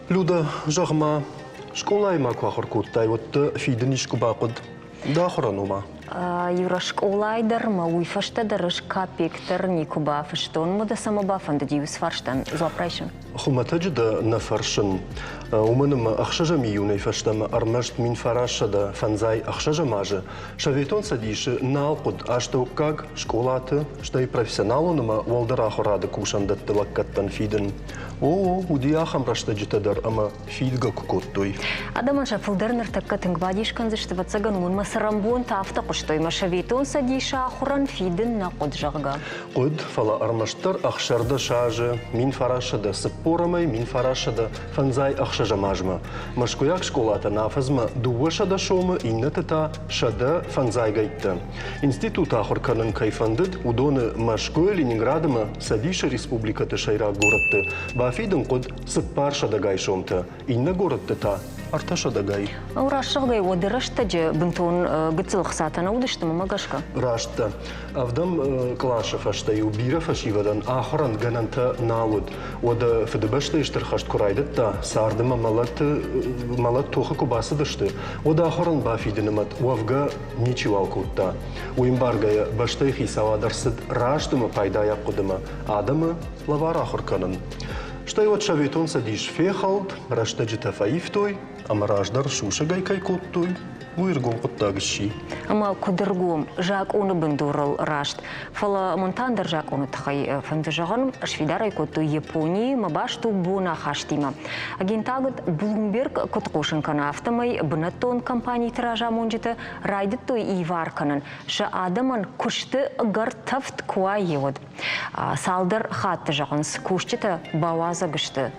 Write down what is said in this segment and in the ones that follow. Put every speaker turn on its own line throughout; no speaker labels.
Людӕ, зӕгъ-ма, скъолайы ма куы ахуыр кодтай, уӕд дӕ фидын искуы бахъуыд? Дӕ ахуырӕн ома?
Юра, скъолайы дӕр мӕ уый фӕстӕ дӕр ӕз капек дӕр никуы бафыстон. Уӕдӕ цӕмӕ бафӕндыди уыцы фарстӕн дзуапп райсын?
Хуымӕтӕджы дӕ нӕ фӕрсын, уымӕн ӕмӕ ӕхсӕзӕм июнӕй фӕстӕмӕ ӕрмӕст 1956 азы Советон Цӕдисы нал хъуыд астӕуккаг скъолаты, стӕй профессионалон ӕмӕ уӕлдӕр ахуырады кусӕндӕтты лӕггӕдтӕн фидын. О, уыди ахӕм рӕстӕджытӕ дӕр ӕмӕ фидгӕ куы кодтой.
Адӕмӕн сӕ фылдӕр ныртӕккӕ тынг бадис кӕндзысты, ӕвӕццӕгӕн, уымӕн цӕрӕнбонты афтӕ хъуыстой, мӕ Советон Цӕдисы ахуырӕн фидын нӕ хъуыд, зӕгъгӕ.
Хъуыд, фӕлӕ ӕрмӕстдӕр 16 азы 1940 ӕмӕ 1956 азмӕ мӕскуыйаг скъолатӕн афӕдзмӕ 200 сомы, иннӕты та 150 гӕйттӕ. Институт ахуыр кӕнын кӕй фӕндыд, уыдоны Мӕскуы, Ленинград ӕмӕ Цӕдисы республикӕты сӕйраг горӕтты бафидын хъуыд цыппарсӕдӕгай сомтӕ, иннӕ горӕтты та ӕртӕсӕдӕгай.
Рӕсугъдӕй уӕды рӕстӕджы бынтон гыццыл ӕхцатӕ нӕ уыдысты, мӕмӕ гӕсгӕ.
Раст дӕ. Ӕвдӕм къласы фӕстӕ-иу бирӕ фӕсивӕдӕн ахуырӕн гӕнӕнтӕ нал уыд. Уӕдӕ Фыдыбӕстӕйы Стыр хӕст куы райдыдта, царды ӕмӕ мӕлӕты мӕлӕт тохы куы бацыдысты, уӕд ахуырӕн бафидыны мӕт уӕвгӕ ничиуал кодта. Уый ӕмбаргӕйӕ бӕстӕйы хицауад ӕрцыд раст ӕмӕ пайдайаг хъуыдымӕ адӕмы лӕвар ахуыр кӕнын. Стӕй уӕд Советон Цӕдис фехӕлд, рӕстӕджытӕ фӕивтой ӕмӕ раздӕр сусӕгӕй кӕй кодтой, уый ӕргом хъуыддаг сси.
Ӕмӕ куыд ӕргом, закъоны бындурыл раст. Фӕлӕ мын та ӕндӕр закъоны тыххӕй фӕнды зӕгъын, сфидар ӕй кодтой Японийы мӕ баст у бонахастимӕ. Агентад Bloomberg куыд хъусын кӕны, афтӕмӕй бынӕттон компаниты разамонджытӕ райдыдтой ивар кӕнын, сӕ адӕмӕн куысты ӕгӕр тӕвд куы уа, уӕд. Цалдӕр хатты зӕгъынц, кусджытӕ бауадзӕг сты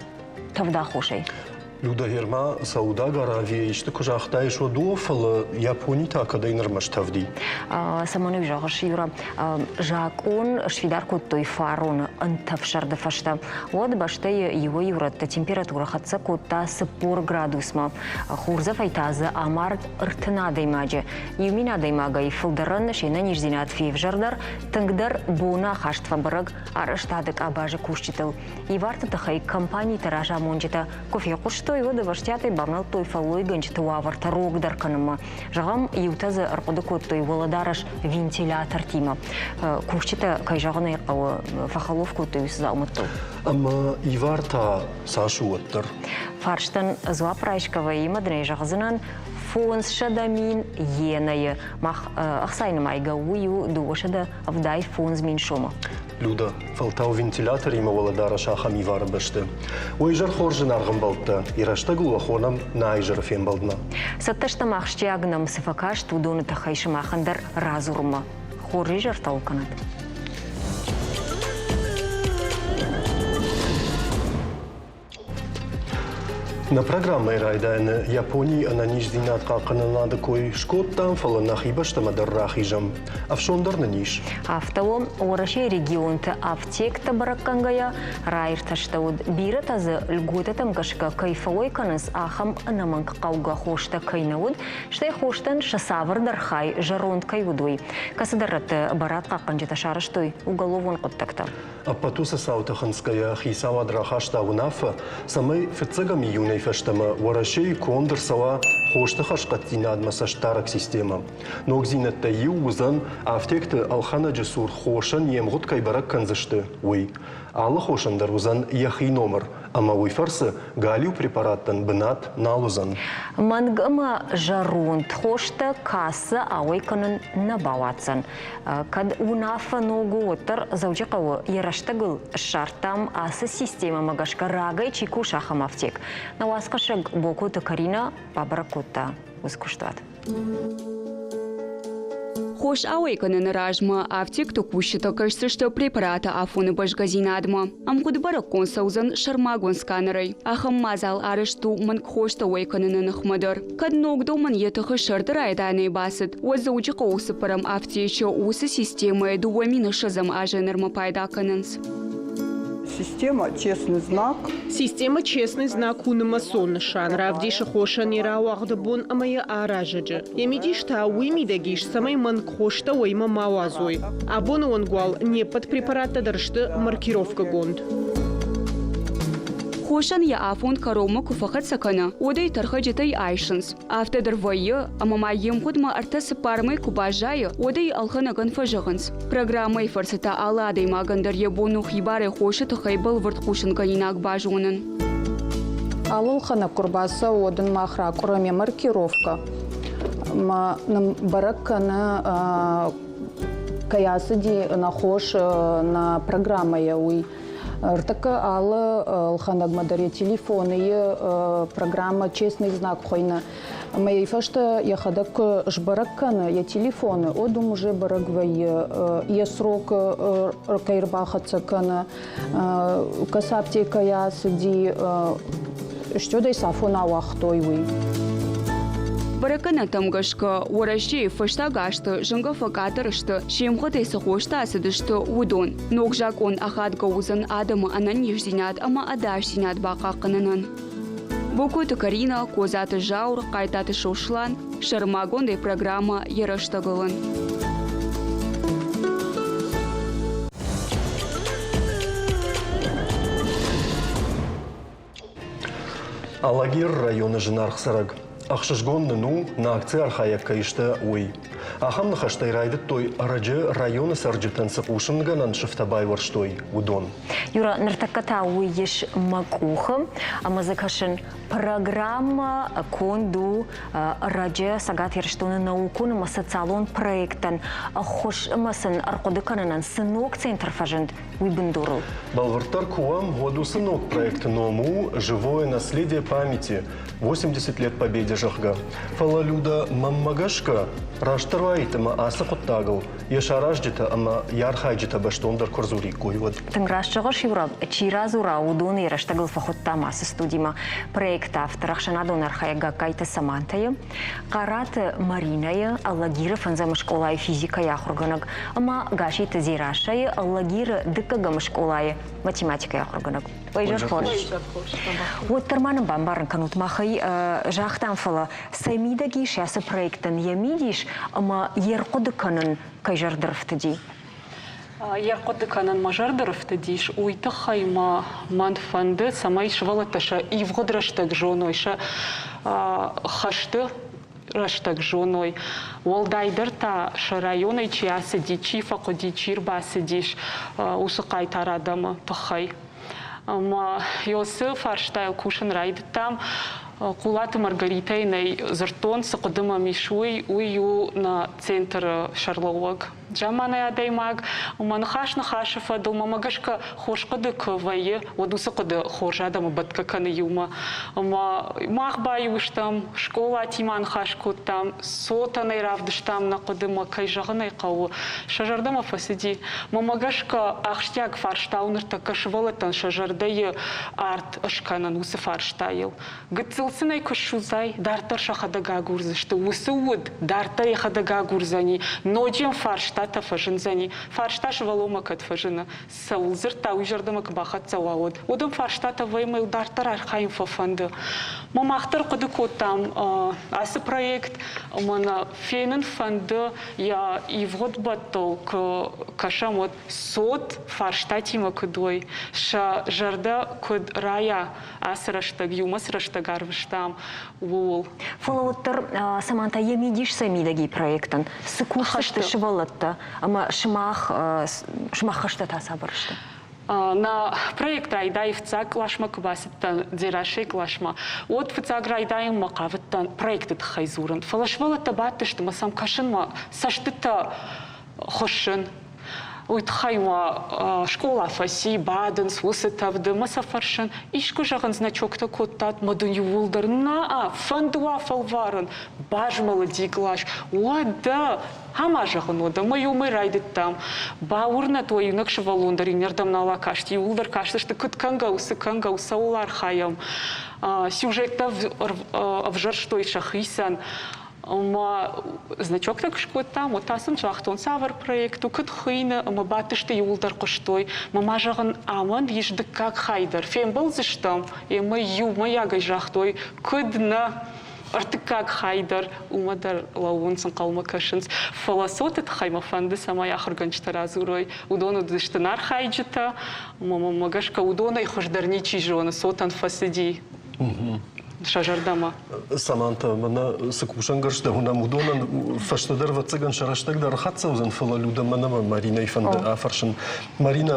тӕвдаххосӕй.
Людӕ ма Саудаг Аравийӕ исты куы загътаис, уӕд о, фӕлӕ Япони та кӕдӕй нырмӕ стӕвди?
Цӕмӕн уый зӕгъыс, Юра? Закъон сфидар кодтой фароны ӕнтӕфсӕрды фӕстӕ. Уӕд бӕстӕйы иуӕй-иу рӕтты температурӕ хӕццӕ кодта 40 градусмӕ. Хурдзӕфӕй та дзы амард 30 адӕймаджы. Иу мин адӕймагӕй фылдӕрӕн се нӕниздзинад февзӕрдӕр, тынгдӕр боны ахаст фӕбӕрӕг арӕзтады къабазы кусджытыл. Иварты тыххӕй компаниты разамонджытӕ куы фехъуыстой, уӕд ӕвӕстиатӕй бавнӕлдтой фӕллойгӕнджыты уавӕртӕ рогдӕр кӕнынмӕ. Зӕгъӕм, иутӕ дзы ӕрхъуыды кодтой уӕлӕдарӕс вентилятортимӕ. Кусджытӕ, кӕй зӕгъын ӕй хъӕуы, фӕхӕлоф кодтой уыцы дзаумӕттыл.
Ӕмӕ ивар та цас у уӕддӕр?
Фарстӕн дзуапп райсгӕ вӕййы дын ӕй зӕгъдзынӕн, 500 мин иенӕйы. Мах ӕхцайы нымайгӕ уый у 275 мин сомы.
Люда, фӕлтау вентиляторимӕ уӕлӕдарӕс ахӕм ивары бӕсты. Уый изӕр хорз зынаргъ ӕмбӕлттӕ, йӕ рӕстӕгыл уӕ хонӕм нӕ изӕры фембӕлдмӕ.
Цӕттӕ стӕм ахсджиаг нӕм цы фӕкаст, уыдоны тыххӕй сымахӕн дӕр радзурынмӕ. Хорз изӕртӕ уыл кӕнӕд.
Нӕ программӕйы райдайӕны Японийы ӕнӕниздзинад хъахъхъӕнынады кой скодтам, фӕлӕ нӕхи бӕстӕмӕ дӕр рахизӕм. Ӕфсон дӕр нын ис.
Афтӕ у, Уӕрӕсейы регионты афтектӕ бӕрӕггӕнгӕйӕ раиртӕстӕуыд, бирӕтӕ дзы льготӕтӕм гӕсгӕ кӕй фӕуӕй кӕнынц, ахӕм ӕнӕмӕнг хъӕугӕ хостӕ кӕй нӕ уыд, стӕй хостӕн сӕ цавӕрдӕр хай зӕронд кӕй уыд, уый. Кӕцыдӕр рӕтты барадхъахъхъӕнджытӕ сарӕзтой уголовон хъуыддӕгтӕ.
Ӕппӕт уыцы цауты хынцгӕйӕ хицауад рахаста уынаффӕ, цӕмӕй фыццӕгӕм июнӕй фӕстӕмӕ Уӕрӕсейы конд ӕрцӕуа хосты хӕрзхъӕддзинадмӕ цӕстдарӕг системӕ. Ногдзинӕдтӕй иу уыдзӕн, афтекты ӕлхӕнӕджы цур хосӕн йе мгъуыд кӕй бӕрӕг кӕндзысты, уый. Алы хосӕн дӕр уыдзӕн йӕхи номыр, ӕмӕ уый фӕрцы галиу препараттӕн бынат нал уыдзӕн.
Мӕнг ӕмӕ зӕронд хостӕ кассӕ ауӕй кӕнын нӕ бауадздзӕн. Кӕд уынаффӕ ног у, уӕддӕр Дзӕуджыхъӕуы йӕ рӕстӕгыл ссардтам ацы системӕмӕ гӕсгӕ рагӕй чи кусы, ахӕм афтек. Нӕ уацхӕссӕг Бокоты Каринӕ бабӕрӕг кодта уыцы куыстуат.
Хос ауӕй кӕныны размӕ афтекты кусджытӕ кӕсдзысты препараты афоны бӕзгӕдзинадмӕ. Ӕмгъуыд бӕрӕггонд цӕудзӕн сӕрмагонд сканерӕй. Ахӕм мадзал арӕзт у мӕнгхостӕ уӕй кӕныны ныхмӕ дӕр. Кӕд ног домӕн йӕ тыхы сӕрды райдайӕнӕй бацыд, уӕд Дзӕуджыхъӕуы цыппӕрӕм афтечы уыцы системӕйӕ 2020 азы нырмӕ пайда кӕнынц.
Система «Честный знак».
Система «Честный знак» у нымӕцон нысан, равдисы хосӕн йӕ рауагъды бон ӕмӕ йӕ аразӕджы. Йӕ мидис та уый мидӕг ис, цӕмӕй мӕнгхостӕ уӕймӕ ма уадзой. Абоны онг уал не ппӕт препараттӕ дӕр сты маркировкӕгонд.
Хосӕн йӕ афон кӕронмӕ куы фӕхӕццӕ кӕны, уӕд ӕй тӕрхӕджытӕй айсынц. Афтӕ дӕр вӕййы, ӕмӕ ма йе мгъуыдмӕ ӕртӕ-цыппар мӕй куы баззайы, уӕд ӕй ӕлхӕнӕгӕн фӕзӕгъынц. Программӕйы фӕрцы та алы адӕймагӕн дӕр йӕ бон у хибарӕй хосы тыххӕй бӕлвырд хъусынгӕнинаг базонын.
Алы ӕлхӕнӕг куы рбацӕуы, уӕд ын мах ракурӕм йӕ маркировкӕ ӕмӕ нын бӕрӕг кӕны, кӕй ацыди нӕ хос нӕ программӕйӕ, уый. Ӕртӕккӕ алы ӕлхӕнӕгмӕ дӕр йӕ телефоны йы программӕ «Честный знак» хуыйны. Ӕмӕ йӕ фӕстӕ йӕхӕдӕг куы сбӕрӕг кӕны йӕ телефоны, уӕд уым уже бӕрӕг вӕййы йӕ срок кӕй ӕрбахӕццӕ кӕны, кӕцы аптекӕйӕ ацыди, стӕй цафон ауагътой, уый.
Бӕрӕггӕнӕнтӕм гӕсгӕ, Уӕрӕсейы фӕстаг азты зынгӕ фӕкъаддӕр сты, се мгъуыдӕй цы хостӕ ацыдысты, уыдон. Ног закъон ахадгӕ уыдзӕн адӕмы ӕнӕниздзинад ӕмӕ ӕдасдзинад бахъахъхъӕнынӕн. Бокойты Карина, Козаты Заур, Хъайтаты Сослан, сӕрмагондӕй программӕ «Йӕ рӕстӕгыл-ын».
Алагиры районы зынаргъ цӕрӕг. Ӕхсызгон нын у, нӕ акцийы архайӕг кӕй сты, уый. Ахӕм ныхӕстӕй райдыдтой ӕрӕджы районы цӕрджытӕн цы хъусынгӕнӕн сыфтӕ байуӕрстой, уыдон.
Юра, ныртӕккӕ та уый ис мӕ къухы ӕмӕ дзы кӕсын. Программӕ конд у ӕрӕджы Цӕгат Ирыстоны наукон ӕмӕ социалон проекттӕн ӕххуыс ӕмӕ сын ӕрхъуыды кӕнынӕн цы ног центр фӕзынд, уый бындурыл.
Бӕлвырддӕр куы уӕм, уӕд уыцы ног проекты ном у «Живое наследие памяти. 80 лет Победе», зӕгъгӕ. Фӕлӕ Люда, мӕнмӕ гӕсгӕ, растдӕр уаид ӕмӕ ацы хъуыддагыл йӕ саразджытӕ ӕмӕ йӕ архайджытӕ бӕстондӕр куы рдзуриккой, уӕд.
Тынг раст зӕгъыс, Юра, чи радзура, уыдоны йӕ рӕстӕгыл фӕхуыдтам ацы студимӕ. Проекты автор ӕхсӕнадон архайӕг Гагкайты Самантӕйы, Хъараты Маринӕйы, Алагиры фӕндзӕм скъолайы физикӕйы ахуыргӕнӕг ӕмӕ Гаситы Дзерассӕйы Алагиры дыккӕгӕм скъолайы математикӕйы ахуыргӕнӕг. Ой, изӕр хорз. Уӕддӕр ма нын бамбарын кӕнут, махӕй загътам, фӕлӕ цӕй мидӕг ис ацы проектӕн йӕ мидис ӕмӕ йе рхъуыды кӕнын кӕй зӕрды рфтыди?
Йе рхъуыды кӕнын мӕ зӕрды рфтыдис, уый тыххӕй мӕ мӕн фӕнды, цӕмӕй сывӕллӕттӕ сӕ ивгъуыд рӕстӕг зоной, сӕ хӕсты рӕстӕг зоной. Уӕлдайдӕр та сӕ районӕй чи ацыди, чи фӕхъуыди, чи рбацыдис, уыцы хъайтар адӕмы тыххӕй. Ӕмӕ Йосы фарстайыл кусын райдыдтам. Хъулаты Маргаритӕйы нӕй дзырдтон, цы хъуыды мӕм ис, уый, уый у нӕ центры сӕрлӕууӕг. Заманай адӕймаг, ӕмӕ ныхас ныхасы фӕдыл, мӕмӕ гӕсгӕ хорз хъуыды куы вӕййы, уӕд уыцы хъуыды хорз адӕмы бӕтгӕ кӕны иумӕ. Ӕмӕ мах баиу стӕм, скъолатимӕ ныхас кодтам, цотӕнӕй равдыстам нӕ хъуыдымӕ, кӕй зӕгъын ӕй хъӕуы, сӕ зӕрдӕмӕ фӕцыди. Мӕмӕ гӕсгӕ ахсджиаг фарста у ныртӕккӕ сывӕллӕттӕн сӕ зӕрдӕйы арт скӕнын уыцы фарстайыл. Гыццыл сын ӕй куы ссудзай, дарддӕр сӕхӕдӕг агурдзысты. Уыцы уд дарддӕр йӕхӕдӕг агурдзӕни, ноджы йӕм фарстатӕ фӕзындзӕни. Фарста сывӕллонмӕ кӕд фӕзыны, цӕуыл дзырдта, уый зӕрдӕмӕ куы бахӕццӕ уа, уӕд. Уӕд ӕм фарстатӕ вӕййы, дарддӕр архайын фӕфӕнды. Мӕ мах дӕр хъуыды кодтам ацы проект, ӕмӕ нӕ фенын фӕнды йӕ ивгъуыд бӕттыл куы кӕсӕм, уӕд цот фарстатимӕ куыд уой, сӕ зӕрдӕ куыд райа ацы рӕстӕг, иумӕ цы рӕстӕг арвыстам, ууыл.
Фӕлӕ уӕддӕр Саманта йӕ мидис сӕ мидӕги проектӕн. Цы кусдзысты сывӕллӕттӕ ӕмӕ сымах, сымах хӕстӕ та цавӕр сты?
Нӕ проект райдайы фыццаг къласмӕ куы бацыдтӕн, Дзерассӕйы къласмӕ, уӕд фыццаг райдайынмӕ хъавыдтӕн проекты тыххӕй дзурын. Фӕлӕ сывӕллӕттӕ бадтысты ӕмӕ сӕм кӕсынмӕ цӕстытӕ хуыссын. Уый тыххӕй ма скъола фӕци, бадынц уыцы тӕвды мӕ сӕ фӕрсын, искуы зӕгъын значоктӕ кодтат мӕ дын иууылдӕр наа, фӕнды уӕ фӕлварын, базмӕлыди кълас, уӕдӕ ӕмӕ зӕгъын уӕдӕ мӕ иумӕ райдыдтам. Бауырнӕд уӕ иунӕг сывӕллон дӕр иннӕрдӕм нал акасти, иууылдӕр кастысты, куыд кӕнгӕ у, цы кӕнгӕ у, цӕуыл архайӕм. Сюжеттӕ ӕвзӕрстой сӕхицӕн. Ӕмӕ значоктӕ куы скодтам, уӕд та сын загътон, цавӕр проект у, куыд хуыйны, ӕмӕ бадтысты иууылдӕр хъуыстой. Мӕ ма зӕгъын, амонд ис дыккаг хай дӕр. Фембӕлдзыстӕм, ӕмӕ иумӕйагӕй загътой, куыд нӕ. Ӕртыккаг хай дӕр уымӕ дӕр лӕууынц, ӕнхъӕлмӕ кӕсынц. Фӕлӕ цоты тыххӕй мӕ фӕнды, цӕмӕй ахуыргӕнджытӕ радзурой. Уыдон уыдысты архайджытӕ, ӕмӕ мӕнмӕ гӕсгӕ уыдонӕй хуыздӕр ничи зоны, цотӕн фӕцыди сӕ зӕрдӕмӕ.
Саманта, мӕнӕ цы кусӕнгӕрзтӕ уынӕм, уыдонӕн фӕстӕдӕр, ӕвӕццӕгӕн, сӕ рӕстӕг дӕр ӕрхӕццӕ уыдзӕн, фӕлӕ Людӕ мӕнӕ Маринӕйы фӕнды афӕрсын. Маринӕ,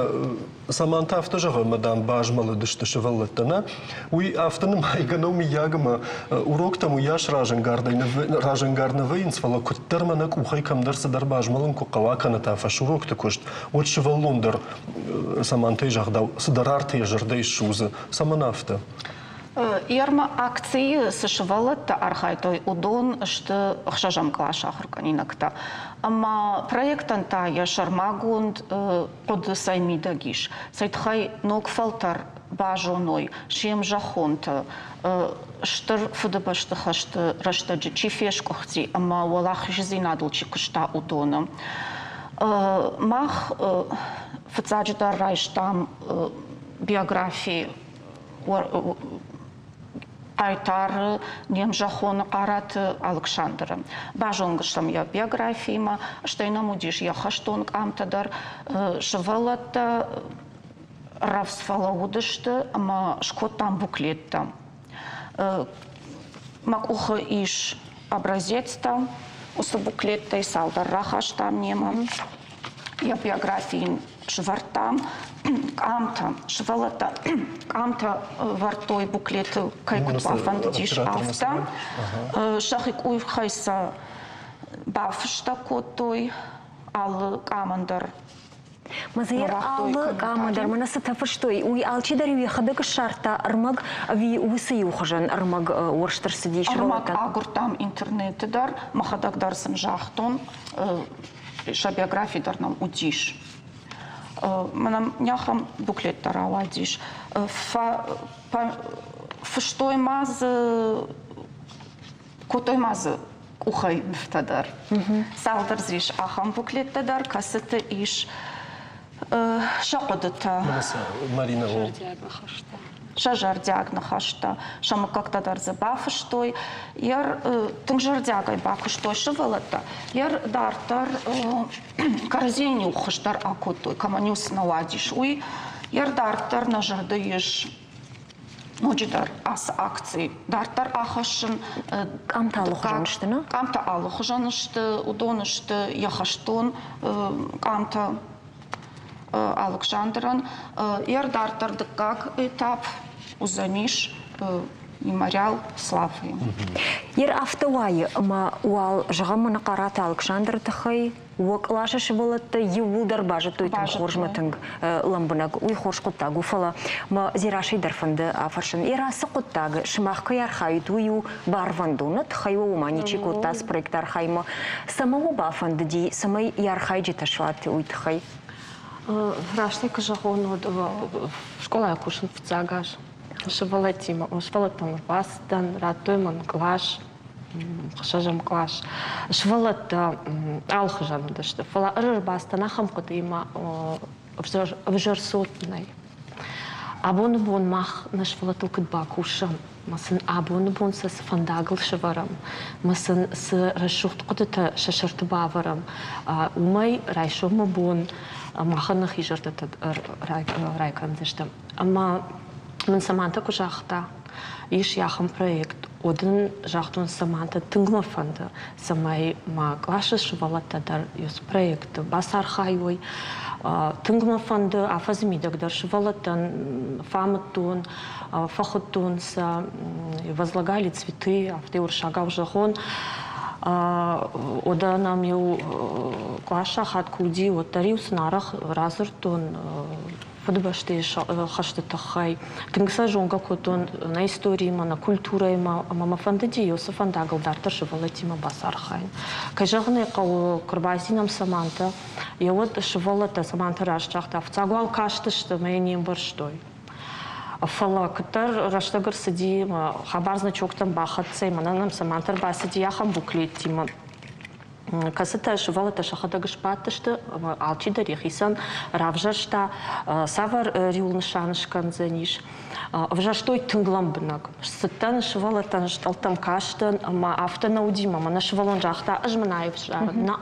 Саманта афтӕ зӕгъы, ӕмӕ, дам, базмӕлыдысты сывӕллӕттӕ, нӕ? Уый афтӕ нымайгӕ нӕу, мыййаг, ӕмӕ уроктӕм уыйас разӕнгардӕй разӕнгард нӕ вӕййынц, фӕлӕ куыддӕр мӕнӕ къухӕй кӕмдӕр цыдӕр базмӕлын куы хъӕуа кӕнӕ та фӕсурокты куыст, уӕд сывӕллон дӕр, Самантӕй загъдау, цыдӕр арт йӕ зӕрдӕйы ссудзы. Цӕмӕн афтӕ?
Ерма акцийы цы сывӕллӕттӕ архайдтой, уыдон сты ӕхсӕзӕм къласы ахуыргӕнинӕгтӕ. Ӕмӕ проектӕн та йӕ сӕрмагонд хъуыды цӕй мидӕг ис, цӕй тыххӕй ног фӕлтӕр базоной се мзӕххонты Стыр Фыдыбӕсты хӕсты рӕстӕджы чи фесгуыхти ӕмӕ уӕлахиздзинадыл чи куыста, уыдоны. Мах фыццаджыдӕр райстам биографи хъайтары не мзӕххоны Хъараты Алыксандры. Базонгӕ стӕм йӕ биографиимӕ, стӕй нӕм уыдис йӕ хӕстон къамтӕ дӕр. Сывӕллӕттӕ рӕвдз фӕлӕууыдысты ӕмӕ скодтам буклеттӕ. Мӕ къухы ис образецтӕ, уыцы буклеттӕй цалдӕр рахастам немӕ. Йӕ биографи йын сывӕрдтам къамтӕ, сывӕллӕттӕ къамтӕ вӕрдтой буклеты, кӕй куыд бафӕндыдис, афтӕ. Сӕхи къухӕй сӕ бафыстӕг кодтой алы къамӕн дӕр.
Мазӕр алы къамы дӕр мӕнӕ цытӕ фыстой, уый алчидӕр-иу йӕхӕдӕг ссардта ӕрмӕг ӕви уыцы иухуызӕн ӕрмӕг уӕрст ӕрцыди?
Ӕрмӕг агуырдтам интернеты дӕр, мӕхӕдӕг дӕр сын загътон, сӕ биографи дӕр нӕм уыдис. Мӕнӕ ахӕм буклеттӕ рауадис. Фыстой ма дзы, кодтой ма дзы къухӕй нывтӕ дӕр. Цалдӕр дзы ис ахӕм буклеттӕ дӕр, кӕцыты ис сӕ хъуыдытӕ.
Марина,
сӕ зӕрдиаг ныхӕстӕ, сӕ мыггӕгтӕ дӕр дзы бафыстой. Йӕ тынг зӕрдиагӕй бакуыстой сывӕллӕттӕ. Йӕ дарддӕр кӕрӕдзийӕн-иу хуыздӕр акодтой, кӕмӕн-иу цы нӕ уадис, уый. Йӕ дарддӕр нӕ зӕрды ис ноджыдӕр ацы акци дарддӕр ахӕссын.
Къамтӕ алыхуызон сты, нӕ?
Къамтӕ алыхуызон сты, уыдон сты йӕ хӕстон къамтӕ. Алыксандрӕн йӕ дарддӕр дыккаг этап уыдзӕнис мемориал Славы.
Ер афтӕ уайы, ӕмӕ уал зӕгъӕм мӕнӕ Хъараты Алыксандры тыххӕй уӕ къласы сывӕллӕттӕ иууылдӕр базыдтой тынг хорзмӕ тынг лӕмбынӕг. Уый хорз хъуыддаг у, фӕлӕ мӕ Дзерасӕй дӕр фӕнды афӕрсын. Ер ацы хъуыддаг сымах кӕй архайут, уый у барвӕндон, нӕ тыххӕй уӕ уымӕ ничи кодта ацы проекты архайынмӕ. Цӕмӕ уӕ бафӕндыди, цӕмӕй йӕ архайджытӕ суат, уый тыххӕй?
Растӕй куы зӕгъон, уӕд скъолайы кусын фыццаг аз. Сывӕллӕттимӕ, сывӕллӕттӕм ӕрбацыдтӕн, радтой мын кълас, ӕхсӕзӕм кълас. Сывӕллӕттӕ алыхуызӕн уыдысты, фӕлӕ ӕз ӕрбацыдтӕн ахӕм хъуыдыимӕ, ӕвзӕр цот нӕй. Абоны бон мах нӕ сывӕллӕттыл куыд бакусӕм, ӕмӕ сын абоны бон сӕ цы фӕндагыл сӕвӕрӕм, ӕмӕ сын цы рӕсугъд хъуыдытӕ сӕ сӕрты бавӕрӕм, уымӕй райсомы бон махӕн нӕхи зӕрдӕтӕ райкӕндзыстӕм. Ӕмӕ мын Саманта куы загъта, ис ахӕм проект, уӕд ын загътон, Саманта, тынг мӕ фӕнды, цӕмӕй мӕ къласы сывӕллӕттӕ дӕр уыцы проекты бацархайой. Тынг мӕ фӕнды афӕдзы мидӕг дӕр сывӕллӕттӕн фӕамыдтон, фӕхуыдтон сӕ, возлагали цветы, афтӕ уырыссагау зӕгъон. Уӕдӕ нӕм-иу кълас сахат куы уыди, уӕддӕр-иу сын арӕх радзырдтон Фыдыбӕстӕйы хӕсты тыххӕй. Тынг сӕ зонгӕ кодтон нӕ историимӕ, нӕ культурӕимӕ ӕмӕ мӕ фӕндыди уыцы фӕндагыл дарддӕр сывӕллӕттимӕ бацархайын. Кӕй зӕгъын ӕй хъӕуы, куы рбаци нӕм Саманта, йӕ уӕд сывӕллӕттӕ Саманта раст загъта, фыццаг уал кастысты ӕмӕ йӕ не мбӕрстой. Фӕлӕ куыддӕр рӕстӕг ӕрцыди, хабар значоктӕм бахӕццӕ, мӕнӕ нӕм Саманта ӕрбацыди ахӕм буклеттимӕ. Кӕцытӕ сывӕллӕттӕ сӕхӕдӕг сбадтысты ӕмӕ алчидӕр йӕхицӕн равзӕрста, цавӕр риуыл нысан скӕндзӕнис. Ӕвзӕрстой тынг лӕмбынӕг. Сцыдтӕн сывӕллӕттӕн стъӕлттӕм кастӕн ӕмӕ афтӕ нӕ уыди мӕ мӕнӕ сывӕллон загъта, ӕз мын аив зарын. Нӕ,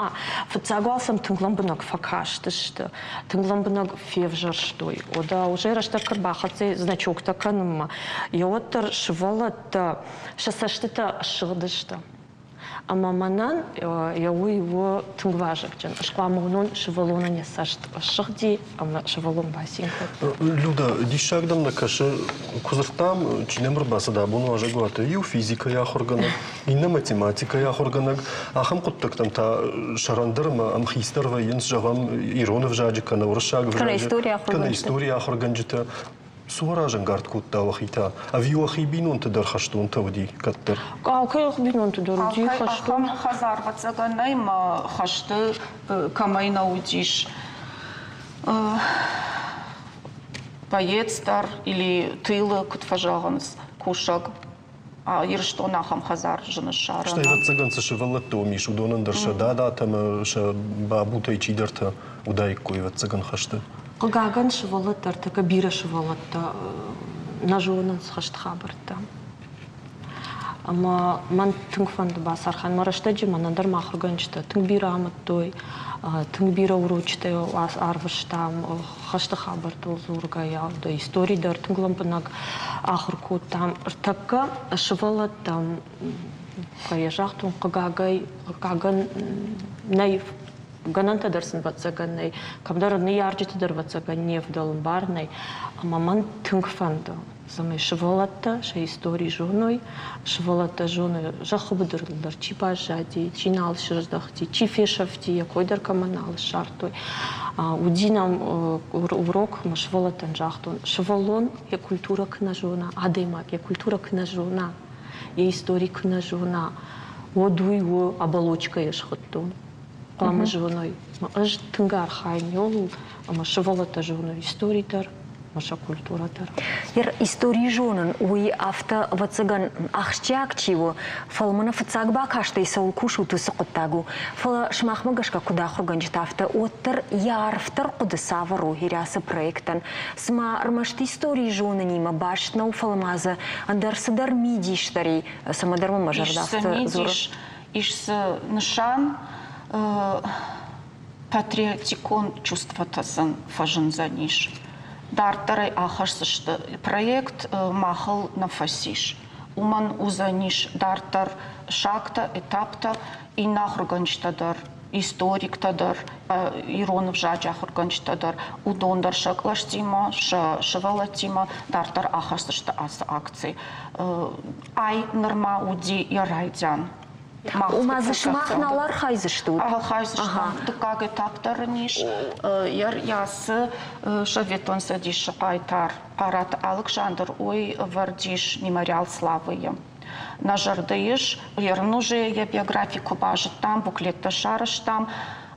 фыццаг уал сӕм тынг лӕмбынӕг фӕкастысты, тынг лӕмбынӕг февзӕрстой. Ода уже рӕстӕг куы рбахӕццӕ значоктӕ кӕнынмӕ, йӕ уӕддӕр сывӕллӕттӕ сӕ цӕстытӕ ссыгъдысты. Ӕмӕ мӕнӕн йӕ уый у тынг вазыгджын. Ӕз хъуамӕ уынон, сывӕллонӕн йӕ цӕст ссыгъди ӕмӕ сывӕллон бацин кодта.
Люда, диссаг дӕм нӕ кӕсы, куы дзырдтам, чи нӕм ӕрбацыд абон уазӕгуаты, иу физикӕйы ахуыргӕнӕг, иннӕ математикӕйы ахуыргӕнӕг, ахӕм хъуыддӕгтӕм та сӕрӕндӕр ӕмӕ ӕмхицдӕр вӕййынц, зӕгъӕм, ирон ӕвзаджы кӕнӕ уырыссаг ӕвзаджы, кӕнӕ историйы ахуыргӕнджытӕ. Цы уӕ разӕнгард кодта уӕхи та? Ӕви уӕхи бинонты дӕр хӕстонтӕ уыди кӕддӕр?
Алкӕй бинонты дӕр уыди хӕстон.
Ахӕм хӕдзар ӕвӕццӕгӕн нӕй мӕ хӕсты кӕмӕй нӕ уыдис боец дӕр или тылы, куыд фӕзӕгъынц, кусӕг. Ирыстон ахӕм хӕдзар зын ссарын.
Стӕй, ӕвӕццӕгӕн, цы сывӕллӕттӕ уым ис, уыдонӕн дӕр сӕ дадатӕ ӕмӕ сӕ бабутӕй чидӕртӕ уыдаиккой, ӕвӕццӕгӕн, хӕсты.
Хъыгагӕн, сывӕллӕттӕ ӕртӕккӕ бирӕ сывӕллӕттӕ нӕ зонынц хӕсты хабӕрттӕ. Ӕмӕ мӕн тынг фӕнды бацархайын. Мӕ рӕстӕджы мӕнӕн дӕр мӕ ахуыргӕнджытӕ тынг бирӕ амыдтой, тынг бирӕ урочытӕ арвыстам хӕсты хабӕрттыл дзургӕйӕ, истори дӕр тынг лӕмбынӕг ахуыр кодтам. Ӕртӕккӕ сывӕллӕттӕм, кӕй загътон, хъыгагӕй, хъыгагӕн нӕй гӕнӕнтӕ дӕр сын ӕвӕццӕгӕн нӕй, кӕмдӕр ныййарджыты дӕр ӕвӕццӕгӕн не вдӕлын бар нӕй. Ӕмӕ мӕн тынг фӕнды, цӕмӕй сывӕллӕттӕ сӕ истори зоной, сывӕллӕттӕ зоной, зӕххы быдырыл дӕр чи баззади, чи нал сыздӕхти, чи фесӕфти, йӕ кой дӕр кӕмӕн нал ссардтой. Уыди нӕм урок, ӕмӕ сывӕллӕттӕн загътон, сывӕллон йӕ культурӕ куы нӕ зона, адӕймаг йӕ культурӕ куы нӕ зона, йӕ истори куы нӕ зона, уӕд уый у оболочкӕйы схуыдтон. Хъуамӕ зоной. Ӕз тынг архайын иуыл, ӕмӕ сывӕллӕттӕ зоной истори дӕр, ӕмӕ сӕ культурӕ дӕр.
Истори зонын, уый афтӕ, ӕвӕццӕгӕн, ахсджиаг чи у, фӕлӕ мӕнӕ фыццаг бакастӕй цӕуыл кусут, уыцы хъуыддаг у. Фӕлӕ сымахмӕ гӕсгӕ куыд ахуыргӕнджытӕ, афтӕ уӕддӕр йӕ арфдӕр хъуыды цавӕр у Ирӕсы проектӕн? Цыма ӕрмӕст истори зонынимӕ баст нӕу, фӕлӕ ма дзы ӕндӕр цыдӕр мидис дӕр и, цӕмӕдӕр мӕ мӕ зӕрдӕ афтӕ дзуры.
Ис дзы нысан патриотикон чувствотӕ сын фӕзындзӕнис. Дарддӕр ӕй ахӕсдзысты. Проект махыл нӕ фӕцис. Уымӕн уыдзӕнис дарддӕр сагтӕ, этаптӕ, иннӕ ахуыргӕнджытӕ дӕр, историктӕ дӕр, ирон ӕвзаджы ахуыргӕнджытӕ дӕр, уыдон дӕр сӕ кълӕстимӕ, сӕ сывӕллӕттимӕ дарддӕр ахӕсдзысты ацы акци. Ай нырма уыди йӕ райдиан.
Ома дзы сымах нал архайдзыстут?
Архайдзыстӕм. Дыккаг этап дӕр ын ис. Йӕ Советон Цӕдисы хъайтар Хъараты Алыксандр уый ӕвӕрд ис мемориал Славы-йы. Нӕ зӕрды ис, ерын уже йӕ биографи куы базыдтам, буклеттӕ сарӕзтам,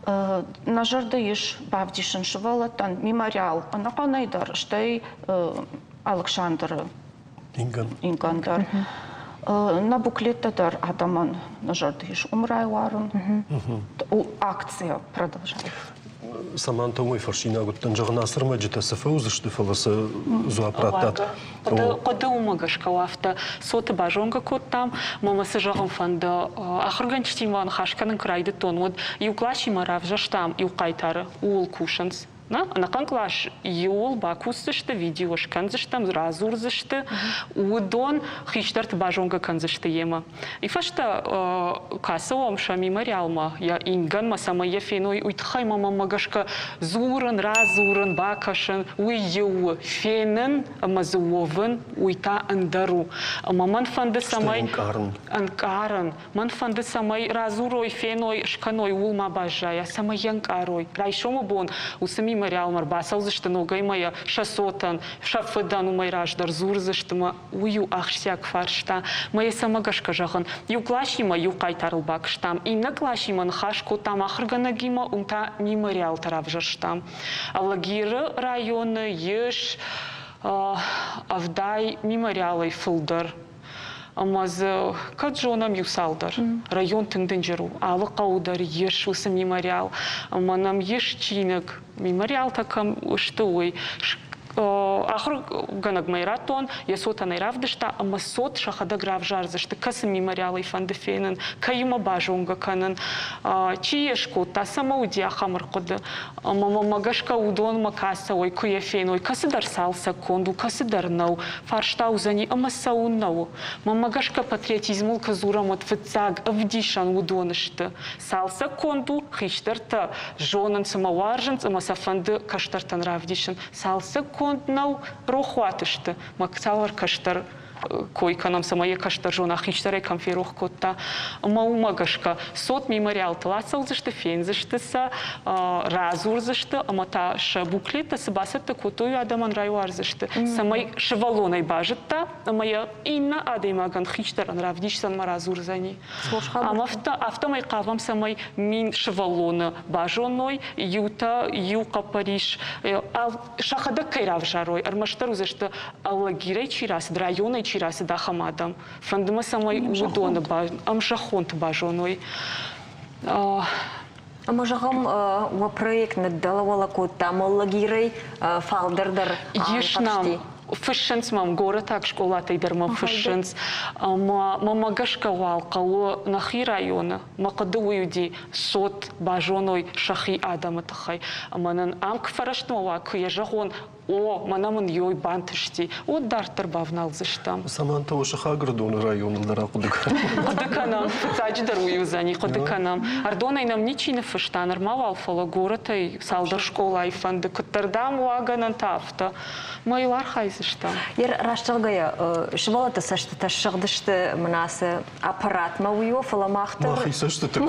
нӕ зӕрды ис бавдисын сывӕллӕттӕн мемориал ӕнӕхъӕнӕй дӕр, стӕй Алыксандры
Ингӕн.
Ингӕн дӕр. Нӕ буклеттӕ дӕр адӕмӕн нӕ зӕрды ис уым райуарын. Акция продолжается.
Саманта уымӕй фӕрсинаг уыдтӕн, зӕгъын, ацы ӕрмӕджытӕ цы фӕуыдзысты, фӕлӕ цы дзуапп радтат.
Хъуыды уымӕ гӕсгӕ у афтӕ. Цоты базонгӕ кодтам, мӕ мӕ цы зӕгъын фӕнды, ахуыргӕнджытимӕ ныхас кӕнын куы райдыдтон, уӕд иу къласимӕ равзӕрстам иу хъайтары, ууыл кусынц. Ӕнӕхъӕн кълас иууыл бакусдзысты, видео скӕндзыстӕм, радзурдзысты, уыдон хистӕрты базонгӕ кӕндзысты йемӕ. И фӕстӕ кӕцӕуӕм сӕ мемориалмӕ, йӕ ингӕнмӕ, цӕмӕй йӕ феной, уый тыххӕй мӕ мӕнмӕ гӕсгӕ дзурын, радзурын, бакӕсын, уый иу у, фенын ӕмӕ дзы уӕвын, уый та ӕндӕр у. Ӕмӕ мӕн фӕнды, цӕмӕй
ӕнкъарын.
Ӕнкъарын. Мӕн фӕнды, цӕмӕй радзурой, феной, скӕной, ууыл ма баззайа, цӕмӕй йӕ ӕнкъарой. Райсомы бон уыцы мемориалмӕ ӕрбацӕудзысты ногӕй мӕ сӕ цотӕн, сӕ фыдӕн уымӕй раздӕр дзурдзысты мӕ уый у ахсджиаг фарста. Мӕ йӕ цӕмӕ гӕсгӕ зӕгъын, иу къласимӕ иу хъайтарыл бакуыстам, иннӕ къласимӕ ныхас кодтам ахуыргӕнӕгимӕ, уым та мемориалтӕ равзӕрстам. Алагиры районы ис 70 мемориалӕй фылдӕр. Ӕмӕ дзы кӕд зонӕм иу цалдӕр. Район тынг дынджыр у. Алы хъӕуы дӕр ис уыцы мемориал. Ӕмӕ нӕм ис чиныг, мемориалтӕ кӕм сты, уый. Ахуыргӕнӕгмӕ йӕ радтон, йӕ цотӕн ӕй равдыста, ӕмӕ цот сӕхӕдӕг равзардзысты, кӕцы мемориалӕй фӕнды фенын, кӕимӕ базонгӕ кӕнын, чи йӕ скодта, цӕмӕ уыди ахӕм ӕрхъуыды. Ӕмӕ мӕмӕ гӕсгӕ уыдонмӕ кӕцӕуой, куы йӕ феной, кӕцыдӕр цалцӕггонд у, кӕцыдӕр нӕу, фарста уыдзӕни ӕмӕ цӕуыннӕ у. Мӕнмӕ гӕсгӕ патриотизмыл куы дзурӕм, уӕд фыццаг ӕвдисӕн уыдон сты. Цалцӕггонд у, хистӕртӕ зонынц ӕмӕ уарзынц ӕмӕ сӕ фӕнды кӕстӕртӕн равдисын. Цалцӕггонд нӕу, рохуаты сты. Мӕ цавӕр кӕстӕр кой кӕнӕм, цӕмӕй йӕ кӕстӕр зона, хистӕрӕй кӕм ферох кодта. Ӕмӕ уымӕ гӕсгӕ цот мемориалтыл ацӕудзысты, фендзысты сӕ, радзурдзысты ӕмӕ та сӕ буклеттӕ цы бацӕттӕ кодтой, адӕмӕн райуардзысты, цӕмӕй сывӕллонӕй базыдта ӕмӕ йӕ иннӕ адӕймагӕн хистӕрӕн равдисдзӕн ӕмӕ радзурдзӕни. Ӕмӕ афтӕмӕй хъавӕм, цӕмӕй 1000 сывӕллоны базоной, иутӕ иу хъӕппӕрис сӕхӕдӕг кӕй равзарой, ӕрмӕстдӕр уыдзысты Алагирӕй чи рацыд, районӕй чи рацыд, ахӕм адӕм. Фӕнды мӕ, цӕмӕй уыдоны ӕмзӕххонты базоной.
Ӕмӕ зӕгъӕм, уӕ проект ныддӕлӕуӕлӕ кодта Алагирӕй фалдӕр дӕр.
Ис нӕм, фыссынц мӕм, горӕтаг скъолатӕй дӕр мӕм фыссынц. Ӕмӕ мӕмӕ гӕсгӕ уал хъӕуы нӕхи районы. Мӕ хъуыды уый уыди, цот базоной сӕхи адӕмы тыххӕй. Ӕмӕ нын ам куы фӕрӕстмӕ уа, куы йӕ зӕгъон, о, мӕнӕ мын ёй бантысти, уӕд дарддӕр бавналдзыстӕм.
Цӕмӕн та у сыхаг Ӕрыдоны районыл дӕр ахъуыды кӕнӕм?
Хъуыды кӕнӕм, фыццаджыдӕр уый уыдзӕни, хъуыды кӕнӕм. Ӕрдонӕй нӕм ничи ныффыста нырма уал, фӕлӕ горӕтӕй цалдӕр скъолайы фӕнды, куыддӕр дам уа гӕнӕнтӕ, афтӕ. Мӕ йыл архайдзыстӕм.
Раст зӕгъгӕйӕ, сывӕллӕтты цӕстытӕ ссыгъдысты мын ацы аппаратмӕ уый у, фӕлӕ мах дӕр...
Мӕхи цӕстыты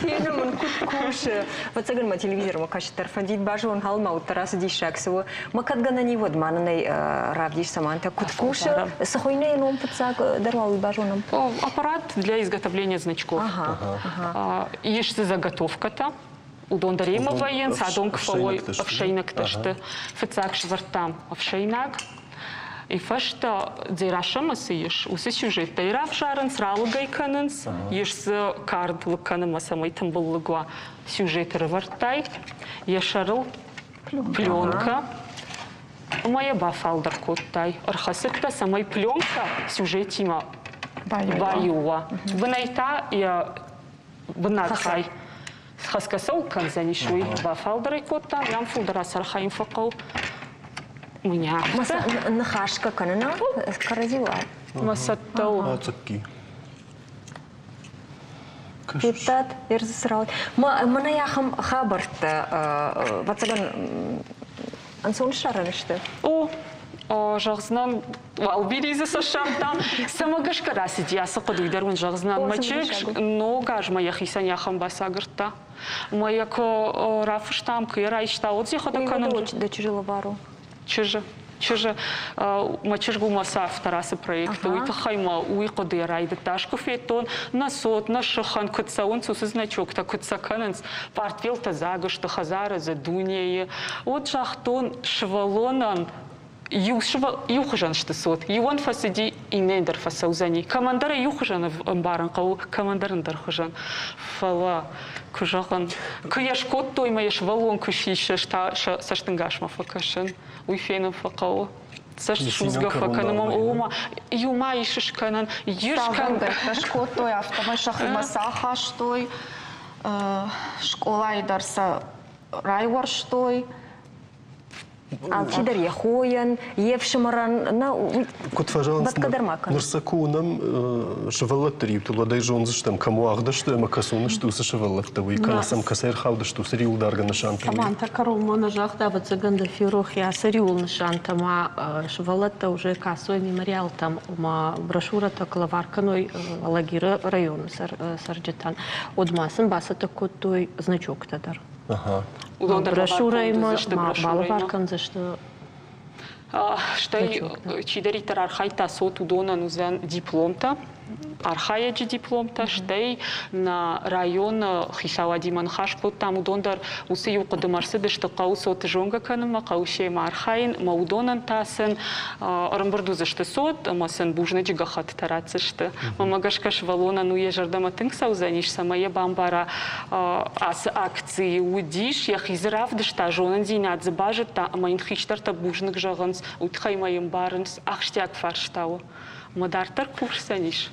Фены мын куыд кусы. Ӕвӕццӕгӕн мӕ телевизормӕ кӕсдӕр фӕндид базонын, халмӕ уӕддӕр ацы диссаг цы у. Мӕ кӕд гӕнӕн и, уӕд ма нын ӕй равдис Саманта куыд кусы. Цы хуыйны йӕ ном фыццаг дӕр уал уый базонӕм.
Аппарат для изготовления значков. Есть заготовкӕтӕ, уыдон дӕр йемӕ вӕййынц, адон куы фӕуой, ӕфсӕйнӕгтӕ сты. Фыццаг сӕвӕрдтам ӕфсӕйнаг, И фӕстӕ Дзерассӕмӕ цы ис, уыцы сюжеттӕй равзарынц, ралыг ӕй кӕнынц, ис дзы кард лыг кӕнынмӕ, цӕмӕй тымбыл лыг уа. Сюжет ӕрӕвӕрдтай, йӕ сӕрыл пленкӕ, ӕмӕ йӕ бафалдӕр кодтай. Ӕрхӕцыдтӕ, цӕмӕй пленкӕ сюжетимӕ баиу уа. Бынӕй та йӕ бынаг хай хӕсгӕ цӕуыл кӕндзӕнис, уый бафалдӕр ӕй кодта, нӕм фылдӕр ацархайын фӕхъӕуы. Мыня.
Ныхасгӕ кӕнына кӕрӕдзиуыл.
Мӕ цӕттӕ у.
Ацъыкки.
Федтат, ӕрдзы цырауд. Мӕнӕ ахӕм хабӕрттӕ, ӕвӕццӕгӕн, ӕнцон ссарӕн сты.
О, зӕгъдзынӕн, Уалбиризы сӕ ссардтам. Цӕмӕ гӕсгӕ рацыди ацы хъуыды, уый дӕр уын зӕгъдзынӕн. Мӕ чызг ног азмӕ йӕхицӕн йӕхӕн бацагуырдта. Мӕ йӕ куы рафыстам, куы йӕ райста, уӕд йӕхӕдӕг кӕнын.
Дӕ чызджы лӕвар у?
Чызджы. Чызджы. Мӕ чызг у мӕ автор ацы проекты. Уый тыххӕй мӕ уый хъуыдыйӕ райдыдта. Ӕз куы федтон, нӕ цот, нӕ сыхӕн куыд цӕуынц уыцы значоктӕ, куыд сӕ кӕнынц, пъартфелтӕ дзаг сты хӕдзары дзы, дунейы, уӕд загътон, сывӕллонӕн иухуызӕн сты цот. Иуӕн фӕцыди, иннӕйӕн дӕр фӕцӕудзӕни. Кӕмӕндӕр ӕй иухуызӕн ӕмбарын хъӕуы, кӕмӕндӕр ӕндӕр хуызӕн. Фӕлӕ, куы зӕгъын, куы йӕ скодтой мӕ йӕ сывӕллон куы сисы, та сӕ цӕстӕнгасмӕ фӕкӕсын, уый фенын фӕхъӕуы. Цӕст судзгӕ фӕкӕны, ома иумӕ ис скӕнӕн.
Цалдӕргӕйттӕ скодтой, афтӕмӕй сӕхимӕ сӕ ахастой, скъолайы дӕр сӕ райуӕрстой.
Алчидӕр йӕ хойӕн, йе фсымӕрӕн нӕ
Куыд фӕзӕгъынц,
бӕтгӕ дӕр ма кӕны.
Ныр сӕ куы уынӕм сывӕллӕтты риутыл, уӕд ӕй зондзыстӕм, кӕм уагъд сты ӕмӕ кӕцон сты уыцы сывӕллӕттӕ, уый, кӕнӕ сӕм кӕцӕй ӕрхаудысты уыцы риуылдаргӕ нысантӕ.
Саманта кӕронмӕ нӕ загъта, ӕвӕццӕгӕн дӕ ферох и ацы риуыл нысантӕ ма сывӕллӕттӕ уже кӕсой мемориалтӕм, ома брошюрӕтӕ куы лӕвар кӕной Алагиры районы цӕрджытӕн, уӕд ма сын бацӕттӕ кодтой значоктӕ дӕр.
Уыдон дӕр
брошюрӕимӕ балӕвар кӕндзысты.
Стӕй чидӕриддӕр архайдта цот, уыдонӕн уыдзӕн дипломтӕ. Архайӕджы дипломтӕ, стӕй нӕ районы хицауадимӕ ныхас кодтам, уыдон дӕр уыцы иу хъуыдымӕ ӕрцыдысты хъӕуы цоты зонгӕ кӕнынмӕ, хъӕуы семӕ архайын, ӕмӕ уыдонӕн та сын ӕрӕмбырд уыдзысты цот ӕмӕ сын бузныджы гӕххӕттытӕ ратдзысты. Мӕнмӕ гӕсгӕ сывӕллонӕн уый йӕ зӕрдӕмӕ тынг цӕудзӕнис, цӕмӕй йӕ бамбара, ацы акцийы уыдис, йӕхи дзы равдыста, зонындзинад дзы базыдта ӕмӕ йын хистӕртӕ бузныг зӕгъынц, уый тыххӕй ма йын барынц, ахсджиаг фарста у. Ӕмӕ дарддӕр кусдзӕнис.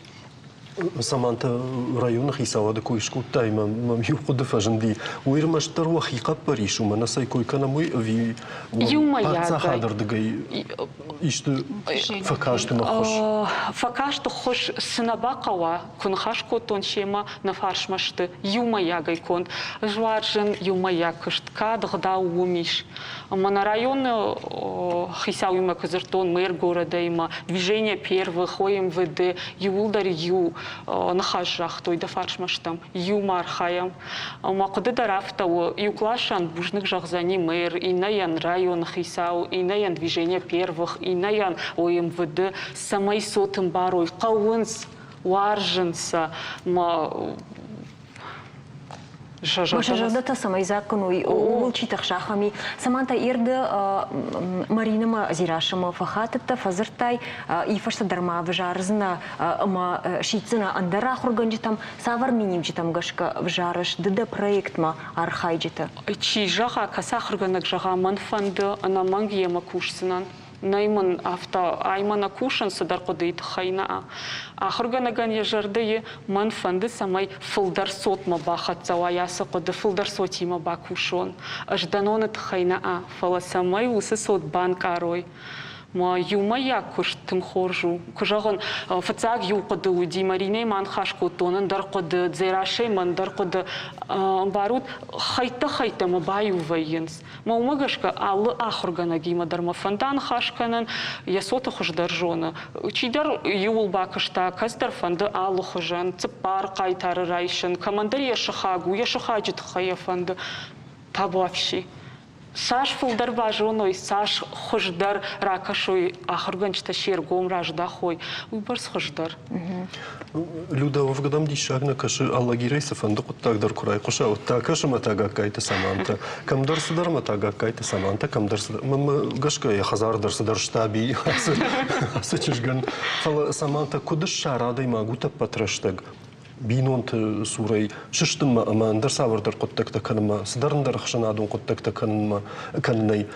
Саманта районы хицауады кой скодтай, мӕм иу хъуыды фӕзынди. Уый ӕрмӕстдӕр уӕхи хъӕппӕрис у, мӕнӕ цӕй кой кӕнӕм, уый ӕви паддзахады рдыгӕй исты фӕкасты ӕххуыс?
Фӕкасты ххуыс цы нӕ бахъӕуа, куы ныхас кодтон семӕ, нӕ фарсмӕ сты иумӕйагӕй конд. Ӕз уарзын иумӕйаг куыст, кӕд ӕгъдау уым ис. Ӕмӕ нӕ районы хицауимӕ куы дзырдтон, мэр городӕймӕ, движение первых, ОМВД, иууылдӕр иу ныхас загътой, дӕ фарсмӕ стӕм, иумӕ архайӕм. Ӕмӕ хъуыды дӕр афтӕ у, иу къласӕн бузныг зӕгъдзӕни мэр, иннӕйӕн районы хицау, иннӕйӕн движение первых, иннӕйӕн ОМВД, цӕмӕй цот ӕмбарой, хъӕуынц, уарзынц сӕ. Мӕ
Сӕ зӕрдӕтӕ цӕмӕй дзаг кӕной, ууыл чи тыхса, ахӕм и. Цӕмӕн та ирды Маринӕмӕ Дзирасымӕ фӕхатыдтӕ, фӕдзырдтай, и фӕстӕдӕр ма ӕвзардзынӕ ӕмӕ сиддзынӕ ӕндӕр ахуыргӕнджытӕм, цавӕр миниуджытӕм гӕсгӕ ӕвзарыс ды дӕ проектмӕ архайджыты?
Чи зӕгъа, кӕцы ахуыргӕнӕг зӕгъа, мӕн фӕнды, ӕнӕмӕнг йемӕ кусдзынӕн. Нӕй мын афтӕ, ай мӕ нӕ кусын цыдӕр хъуыдыйы тыххӕй нӕ. Ахуыргӕнӕгӕн йӕ зӕрдӕйы мӕн фӕнды, цӕмӕй фылдӕр цотмӕ бахӕццӕ уа ацы хъуыды, фылдӕр цотимӕ бакусон. Ӕз дӕноны тыххӕй нӕ, фӕлӕ цӕмӕй уыцы цот банкъарой. Мӕ иумӕйаг куыст тынг хорз у. Куы зӕгъын, фыццаг иу хъуыды уыди, Маринӕйы ма ныхас кодтон, ӕндӕр хъуыды, Дзерассӕйы ӕндӕр хъуыды. Ӕмбарут, хӕйттӕ-хӕйттӕ мӕ баиу вӕййынц. Мӕ уымӕ гӕсгӕ алы ахуыргӕнӕгимӕ дӕр мӕ фӕнда ныхас кӕнын, йӕ цоты хуыздӕр зоны. Чидӕр иуыл бакуыста, кӕцыдӕр фӕнды алыхуызӕн, цыппар хъайтары райсын, кӕмӕндӕр йӕ сыхаг у, йӕ сыхаджы тыххӕй йӕ фӕнды. Табуафси. Цас фылдӕр базоной, цас хуыздӕр ракӕсой ахуыргӕнджытӕ се ргом раздахой, уыйбӕрц хуыздӕр.
Людӕ, уӕвгӕ дӕм диссаг нӕ кӕсы, Алагирӕй цыфӕнды хъуыддаг дӕр куы райхъуыса, уӕд та кӕсы мӕ та Гагкайты Саманта. Кӕмдӕр цыдӕр мӕ та Гагкайты Саманта, кӕмдӕр цыдӕр. Мӕнмӕ гӕсгӕ йӕ хӕдзар дӕр цыдӕр штаби ацы чызгӕн. Фӕлӕ Саманта куыд ссара адӕймаг утӕппӕт рӕстӕг бинонты цурӕй сыстынмӕ ӕмӕ ӕндӕр цавӕрдӕр хъуыддӕгтӕ кӕнынмӕ, цыдӕр ӕндӕр ӕхсӕнадон хъуыддӕгтӕ кӕнынмӕ кӕнынӕй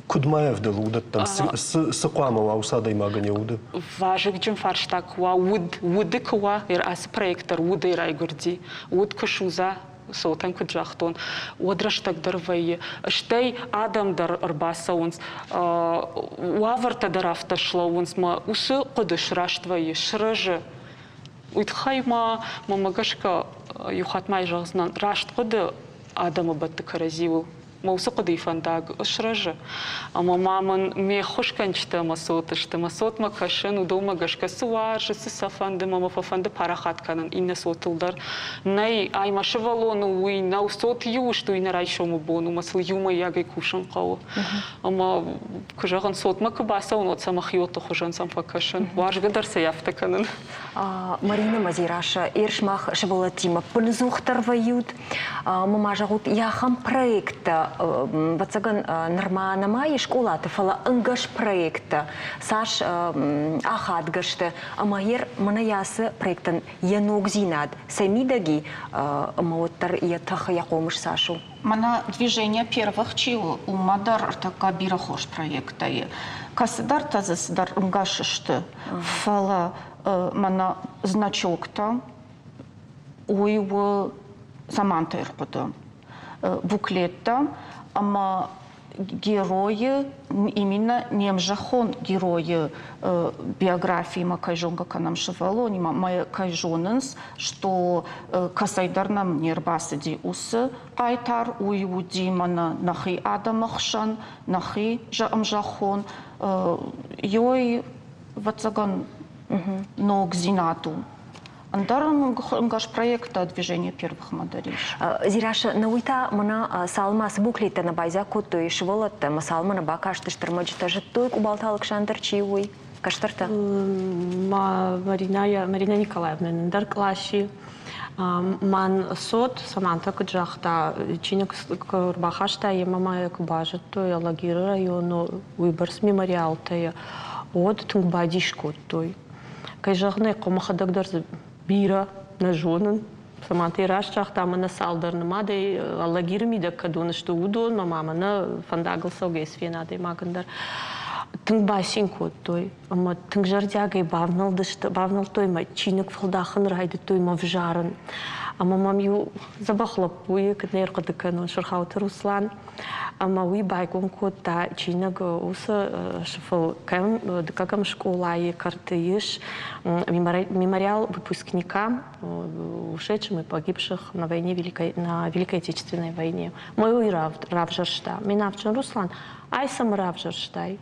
куыд ма ӕвдӕлы уыдӕттӕм? Цы хъуамӕ уа уыцы адӕймагӕн йӕ уды?
Вазыгджын фарста куы уа, уд, уды куы уа, ацы проект дӕр удӕй райгуырди. Уд куы судза, цотӕн куыд загътон, уӕд рӕстӕг дӕр вӕййы. Стӕй адӕм дӕр ӕрбацӕуынц, уавӕртӕ дӕр афтӕ слӕууынц, мӕ уыцы хъуыды сраст вӕййы, сырӕзы. Уый тыххӕй ма, мӕнмӕ гӕсгӕ, иу хатт ма зӕгъдзынӕн, раст хъуыды адӕмы бӕтты кӕрӕдзиуыл. Мӕ уыцы хъуыдыйы фӕндаг срӕзы. Ӕмӕ ма мын ме ххуысгӕнджытӕ мӕ цот сты. Мӕ цотмӕ кӕсын, уыдонмӕ гӕсгӕ цы уарзы, цы сӕ фӕнды, мӕ мӕ фӕфӕнды парахат кӕнын иннӕ цотыл дӕр. Нӕй, ай мӕ сывӕллон у, уый нӕу, цот иу сты, уый нӕ райсомы бон у, мӕ сыл иумӕйагӕй кусын хъӕуы. Ӕмӕ куы зӕгъын, цотмӕ куы бацӕуын, уӕд сӕ мӕхиуӕтты хуызӕн сӕм фӕкӕсын. Уарзгӕ дӕр сӕ афтӕ кӕнын.
Марина Мазираша, Ерс мах сывӕллӕттимӕ пындзухдӕр вӕййут. Ӕмӕ ма зӕгъут, ахӕм проекттӕ, ӕвӕццӕгӕн, нырма нӕма ис скъолаты, фӕлӕ ӕнгӕс проекттӕ цас ахадгӕ сты ӕмӕ ер мӕнӕ ацы проектӕн йӕ ногдзинад цӕй мидӕг и ӕмӕ уӕддӕр йӕ тых, йӕ хъомыс цас у?
Мӕнӕ движение первых чи у, уымӕ дӕр ӕртӕккӕ бирӕ хорз проекттӕ и. Кӕцыдӕртӕ дзы цыдӕр ӕнгӕс сты, фӕлӕ мӕнӕ значоктӕ, уый у заманты ӕрхъуыды. Буклеттӕ ӕмӕ геройы, именно не мзӕххон геройы биографиимӕ кӕй зонгӕ кӕнӕм сывӕллонимӕ, мӕ кӕй зонынц, что кӕцӕйдӕр нӕм не рбацыди уыцы хъайтар, уый уыди мӕнӕ нӕхи адӕмы хсӕн, нӕхи ӕмзӕххон. Ёй, ӕвӕццӕгӕн, ногдзинад у. Ӕндӕр ӕнгӕс проекттӕ движение первых-мӕ дӕр ис.
Зираша, нӕ уый та мӕнӕ цалынмӕ ацы буклеттӕ нӕ байдзаг кодтой сывӕллӕттӕ ӕмӕ цалынмӕ нӕ бакастысты ӕрмӕджытӕ, зыдтой Къубалты Алыксандр чи у, уый? Кӕстӕртӕ?
Марина, Марина Николаевна ӕндӕр къласи. Мӕн цот Саманта куыд загъта, чиныг куы ӕрбахаста йемӕ ма йӕ куы базыдтой Алагиры районы уыйбӕрц мемориалтӕ, уӕд тынг бадис кодтой. Кӕй зӕгъын ӕй хъӕуы, мӕхӕдӕг дӕр дзы бирӕ нӕ зонын. Саманта раст загъта, мӕнӕ цалдӕр нымадӕй Алагиры мидӕг кӕдон сты, уыдонмӕ ма мӕнӕ фӕндагыл цӕугӕ сфен адӕймагӕн дӕр. Тынг бацин кодтой ӕмӕ тынг зӕрдиагӕй бавнӕлдтой мӕ чиныг фӕлдахын райдыдтой мӕ взарын. Ӕмӕ мӕм иу дзӕбӕх лӕппуйы куыд нӕ ӕрхъуыды кӕнон, Сырхауты Руслан, ӕмӕ уый байгом кодта чиныг уыцы сыфыл, кӕм дыккӕгӕм скъолайы кӕрты ис мемориал выпускника, ушедшим и погибших на войне Великой, на Великой Отечественной войне. Мой уый равзӕрста. Ме навджын Руслан, ай цӕмӕ равзӕрстай?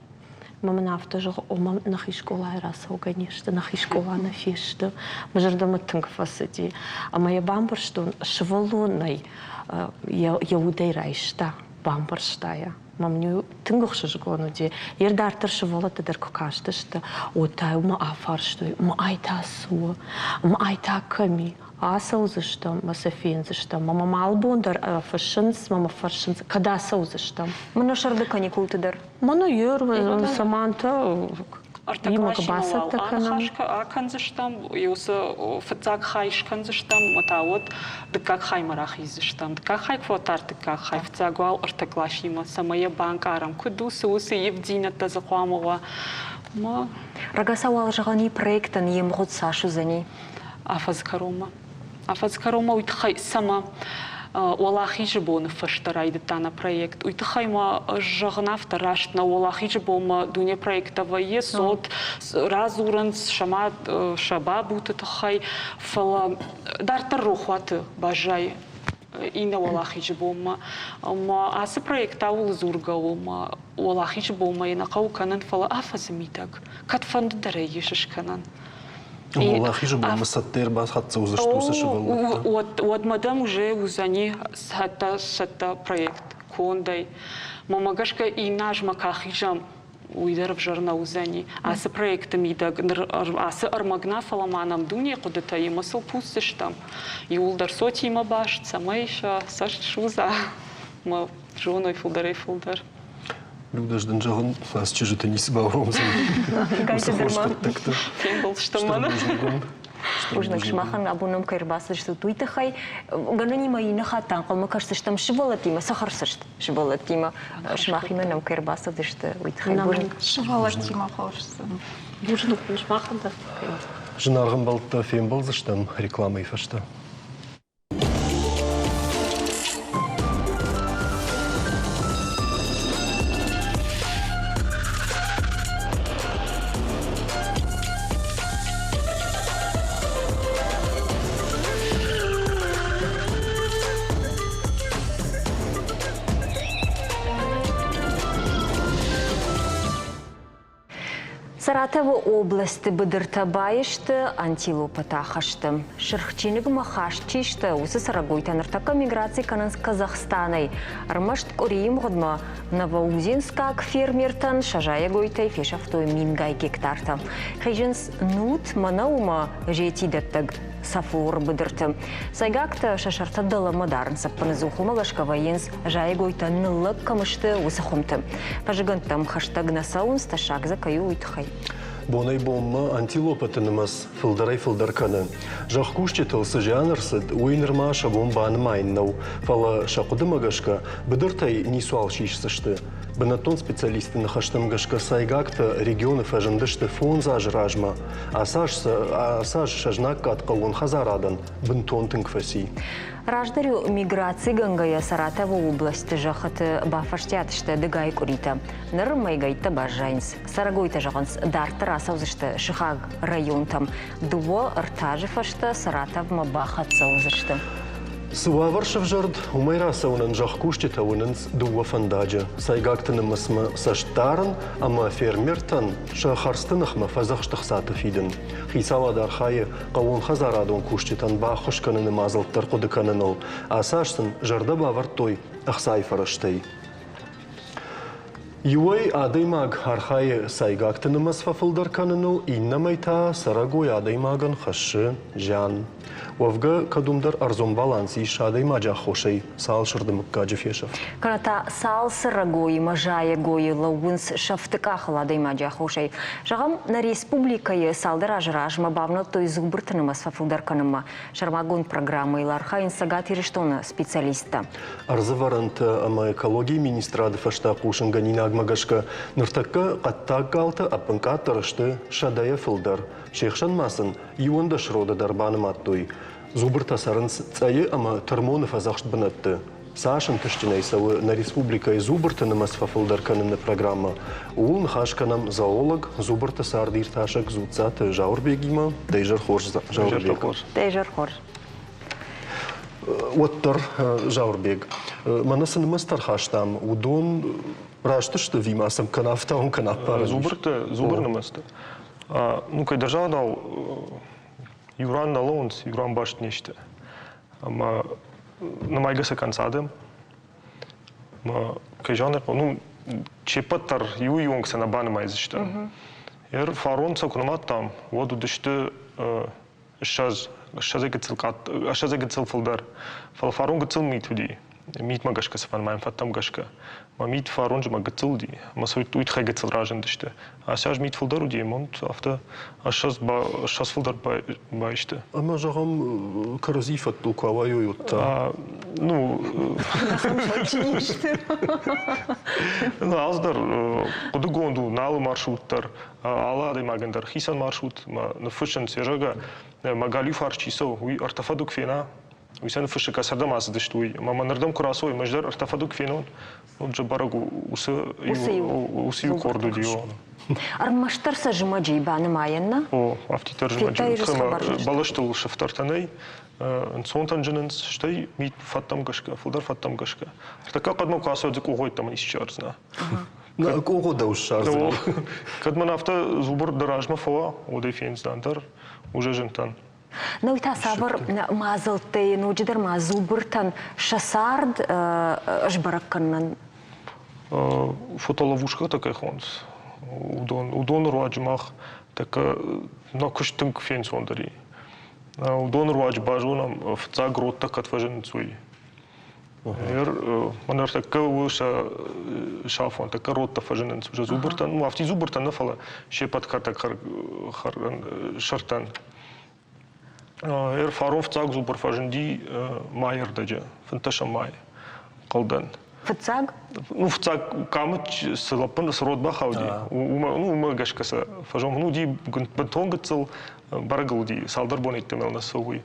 Мӕ мын афтӕ зӕгъы, ома нӕхи скъолайы рацӕугӕ не сты, нӕхи скъола нӕ фесты. Мӕ зӕрдӕмӕ тынг фӕцыди. Ӕмӕ йӕ бамбӕрстон, сывӕллонӕй йӕ удӕй райста, бамбӕрста йӕ. Мӕ мын тынг ӕхсызгон уыди. Йе дарддӕр сывӕллӕттӕ дӕр куы кастысты, уӕд та мӕ афарстой, мӕ ай та цы у, мӕ ай та кӕм и? Ацӕудзыстӕм мӕ сӕ фендзыстӕм. Мӕ мӕм алыбон дӕр фыссынц, мӕ мӕ фӕрсынц, кӕд ацӕудзыстӕм.
Мӕнӕ сӕрды каникулты дӕр.
Мӕнӕ ер Саманта имӕ куы бацӕттӕ кӕнӕм.
Акӕндзыстӕм, уыцы фыццаг хай скӕндзыстӕм, ӕмӕ та уӕд дыккаг хаймӕ рахиздзыстӕм. Дыккаг хай куы фӕтар дыккаг хай, фыццаг уал ӕртӕ къласимӕ, цӕмӕй йӕ банкъарӕм, куыд у, цы у, цы ивддзинӕдтӕ дзы хъуамӕ уа.
Рагацау уал зӕгъӕн и проектӕн йе мгъуыд цас уыдзӕни?
Афӕдзы кӕронмӕ. Афӕдзы кӕронмӕ уый тыххӕй цӕмӕ Уӕлахизы боны фӕстӕ райдыдта нӕ проект. Уый тыххӕй ма ӕз зӕгъын афтӕ раст нӕ Уӕлахизы бонмӕ дуне проекттӕ вӕййы, цот радзурынц сӕ мад, сӕ бабуты тыххӕй, фӕлӕ дарддӕр рохуаты баззайы иннӕ Уӕлахизы бонмӕ. Ӕмӕ ацы проект ауыл дзургӕ у, ӕмӕ Уӕлахизы бонмӕ йӕ нӕ хъӕуы кӕнын, фӕлӕ афӕдзы мидӕг кӕдфӕнды дӕр ӕй ис скӕнӕн.
Уӕлахизы бонмӕ цӕттӕ ӕрбахӕццӕ уыдзысты уыцы сывӕллӕттӕ?
Уӕдмӕ дӕм уже уыдзӕни цӕттӕ цӕттӕ проект кондӕй. Мӕнмӕ гӕсгӕ иннӕ азмӕ куы ахизӕм, уый дӕр ӕвзӕр нӕ уыдзӕни. Ацы проекты мидӕг ныр ацы ӕрмӕг нӕ, фӕлӕ ма нӕм дуне хъуыдытӕ ӕмӕ сыл кусдзыстӕм. Иууылдӕр цотимӕ баст, цӕмӕй сӕ цӕст судза ӕмӕ зоной фылдӕрӕй-фылдӕр.
Людӕ, дын зӕгъын, ацы чызджыты ницы бауромдзӕн. Уыцы хорз хъуыддӕгты.
Фембӕлдыстӕм мӕнӕ.
Бузныг сымахӕн абон нӕм кӕй ӕрбацыдыстут, уый тыххӕй. Гӕнӕнимӕ иннӕ хатт ӕнхъӕлмӕ кӕсдзыстӕм сывӕллӕттимӕ, цӕхӕрцӕст сывӕллӕттимӕ. Сымахимӕ нӕм кӕй ӕрбацыдысты, уый тыххӕй бузныг.
Сывӕллӕттимӕ хорз.
Бузныг сымахӕн дӕр.
Зынаргъ ӕмбӕлттӕ, фембӕлдзыстӕм рекламӕйы фӕстӕ.
Саратовы областы быдыртӕ баисты антилопӕтӕ хӕсты. Сырх чиныгмӕ хаст чи сты, уыцы цӕрӕгойтӕ ныртӕккӕ миграци кӕнынц Казахстанӕй. Ӕрмӕст къуырийы мгъуыдмӕ новоузенскаг фермертӕн сӕ зайӕгойтӕй фесӕфтой мингай гектартӕ. Хизынц нут, мӕнӕумӕ зетидӕттӕг сафлоры быдырты. Сайгактӕ сӕ сӕртӕ дӕлӕмӕ дарынц ӕппынӕдзух, уымӕ гӕсгӕ вӕййынц зайӕгойтӕ ныллӕг кӕм сты, уыцы хуымты. Фӕзыгӕндтӕм хӕстӕг нӕ цӕуынц, тӕссаг дзы кӕй у, уый тыххӕй.
Бонӕй-бонмӕ антилопӕты нымӕц фылдӕрӕй-фылдӕр кӕны. Зӕхкусджытыл цы зиан ӕрцыд, уый нырма сӕ бон банымайын нӕу, фӕлӕ сӕ хъуыдымӕ гӕсгӕ быдыртӕй ницуал сисдзысты. Бынӕттон специалистты ныхӕстӕм гӕсгӕ сайгактӕ регионы фӕзындысты фондз азы размӕ. Ацы аз сӕ знаггад хъӕууон хӕдзарадӕн бынтон тынг фӕци.
Раздӕр-иу миграцигӕнгӕйӕ Саратовы областы зӕххыты бафӕстиат сты дыгай къуыритӕ. Ныр мӕйгӕйттӕ баззайынц. Цӕрӕгойтӕ зӕгъынц, дарддӕр ацӕудзысты сыхаг районтӕм. Дыууӕ ӕртӕ азы фӕстӕ Саратовмӕ бахӕццӕ уыдзысты.
Цы уавӕр сӕвзӕрд, уымӕй рацӕуынӕн зӕхкусджытӕ уынынц дыууӕ фӕндаджы. Сайгакты нымӕцмӕ цӕст дарын ӕмӕ фермертӕн сӕ хӕрдзты ныхмӕ фӕдзӕхсты хцаты фидын. Хицауад архайы хъӕууонхӕдзарадон кусджытӕн баххуыс кӕныны мадзӕлттӕ ӕрхъуыды кӕныныл. Ацы аз сын зӕрдӕ бавӕрдтой ӕхцайы фӕрӕзтӕй. Иуӕй адӕймаг архайы сайгакты нымӕц фӕфылдӕр кӕныныл, иннӕмӕй та цӕрӕгой адӕймагӕн хӕссы зиан. Уӕвгӕ, кӕд уым дӕр ӕрдзон баланс ис адӕймаджы аххосӕй цал сырды мыггаджы фесӕфт.
Кӕнӕ та цал цӕрӕгоимӕ зайӕгойы лӕууынц сӕфты къахыл адӕймаджы аххосӕй. Зӕгъӕм, нӕ республикӕйы цалдӕр азы размӕ бавнӕлдтой зубрты нымӕц фӕфылдӕр кӕнынмӕ. Сӕрмагонд программӕйыл архайынц Цӕгат Ирыстоны специалисттӕ.
Ӕрдзӕвӕрӕнтӕ ӕмӕ экологийы министрады фӕстӕ хъусынгӕнинагмӕ гӕсгӕ, ныртӕккӕ хъӕддаг галтӕ ӕппынкъаддӕр сты сӕдӕйӕ фылдӕр. Се хсӕн ма сын 11 роды дӕр банымадтой. Зубртӕ цӕрынц Цъӕйы ӕмӕ Тырмоны фӕдзӕхст бынӕтты. Цас ӕнтыстджынӕй цӕуы нӕ республикӕйы зубрты нымӕц фӕфылдӕр кӕныны программӕ, ууыл ныхас кӕнӕм зоолог, зубрты цардиртасӕг Дзуццаты Зауырбегимӕ. Дӕ изӕр хорз, Зауырбег.
Дӕ изӕр хорз.
Уӕддӕр, Зауырбег, мӕнӕ цы нымӕцтӕ ӕрхастам, уыдон раст сты ӕви ма сӕм кӕнӕ ӕфтауын, кӕнӕ ӕппарын?
Зубрты, зубр нымӕцтӕ. Ну, кӕй загъдау, иу ран нӕ лӕууынц, иу ран баст не сты. Ӕмӕ нымайгӕ сӕ кӕнынц адӕм. Ӕмӕ, кӕй зӕгъын ӕй хъӕуы, ну, се ппӕт дӕр иуы онг сӕ нӕ банымайдзысты. Ер фарон сӕ куы нымадтам, уӕд уыдысты 20, ссӕдзӕй гыццыл ссӕдзӕй гыццыл фылдӕр. Фӕлӕ фарон гыццыл мит уыди. Митмӕ гӕсгӕ цы фӕнымайӕм, фӕдтӕм гӕсгӕ. Мӕ мит фарон зымӕг гыццыл уыди, ӕмӕ сӕ уый тыххӕй гыццыл разындысты. Ацы аз мит фылдӕр уыди, ӕмӕ афтӕ ссӕдз фылдӕр баисты.
Ӕмӕ, зӕгъӕм, кӕрӕдзи фӕдтыл куы ауайой, уӕд та?
Ну, ну, алцыдӕр хъуыдыгонд у, налы маршрут дӕр, алы адӕймагӕн дӕр хицӕн маршрут ныффыссынц, зӕгъгӕ, мӕ галиу фарс чи цӕуы, уый ӕртӕфӕдыг фена, уый сӕ ныффыссы, кӕцырдӕм ацыдысты, уый. Ӕмӕ мӕнырдӕм куы рацӕуой, ӕз дӕр ӕртӕфӕдыг фенон, уӕд же бӕрӕг у, уыцы иу къорд уыди.
Ӕрмӕстдӕр сӕ зымӕджы банымайӕн, нӕ?
О, афтиддӕр зымӕджы. Бӕлӕстыл сыфтӕртӕ нӕй, ӕнцонтӕн зынынц, стӕй мит фӕдтӕм гӕсгӕ, фылдӕр фӕдтӕм гӕсгӕ. Ӕртӕккӕ хъӕдмӕ куы ацӕуӕд, дзы къогъойттӕм исчи ӕрдзынӕ.
Къогъо дӕу ссардзӕни.
Кӕд мын афтӕ зубр дӕ размӕ фӕуа, уӕд ӕй фендзынӕн дӕр, уже зынтӕн.
Науи та цавӕр мадзӕлттӕй ноджыдӕр ма зубртӕн сӕ цард сбӕрӕг кӕнынӕн?
Фотоловушкӕтӕ кӕй хонынц, уыдон, уыдоны руаджы мах тӕккӕ нӕ куыст тынг фенцондӕр и. Уыдоны руаджы базонӕм, фыццаг родтӕ кӕд фӕзынынц, уый. Ер мӕн ӕртӕккӕ у сӕ сафон, тӕккӕ родтӕ фӕзынынц уже зубртӕн, ну афтид зубртӕн нӕ, фӕлӕ се ппӕт кӕртӕг сӕртӕн. Ер фарон фыццаг зубр фӕзынди майы ӕрдӕджы, фынддӕсӕм май хъӕлдӕн.
Фыццаг?
Ну, фыццаг къамы цы лӕппын, цы род бахауди, уымӕ, ну, уымӕ гӕсгӕ сӕ фӕзон. Ну, уыди бынтон гыццыл, бӕрӕгыл уыди, цалдӕр боны йеддӕмӕ нӕ цӕуы уый.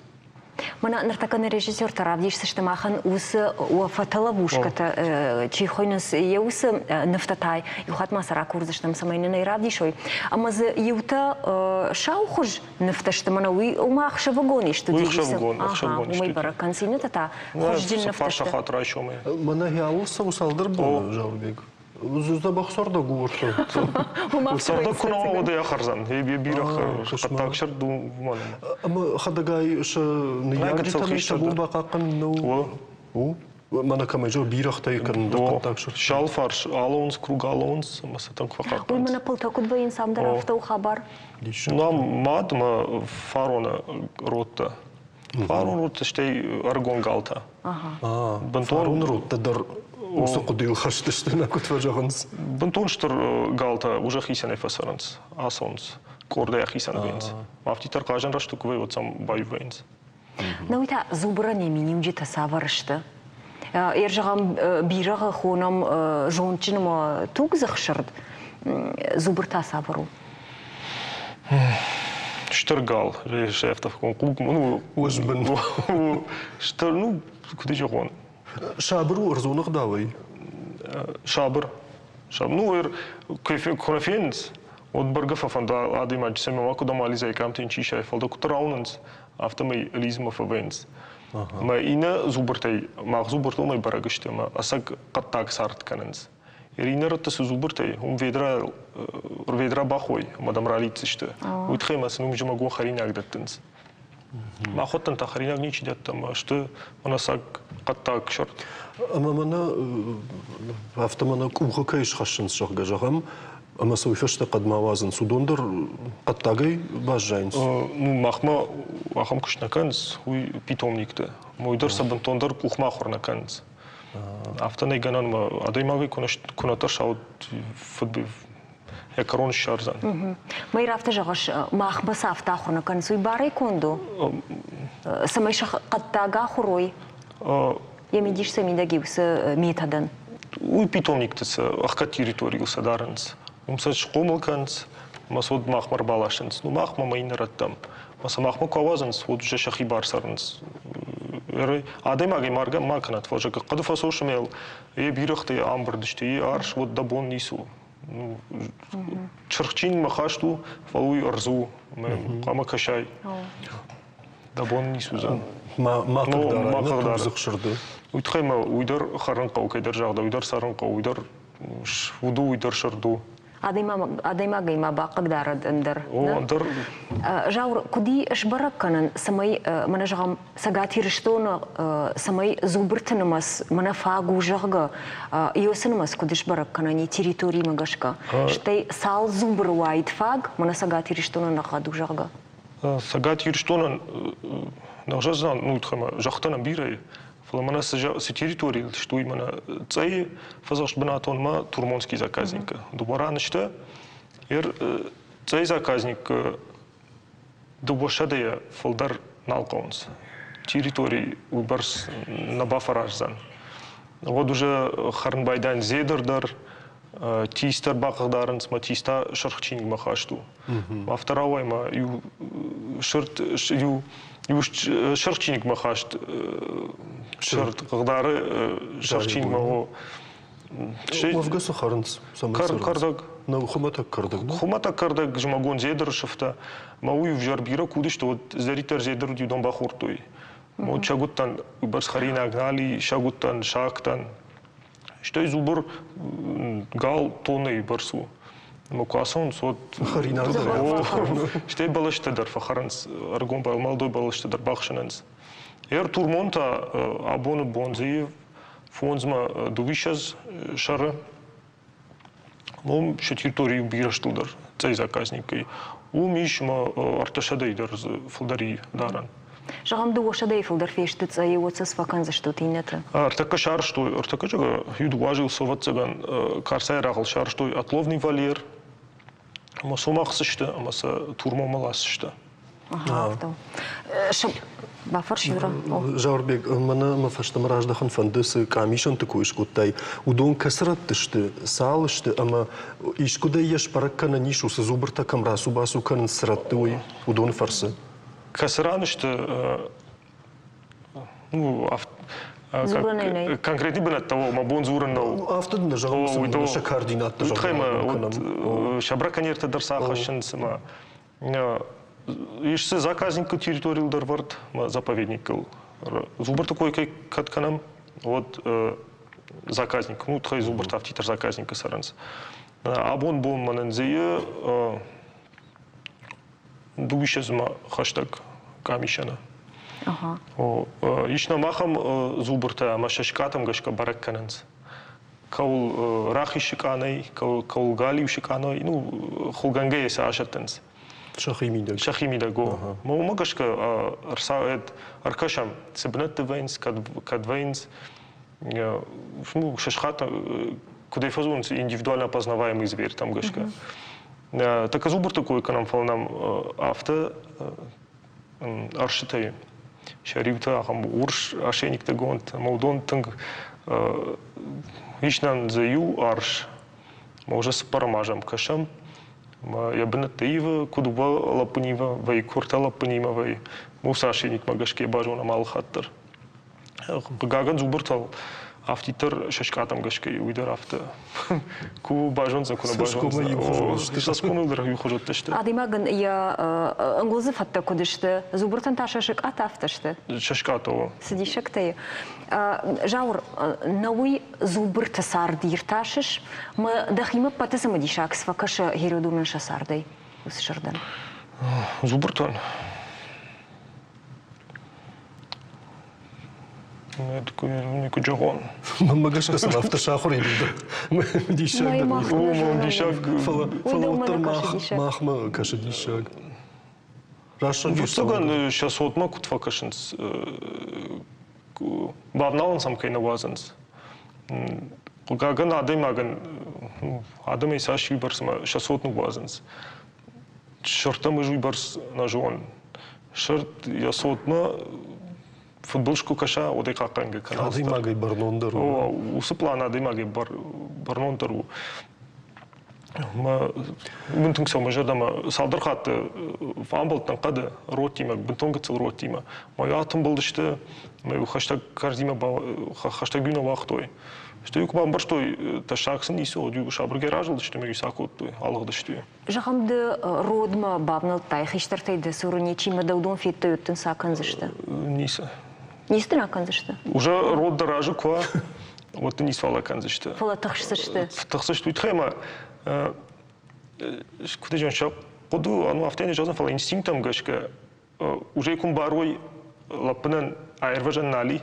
Мӕнӕ ныртӕккӕ нӕ режиссертӕ равдисдзысты махӕн уыцы фотоловушкӕтӕ чи хуыйнынц, йӕ уыцы нывтӕ та иу хатт ма сӕ ракурдзыстӕм, цӕмӕй нын ӕй равдисой. Ӕмӕ дзы иутӕ саухуыз нывтӕ сты, мӕнӕ уый уымӕ ӕхсӕвыгон исты
Уый ӕхсӕвыгон, ӕхсӕвыгон
Уымӕй бӕрӕг кӕнынц, иннӕтӕ та хуызджын нывтӕ сты.
Сахат райсомӕй.
Мӕнӕ хиауыл цӕуы цалдӕр боны, Зауырбег. Дзӕбӕх цӕрдӕг у ӕртӕ.
Цӕрдӕг куы нӕ уа, уӕд ӕй ахӕрдзӕн. Бирӕ хъӕддаг сырд у уымӕн.
Ӕмӕ хӕдӕгай сӕ ныййарджытӕн сӕ бон бахъахъхъӕнын нӕу? У? Мӕнӕ кӕмӕй зӕгъ, бирӕгътӕй кӕнын дӕр хъӕддаг сырд.
Шалфарс алауынц, круг алауынц, ӕмӕ сӕ тынг фӕхъахъхъӕнынц.
Уый мӕнӕ пылтӕ куыд вӕййынц, ам дӕр афтӕ у хабар?
Нӕ мад мӕ фароны родтӕ. Фарон родтӕ, стӕй ӕрыгон галтӕ.
Бынтон родтӕ дӕр уыцы хъуыдыйыл хӕст сты, нӕ куыд фӕзӕгъынц?
Бынтон стыр галтӕ уже хицӕнӕй фӕцӕрынц, ацӕуынц, къордӕй ахицӕн вӕййынц. Афтиддӕр хъазӕн рӕстӕг куы вӕййы, уӕд сӕм баиу вӕййынц.
Науи та зубрӕн йӕ миниуджытӕ цавӕр сты? Ер зӕгъӕм, бирӕгъы хонӕм зондджын ӕмӕ тугдзых сырд. Зубр та цавӕр у?
Стыр гал, сӕфтӕфкон хъуг, ну,
Уызбын.
Стыр, ну, куыд зӕгъон?
Сабыр у ӕрдзон ӕгъдауӕй?
Сабыр. Ну, эр куы нӕ фенынц, уӕд бӕргӕ фӕфӕнды адӕймаджы цӕмӕй ма куыд амализай, къамтӕ йын чи сай, фӕлӕ куыд рауынынц, афтӕмӕй лидзынмӕ фӕвӕййынц. Ӕмӕ иннӕ зубртӕй, мах зубртыл уымӕй бӕрӕг сты, ӕмӕ ӕцӕг хъӕддаг цард кӕнынц. Иннӕ рӕтты цы зубртӕй, уым ведра, ведра бахой ӕмӕ дӕм ралидздзысты. Уый тыххӕй ма сын уым зымӕгон хӕринаг дӕттынц. Махуӕттӕн та хӕринаг ничи дӕтты ӕмӕ сты мӕнӕ сӕг. хъӕддаг сырд.
Ӕмӕ мӕнӕ афтӕ мӕнӕ къухы кӕй схӕссынц, зӕгъгӕ, зӕгъӕм, ӕмӕ сӕ уый фӕстӕ хъӕдмӕ уадзынц, уыдон дӕр хъӕддагӕй баззайынц?
Ну, махмӕ ахӕм куыст нӕ кӕнынц, уый питомникты. Уый дӕр сӕ бынтондӕр къухмӕ ахуыр нӕ кӕнынц. Афтӕ нӕй гӕнӕн, ӕмӕ адӕймагӕй куы нӕ тӕрса, уӕд фыд йӕ кӕрон ссардзӕн.
Мӕйр афтӕ зӕгъыс, махмӕ цы афтӕ ахуыр нӕ кӕнынц, уый барӕй конд у? Цӕмӕй сӕ хъӕддаг ахуыр уой? Йӕ мидис сӕ мидӕг и уыцы методӕн?
Уый питомникты цы ӕхгӕд территорийыл сӕ дарынц. Уым сӕ схъомыл кӕнынц, ӕмӕ сӕ уӕд махмӕ ӕрбаласынц. Ну, махмӕ ӕмӕ иннӕ рӕттӕм. Ӕмӕ сӕ махмӕ куы ауадзынц, уӕд уже сӕхи бар цӕрынц. Адӕймагӕй маргӕ ма кӕнӕд, фӕлӕ хъӕды фӕсосымӕл йе бирӕгътӕ амбырд сты, йе арс, уӕд дӕ бон ницы у. Чырхчинмӕ хаст у, фӕлӕ уый ӕрдз у, хъуамӕ кӕсай. Дӕ бон ницы уыдзӕн.
Ма хъыгдара, сырды.
Уый тыххӕй ма уый дӕр хӕрын хъӕуы, кӕйдӕр загъта, уый дӕр цӕрын хъӕуы, уый дӕр уд у, уый дӕр сырд у.
Адӕймагӕй ма бахъыгдарӕд ӕндӕр.
О, ӕндӕр.
Зауыр, куыд и сбӕрӕг кӕнӕн, цӕмӕй, мӕнӕ зӕгъӕм, Цӕгат Ирыстоны, цӕмӕй зубрты нымӕц мӕнӕ фаг у, зӕгъгӕ, уыцы нымӕц куыд сбӕрӕг кӕнӕн и территоримӕ гӕсгӕ? Стӕй цал зубры уаид фаг, мӕнӕ Цӕгат Ирыстонӕн ӕгъгъӕд у, зӕгъгӕ?
Цӕгат Ирыстонӕн нӕгъзӕдзӕн, ну, зӕгътӕн бирӕ, фӕлӕ мӕнӕ цы территорийыл сты, уый мӕнӕ Цъӕйы фӕдзӕхст бынатонмӕ Турмонский заказникы. Дыууӕ ран сты. Цъӕйы заказник дыууӕсӕдӕйӕ фылдӕр нал хъӕуынц. Территори уыйбӕрц нӕ бафӕраздзӕн. Уӕд уже хӕрын байдайын дзедыр дӕр, тис дӕр бахъыгдарынц, мӕ тис та сырх чиныгмӕ хаст у. Афтӕ рауайы ма иу сырд иу иу сырх чиныгмӕ хаст сырд хъыгдары сырх чиныгмӕ о.
Уӕвгӕ цы хӕрынц?
Кӕрдӕг.
Нӕу хуымӕтӕг кӕрдӕг.
Хуымӕтӕг кӕрдӕг зымӕгон дзедыры сыфтӕ. Мӕ уый ӕвзӕр бирӕ куы уыдысты, уӕд зӕриддӕр дзедыр уыди, уыдон бахордтой. Уӕд сӕгуыттӕн уыйбӕрц хӕринаг нал и, сӕгуыттӕн, сагтӕн. Стӕй зубр гал тоннӕйы бӕрц у. Ӕмӕ куы ацӕуынц, уӕд
хӕринаг дӕр
Стӕй бӕлӕстӕ дӕр фӕхӕрынц, ӕрыгон малдой бӕлӕстӕ дӕр бахсынынц. Ӕртурмон та абоны бон дзы фондзмӕ дыууиссӕдз сӕры. Уым сӕ территорийы бирӕ стылдӕр цъӕй заказникӕй. Уым ис ӕмӕ ӕртӕсӕдӕй дӕр фылдӕр и дарӕн.
Зӕгъӕм, дыууӕсӕдӕй фылдӕр фесты цъӕйы, уӕд сӕ цы фӕкӕндзыстут иннӕты?
Ӕртӕккӕ сарӕзтой, ӕртӕккӕ зӕгъы, иу дыууӕ ӕвӕццӕгӕн, Карцайы рагъыл сарӕзтой отловный вольер, ӕмӕ сом ахсдзысты ӕмӕ сӕ турмомӕ ласдзысты.
Бафӕрс, Юра.
Зауырбег, мӕнӕ мӕ фӕстӕмӕ раздӕхын фӕнды, цы къамисӕнты кой скодтай, уыдон кӕцы рӕтты сты, цал сты ӕмӕ искуыдӕй йӕ сбӕрӕг кӕнӕн ис, уыцы зубртӕ кӕм рацу-бацу кӕнынц, цы рӕтты, уый уыдоны фӕрцы?
Кӕцы ран сты, ну, конкретный бынӕттӕ мӕ бон дзурын нӕу.
Афтӕ дын зӕгъын, сӕ координаттӕ
зӕгъын. Сӕ браконьертӕ дӕр сӕ ахӕссынц ӕмӕ ис дзы заказникы территорийыл дӕр вӕрд заповедникыл. Зубрты кой кӕй кӕд кӕнӕм, уӕд заказник, ну, тыххӕй зубрты афтиддӕр заказникы цӕрынц. Абон бон мӕнӕн дзы дыууиссӕдзмӕ хӕстӕг къамисӕны. Ис нӕм ахӕм зубртӕ ӕмӕ сӕ скъӕтӕм гӕсгӕ бӕрӕг кӕнынц. Кӕуыл рахиз сыкъа нӕй, кӕуыл галиу сыкъа нӕй, ну, хуылгӕнгӕйӕ сӕ асӕттынц.
Сӕхи мидӕг.
Сӕхи мидӕг, о. Уымӕ гӕсгӕ ӕркӕсӕм, цы бынӕтты вӕййынц, кӕд вӕййынц, ну, сӕ куыдӕй фӕзонынц индивидуально опознаваемый зверь там гӕсгӕ. Так зубрты кой кӕнӕм, фӕлӕ нӕм афтӕ ӕрсытӕй сӕ риутӕ ахӕм урс ошейниктӕгонд ӕмӕ уыдон тынг ис нӕм дзы иу арс, ӕмӕ уже цыппӕрӕм азӕм кӕсӕм, ӕмӕ йӕ бынӕттӕ ивы, куыд уӕ лӕппынимӕ вӕййы, куы ӕртӕ лӕппынимӕ вӕййы, уыцы ошейникмӕ гӕсгӕ базонӕм алы хатт дӕр. Хъыгагӕн, зубртыл афтиддӕр сӕ скъӕтӕм гӕсгӕ уый дӕр афтӕ куы базондзӕн, куы нӕ базондзӕн. Цӕсгомыл дӕр иухуызӕттӕ сты.
Адӕймагӕн йӕ ӕнгуылдзы фӕдтӕ куыд сты, зубртӕн та сӕ сыкъатӕ афтӕ сты.
Сӕ сыкъатӕ, о.
Цы диссӕгтӕ и. Зауыр, нӕ уый зубрты цард иртасыс, мӕ дӕхимӕ ппӕты цымыдисаг цы фӕкӕсы Геродонӕн сӕ цардӕй, уыцы сырдӕн?
Зубртӕн? Куыд зӕгъон?
Мӕнмӕ гӕсгӕ сын афтӕ сахуыр и диссаг.
Диссаг.
Фӕлӕ уӕддӕр махмӕ кӕсы диссаг. Раст
Ӕвӕццӕгӕн, сӕ цотмӕ куыд фӕкӕсынц, бавналын сӕм кӕй нӕ уадзынц. Хъыгагӕн, адӕймагӕн адӕмӕй цас уыйбӕрц ӕмӕ сӕ цот ныууадзынц. Сырдтӕм ӕз уыйбӕрц нӕ зонын. Сырд йӕ цотмӕ фыдбылыз куы кӕса, уӕд ӕй хъахъхъӕнгӕ кӕна.
Адӕймагӕй бӕрнондӕр у.
Уыцы план адӕймагӕй бӕрнондӕр у. Мын тынг цӕуы мӕ зӕрдӕмӕ. Цалдӕр хатты фӕамбӕлдтӕн хъӕды родтимӕ, бынтон гыццыл родтимӕ. Мӕ атымбылдысты, мӕ хӕстӕг кӕрдзимӕ хӕстӕг-иу нӕ уагътой. Стӕй-иу куы бамбӕрстой, тӕссаг сын ницы уыд, иу сабыргай разылдысты ӕмӕ-иу сӕ акодтой, алыгъдысты.
Зӕгъӕм, ды родмӕ бавнӕлдтай, хистӕртӕй дӕ цуры ничи мӕ дӕу дон федтой, уӕд дын цы акӕндзысты?
Ницы.
Ницы дын акӕндзысты?
Уже род дӕ разы куы уа, уӕд дын ницуал акӕндзысты.
Фӕлӕ тыхсдзысты.
Тыхсдзысты уый тыххӕй ӕмӕ куыд зӕгъын, сӕ хъуыды у, афтӕ не зӕгъдзӕн, фӕлӕ инстинкттӕм гӕсгӕ уже куы мбарой лӕппынӕн аирвӕзӕн нал и,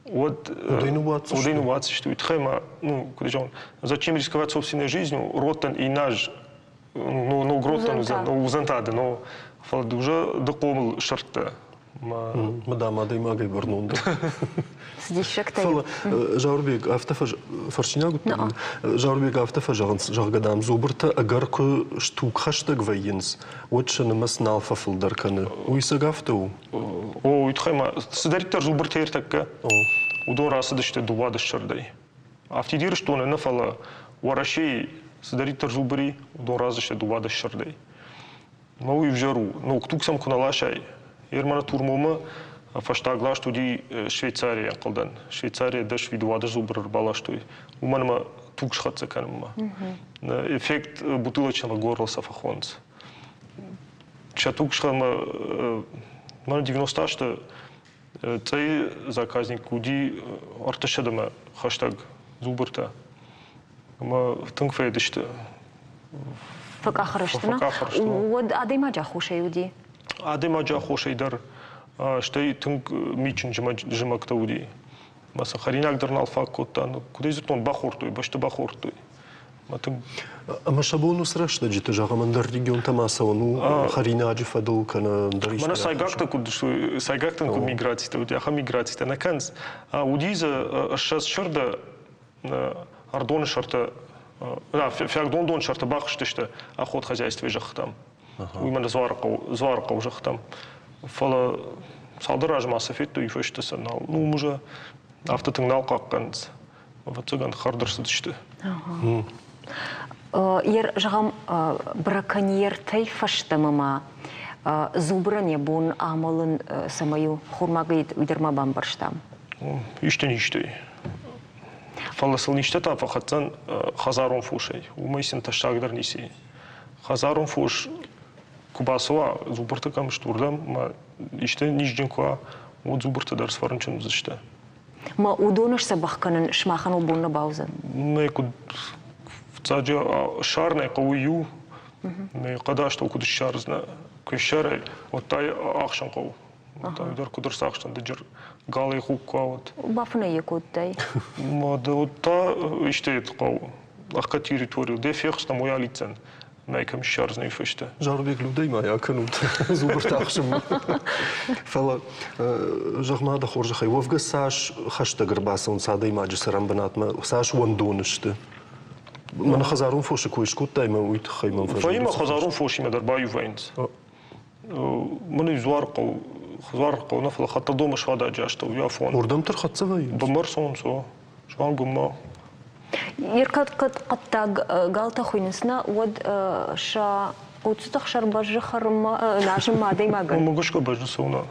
уӕд уӕд ныууадздзысты. Уый тыххӕй ма, ну, куыд зӕгъон, зачем рисковать собственной жизнью, родтӕн инназ, ну, ног родтӕн уыдзӕн, уыдзӕн та ды, но фӕлӕ уже ды хъомыл сырдтӕ.
Мадам адӕймагӕй бӕрнондӕр.
Цы диссӕгтӕ.
Фӕлӕ Зауырбег афтӕ фӕрсинаг уыдтӕн. Зауырбег афтӕ фӕзӕгъынц, зӕгъгӕ, дам, зубртӕ ӕгӕр куы стугхӕстӕг вӕййынц, уӕд сӕ нымӕц нал фӕфылдӕр кӕны. Уый цӕг афтӕ у?
О, уый тыххӕй ма цыдӕриддӕр зубртӕ ӕртӕккӕ, уыдон рацыдысты дыууадӕссӕрдӕй. Афтид Ирыстоны нӕ, фӕлӕ Уӕрӕсейы цыдӕриддӕр зубри, уыдон рацыдысты дыууадӕссӕрдӕй. Мӕ уый ӕвзӕр у, ног туг сӕм куы нӕ ласай. Ерманы Турмомы фӕстаг ласт уыди Швейцарийы ӕнхъӕлдӕн. Швейцарийӕ дӕс видуады зубр ӕрбаластой, уымӕн ӕмӕ туг схӕццӕ кӕнынмӕ. Эффект бутылочного горла сӕ фӕхонынц. Сӕ туг схӕмӕ мӕнӕ 90 азты Цъӕйы заказник уыди ӕртӕсӕдӕмӕ хӕстӕг зубртӕ. Ӕмӕ тынг фӕдысты.
Фӕкъахыр сты, Уӕд адӕймаджы аххосӕй уыди?
Адӕймаджы аххосӕй дӕр, стӕй тынг митджын зымӕгтӕ уыди. Мӕ сын хӕринаг дӕр нал фаг кодта. Куыдӕй дзырдтон, бахордтой, бӕсты бахордтой.
Ӕмӕ сӕ бон уыцы рӕстӕджыты, зӕгъӕм, ӕндӕр регионтӕм ацӕуын у хӕринаджы фӕдыл кӕнӕ ӕндӕр исты?
Мӕнӕ сайгактӕ куыд сайгактӕн куыд миграцитӕ уыди, ахӕм миграцитӕ нӕ кӕнынц. Уыди дзы 20 сырды Ӕрдоны сӕрты, Фиагдондон сӕрты бахызтысты охотхозяйствойы зӕххытӕм. Уый мӕнӕ Дзуарыхъӕу зӕххытӕм. Фӕлӕ цалдӕр азы ма сӕ федтой, уый фӕстӕ сӕ нал, ну, уым уже афтӕ тынг нал хъахъхъӕнынц. Ӕвӕццӕгӕн, хӕрд ӕрцыдысты.
Зӕгъӕм, браконьертӕй фӕстӕмӕ ма зубрӕн йӕ бон амӕлын цӕмӕй у, хормагӕй уый дӕр ма бамбӕрстам.
Исты низтӕй. Фӕлӕ сыл низтӕ та фӕхӕцдзӕн хӕдзарон фосӕй. Уымӕй сын тӕссагдӕр ницы и. Хӕдзарон фос куы бацӕуа, зубрты кӕм сты, уырдӕм ма исты низджын куы уа, уӕд зубртӕ дӕр сфӕрынчын уыдзысты.
Ма уыдоны сдзӕбӕх кӕнын сымахӕн уӕ бон нӕ бауыдзӕн?
Нӕ куыд фыццаджы ссарынӕй хъӕуы иу, нӕ хъӕдастӕу куыд ссардзынӕ, куы ссарай, уӕд та ӕхсын хъӕуы. Та дӕр куыд ӕрцахстан дыджыр галӕй хук куы ауад.
Бафынӕй йӕ кодтай?
Уӕд та исты хъӕуы. Ӕхгӕд территорийыл дӕ фехстам, уый алидздзӕн. Мӕ кӕм ссардзынӕ фӕстӕ.
Зарбег Людӕй ма акӕнут зубртӕ ахсынмӕ. Фӕлӕ, зӕгъ-ма дӕ хорзӕхӕй, уӕвгӕ цас хӕстӕг ӕрбацӕуынц адӕймаджы цӕрӕнбынатмӕ, цас уӕндон сты? Мӕнӕ хӕдзарон фосы кой скодтай мӕ уый тыххӕй мӕм фӕзынд.
Фӕимӕ хӕдзарон фосимӕ дӕр баиу вӕййынц. Мын Дзуархъӕу, Дзуархъӕу нӕ, фӕлӕ Хӕтӕлдомы суададжы астӕу йӕ афон.
Уырдӕм дӕр хӕццӕ вӕййынц?
Бымӕрцон цо, суанг уыммӕ.
Иркӕд кӕд хъӕддаг галтӕ хуыйнынц нӕ, уӕд сӕ хъуццыты хсӕр бӕззы хӕрынмӕ, назынмӕ адӕймагӕн.
Уымӕ гӕсгӕ бӕззы цӕуына.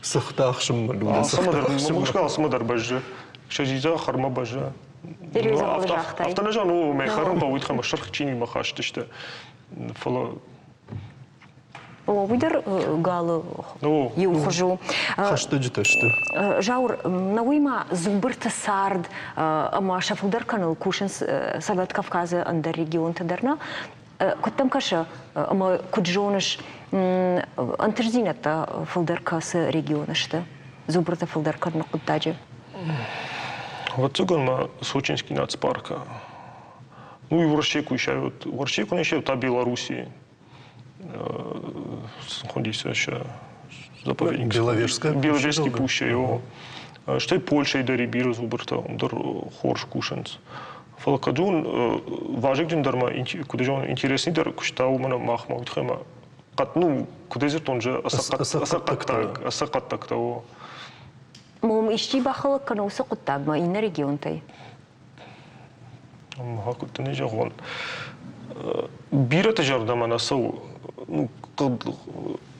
Цыхт ӕхсынмӕ дуды
цыхт ӕхсынмӕ. Мӕ алцӕмӕ дӕр бӕззы. Сӕ дзидза хӕрмӕ бӕззы. Афтӕ нӕ зӕгъын, мӕ хӕрын хъӕуы, уый тыххӕй мӕ сырх чиныгмӕ хастысты. Фӕлӕ
Уый дӕр галы иу хуыз у.
Хӕстӕджытӕ сты.
Зауыр, науи ма зубрты цард ӕмӕ сӕ фылдӕр кӕныл кусынц Цӕгат Кавказы ӕндӕр регионты дӕр нӕ. Куыд дӕм кӕсы ӕмӕ куыд зоныс, ӕнтыстдзинӕдтӕ фылдӕр кӕцы регионы сты? зубртӕ фылдӕр кӕныны хъуыддаджы?
Ӕвӕццӕгӕн ма Сочинский нацпарк. Ну и Уӕрӕсе куы исай, Уӕрӕсе куы не исай, та Белоруссии. Хундисы сӕ заповедник.
Беловежская
Беловежский пуща его. Стӕй Польшӕйы дӕр и бирӕ зубртӕ, уым дӕр хорз кусынц. Фӕлӕ кӕд уын вазыгджындӕр ма, куыд зӕгъон, интересныйдӕр куыста, уымӕн ӕмӕ махмӕ уый тыххӕй ма ну, куыд дзырдтон же, ӕцӕг хъӕддӕгтӕ, о.
Уым исчи бахӕлӕг кӕны уыцы хъуыддагмӕ иннӕ регионтӕй?
Ма куыд дын зӕгъон, бирӕты зӕрдӕмӕ нӕ цӕуы. Ну,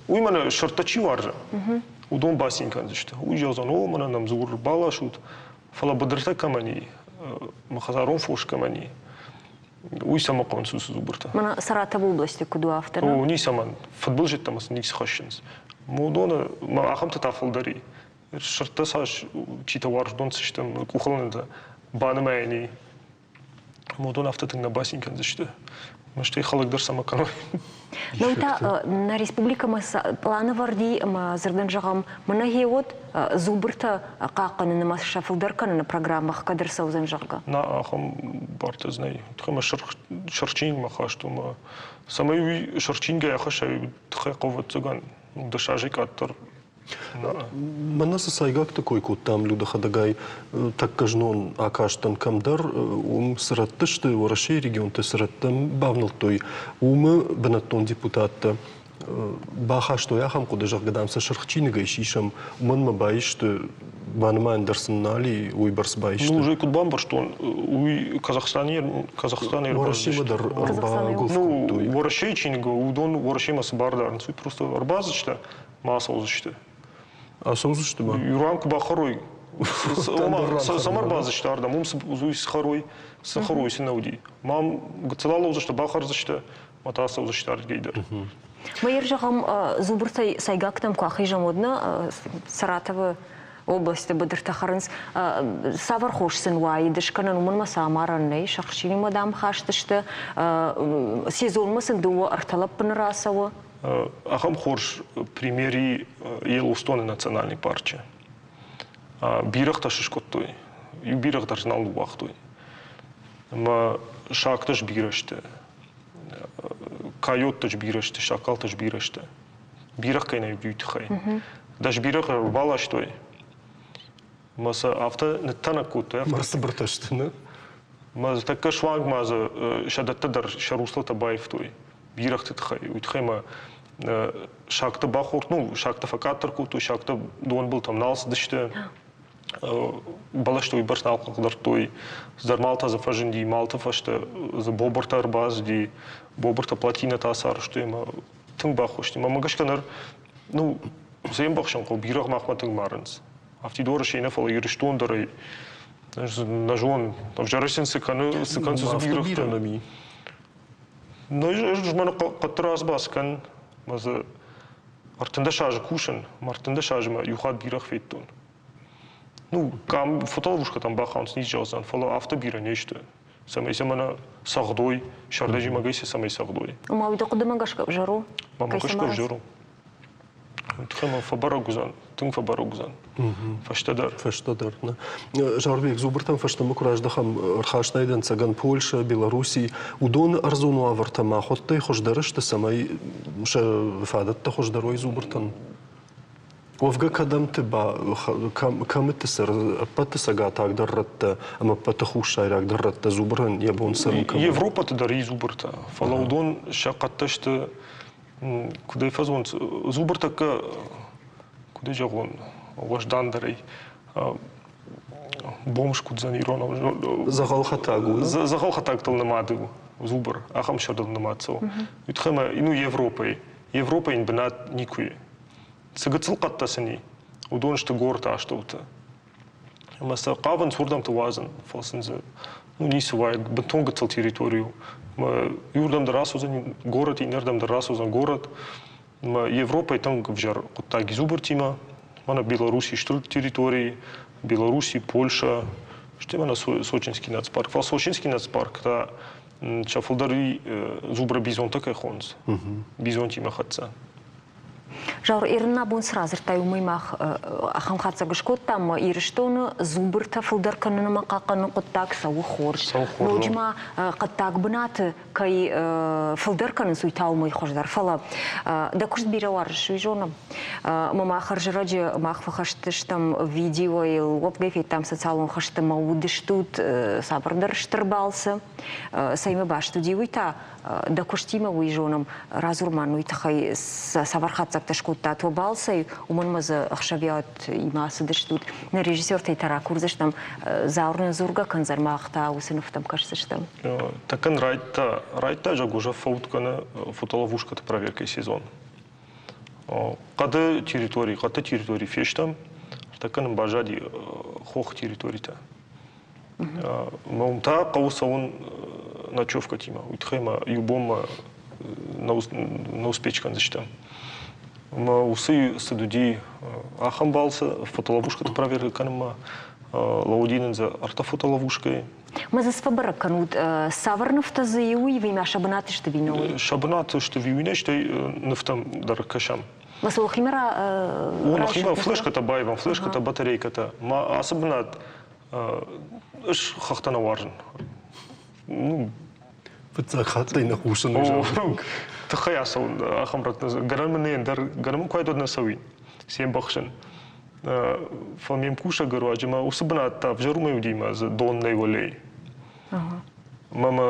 уый мӕнӕ сырдтӕ чи уарзы, уыдон бацин кӕндзысты. Уый зӕгъдзӕн, о, мӕнӕ нӕм дзур баласут, фӕлӕ быдыртӕ кӕмӕн и, мӕ хӕдзарон фос кӕмӕн и, уый цӕмӕ хъӕуынц уыцы зубртӕ?
Мӕнӕ Саратовы областы куыд у, афтӕ?
О, ницӕмӕн. Фыдбылызӕдтӕ сын ницы хӕссынц. Уыдоны ахӕмтӕ та фылдӕр и. Сырдтӕ цас читӕ уарзтон сыстӕм, къухылнытӕ банымайӕн и. Уыдон афтӕ тынг нӕ бацин кӕндзысты. Стӕй хӕлӕг дӕр цӕмӕ кӕной.
Ну та нӕ республикӕмӕ планӕвӕрди ӕмӕ дзырдӕн зӕгъӕм, мӕнӕ гъеуӕд зубртӕ хъахъхъӕныны ӕмӕ сӕ фылдӕр кӕныны программӕ хгӕд ӕрцӕудзӕн, зӕгъгӕ?
Нӕ, ахӕм бартӕ нӕй. Тыххӕй сырх чиныгмӕ хаст ӕмӕ цӕмӕй уый сырх чиныгӕй ахӕссай, тыххӕй хъӕуы, ӕвӕццӕгӕн, 10 азӕй къаддӕр.
Мӕнӕ цы сайгакты кой кодтам Людӕхӕдӕгӕй, тӕккӕ знон акастӕн кӕмдӕр, уым цы рӕтты сты, Уӕрӕсейы регионты цы рӕттӕм бавнӕлдтой, уымы бынӕттон депутаттӕ бахастой ахӕм хъуыды, зӕгъгӕ, дам, сӕ сырх чиныгӕй сисӕм, уымӕн мӕ баисты, банымайӕн дӕр сын нал и, уыйбӕрц баисты.
Ну, уже куыд бамбӕрстон, уый Казахстаны Казахстаны
Уӕрӕсемӕ дӕр ӕрбагуылф кодтой.
Ну, Уӕрӕсейы чиныг, уыдон Уӕрӕсемӕ цы бар дарынц, уый просто ӕрбацыдысты, ма ацӕудзысты.
Ацӕудзысты ма?
Иу куы бахӕрой, цӕмӕ ӕрбацыдысты ардӕм, уым уый цы хӕрой, цы хӕрой, цы нӕ уыди. Мам гыццыл алӕудзысты, бахӕрдзысты, ма та ацӕудзысты ардыгӕй дӕр.
Ма зӕгъӕм, зубртӕй сайгактӕм куы ахизӕм, уӕд нӕ Саратовы областы быдыртӕ хӕрынц. Цавӕр хос сын уаид скӕнӕн, уымӕн ма сӕ амарӕн нӕй, сӕхсинимӕ дам хаст сты. Сезонмӕ сын дыууӕ-ӕртӕ лӕппыны рацӕуы.
Ахӕм хорз пример и Йеллоустоны национальный парчы. Бирӕгътӕ сыскъуыдтой, иу бирӕгъ дӕр нал ныууагътой. Ӕмӕ сагтӕ сбирӕ сты, койоттӕ сбирӕ сты, шакалтӕ сбирӕ сты. Бирӕгъ кӕй нӕ уыди, уый тыххӕй. Дӕс бирӕгъы ӕрбаластой, ӕмӕ сӕ афтӕ ныттӕнӕг кодтой.
Мӕ цыбыртӕ сты, нӕ?
Мӕ тӕккӕ суанг ма дзы сӕ дӕттӕ дӕр сӕ руслотӕ баивтой. Бирӕгъты тыххӕй. Уый тыххӕй ма сагтӕ бахорд, ну, сагтӕ фӕкъаддӕр кодтой, сагтӕ донбылтӕм нал цыдысты, бӕлӕсты уыйбӕрц нал хъыгдардтой. Цыдӕр малтӕ дзы фӕзынди, малты фӕстӕ дзы бобыртӕ ӕрбацыди, бобыртӕ плотинӕтӕ ацарӕзтой ӕмӕ тынг баххуысти. Мӕнмӕ гӕсгӕ ныр, ну, цы ӕмбӕхсын хъӕуы, бирӕгъ махмӕ тынг марынц. Афтид Уӕрӕсе нӕ, фӕлӕ Ирыстон дӕр ӕй нӕ зон, ӕвзӕрӕй сын цы кӕны, цы кӕнынц уыцы бирӕгътӕ. Ну, ӕз мӕнӕ хъӕдты разбас кӕн, мӕ дзы 13 азы кусын, мӕ 13 азы мӕ иу хатт бирӕгъ федтон. Ну, къам фотоловушкӕтӕм бахауынц, ницы зӕгъдзӕн, фӕлӕ афтӕ бирӕ не сты, цӕмӕй сӕ мӕнӕ цӕгъдой, сӕрдӕзимӕгӕй сӕ цӕмӕй цӕгъдой.
Ома уый дӕ хъуыдымӕ гӕсгӕ ӕвзӕр у?
Мӕнмӕ гӕсгӕ ӕвзӕр у. Тыххӕй фӕбӕрӕг уыдзӕн, тынг фӕбӕрӕг уыдзӕн фӕстӕдӕр.
Фӕстӕдӕр, нӕ. Зарбег, зубртӕм фӕстӕмӕ куы раздӕхӕм, ӕрхастай дӕнцӕгӕн Польшӕ, Белоруссий, уыдоны ӕрдзон уавӕртӕ махуӕттӕй хуыздӕр сты, цӕмӕй сӕ фадӕттӕ хуыздӕр уой зубртӕн? Уӕвгӕ кӕдӕмты ба, кӕмыты цӕры ӕппӕты цӕгатагдӕр рӕттӕ ӕмӕ ӕппӕты хуссайрагдӕр рӕттӕ зубрӕн йӕ бон цӕрын кӕм у?
Европӕты дӕр и зубртӕ, фӕлӕ уыдон сӕ хъӕдтӕ сты куыд ӕй фӕзонынц, зубр тӕккӕ, куыд ӕй зӕгъон, уӕздандӕрӕй бомж куыд уыдзӕн иронау.
Дзӕгъӕлхӕтаг у.
Дзӕгъӕлхӕтӕгтыл нымад у зубр, ахӕм сырдыл нымад цӕуы. Уый тыххӕй ма, ну, Европӕйы. Европӕйы йын бынат никуы и. Цы гыццыл хъӕдтӕ сын и, уыдон сты горты астӕуты. Ӕмӕ сӕ хъавынц уырдӕмты уадзын, фӕлӕ сын дзы ну, ницы уайы, бынтон гыццыл территори у. Ӕмӕ иуырдӕм дӕр рацӕудзӕн горӕт, иннӕрдӕм дӕр рацӕудзӕн горӕт. Ӕмӕ Европӕйы тынг ӕвзӕр хъуыддаг и зубртимӕ. Мӕнӕ Белоруссийы стыр территори, Белорусси, Польшӕ, стӕй мӕнӕ Сочинский нацпарк. Фӕлӕ Сочинский нацпарк та сӕ фылдӕр зубры бизонтӕ кӕй хонынц, бизонтимӕ хӕццӕ.
Зауыр, Ирын абон цы радзырдтай, уымӕй мах ахӕм хатдзӕг скодтам, Ирыстоны зубртӕ фылдӕр кӕнын ӕмӕ хъахъхъӕныны хъуыддаг цӕуы хорз. Ноджы ма хъӕддаг бынаты кӕй фылдӕр кӕнынц, уый та уымӕй хуыздӕр. Фӕлӕ дӕ куыст бирӕ уарзыс, уый зонӕм. Ӕмӕ ма хӕрзӕрӕджы мах фӕхӕстыстӕм видеойыл, уӕвгӕ федтам социалон хызты мӕ уыдыстут цавӕрдӕр стыр балцы. Цӕимӕ баст уыди, уый та дӕ куыстимӕ уый зонӕм. Радзур ма уый тыххӕй цавӕр хатдзӕгтӕ скодтат уӕ балцӕй, уымӕн ма дзы ӕхсӕвиуат-имӕ ацыдыстут. Нӕ режиссертӕй та ракурдзыстӕм, Зауыр нын дзургӕ кӕндзӕн, мах та уыцы нывтӕм кӕсдзыстӕм.
Тӕккӕн райдта, райдта зӕг уже фӕуд кӕны фотоловушкӕты проверкӕйы сезон. Хъӕды территори, хъӕдты территори фестӕм, ӕртӕккӕ нын баззади хох территоритӕ. Мӕ уым та хъӕуы цӕуын ночевкӕтимӕ. Уый тыххӕй ма иу бонмӕ нӕ успеть кӕндзыстӕм. Ӕмӕ уыцы цыд уыди ахӕм балцы фотоловушкӕты проверкӕ кӕнынмӕ. Лауди нын дзы ӕртӕ фотоловушкӕйы.
Ма дзы фӕбӕрӕг кӕнут, цавӕр нывтӕ дзы и, уый ӕви ма сӕ бынаты сты ӕви нӕ уый?
Сӕ бынаты сты ӕви уый нӕ, стӕй нывтӕм дӕр кӕсӕм.
Ма сӕ уӕхимӕ
О, нӕхимӕ флешкӕтӕ баивӕм, флешкӕтӕ, батарейкӕтӕ. Ма ацы бынат ӕз хӕхтӕ нӕ уарзын. Ну,
Фыццаг хатт ӕй нӕ хъусын.
Тыххӕй ацӕуын ахӕм рӕтты. Гӕнӕн мын ӕндӕр, гӕнӕн мын куы нӕ цӕуин, се мбӕхсын. Фӕлӕ ме мкусӕгы руаджы мӕ уыцы бынат та ӕвзӕр уымӕй уыди мӕ дзы дон нӕй уӕлейы. Мӕ мӕ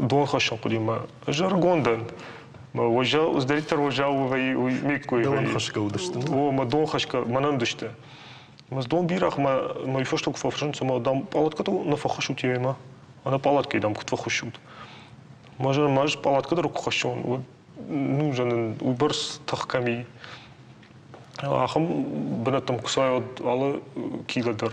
дон хӕссын хъуыди мӕ ӕз ӕрыгон дӕн. Мӕ уӕззау, цыдӕриддӕр уӕззау вӕййы, уый ме ккой
Дӕуӕн хӕсгӕ уыдысты?
О, мӕ дон хӕсгӕ мӕнӕн уыдысты. Мӕ дон бирӕгъ мӕ мӕ фӕстӕ куы фӕфӕрсынц, ӕмӕ дам пъалаткӕтыл нӕ фӕхӕссут йемӕ. Ӕнӕ пъалаткӕй дам куыд фӕхуыссут? Мӕ зӕгъын, ӕз пъалаткӕ дӕр куы хӕссон, уӕд ну, зӕгъын, уыйбӕрц тых кӕм и. Ахӕм бынӕттӕм куы цӕуай, уӕд алы кило дӕр.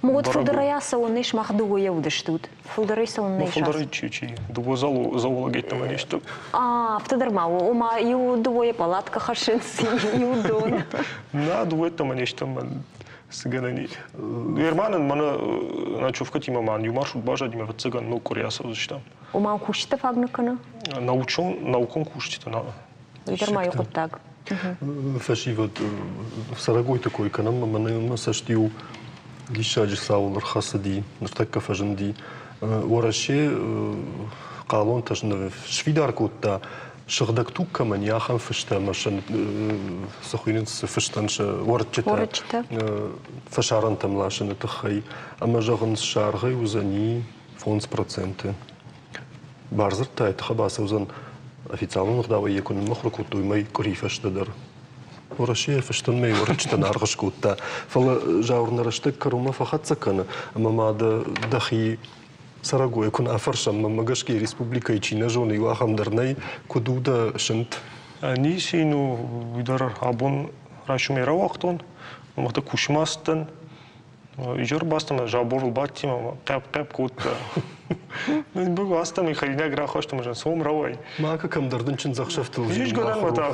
Уӕд фылдӕрӕй ацӕуын ис, мах дыууӕйӕ уыдыстут. Фылдӕрӕй цӕуын нӕ
Фылдӕрӕй чи чи дыууӕ зоологеттӕмӕ не сты.
Афтӕ дӕр ма у, ома иу дыууӕйӕ палаткӕ хӕссынц, иу дон.
Нӕ, дыууӕттӕмӕ не стӕм цы гӕнӕн и. Ерманӕн мӕнӕ ночевкӕтимӕ ма иу маршрут баззади, ӕмӕ ӕвӕццӕгӕн ног къуыри ацӕудзыстӕм.
Ома кусджытӕ фаг нӕ кӕны?
Научон, наукон кусджытӕ нӕ.
Уый дӕр ма иу хъуыддаг.
Фӕсивӕд цӕрӕгойты кой кӕнӕм ӕмӕ мӕ цӕст иу диссаджы цауыл ӕрхӕцыди, ныртӕккӕ фӕзынди. Уӕрӕсе хъалонтӕ сфидар кодта, сыгъдӕг туг кӕмӕн и, ахӕм фыстӕ ӕмӕ сӕ цы хуыйнынц фыстӕн сӕ уӕрыччытӕ фӕсарӕнтӕм ласыны тыххӕй. Ӕмӕ зӕгъынц, саргъӕй уыдзӕни 5%. Бардзырдтӕ тыхы бацӕудзӕн официалон ӕгъдауӕй йӕ куы ныммыхуыр кодтой, мӕй къуыри фӕстӕ дӕр. Уӕрӕсейы фыстӕнмӕ уӕрыччытӕн аргъ скодта, фӕлӕ Зауыр нӕ рӕстӕг кӕронмӕ фӕхӕццӕ кӕны ӕмӕ ма дӕ дӕхи цӕрӕгойы куы нӕ афӕрсӕм, мӕнмӕ гӕсгӕ республикӕйы чи нӕ зоны, иу ахӕм дӕр нӕй, куыд у дӕ сынт?
Ницы йын у, уый дӕр абон райсомӕй рауагътон, ӕмӕ та кусынмӕ ацыдтӕн. Изӕр бацыдтӕн заборыл бадти ӕмӕ хъӕп-хъӕп кодта. Бацыдтӕн хӕринаг рахастон ӕмӕ цом рауай.
Макӕ кӕмдӕр дын чындзӕхсӕвтыл
Ис гӕнӕн ма та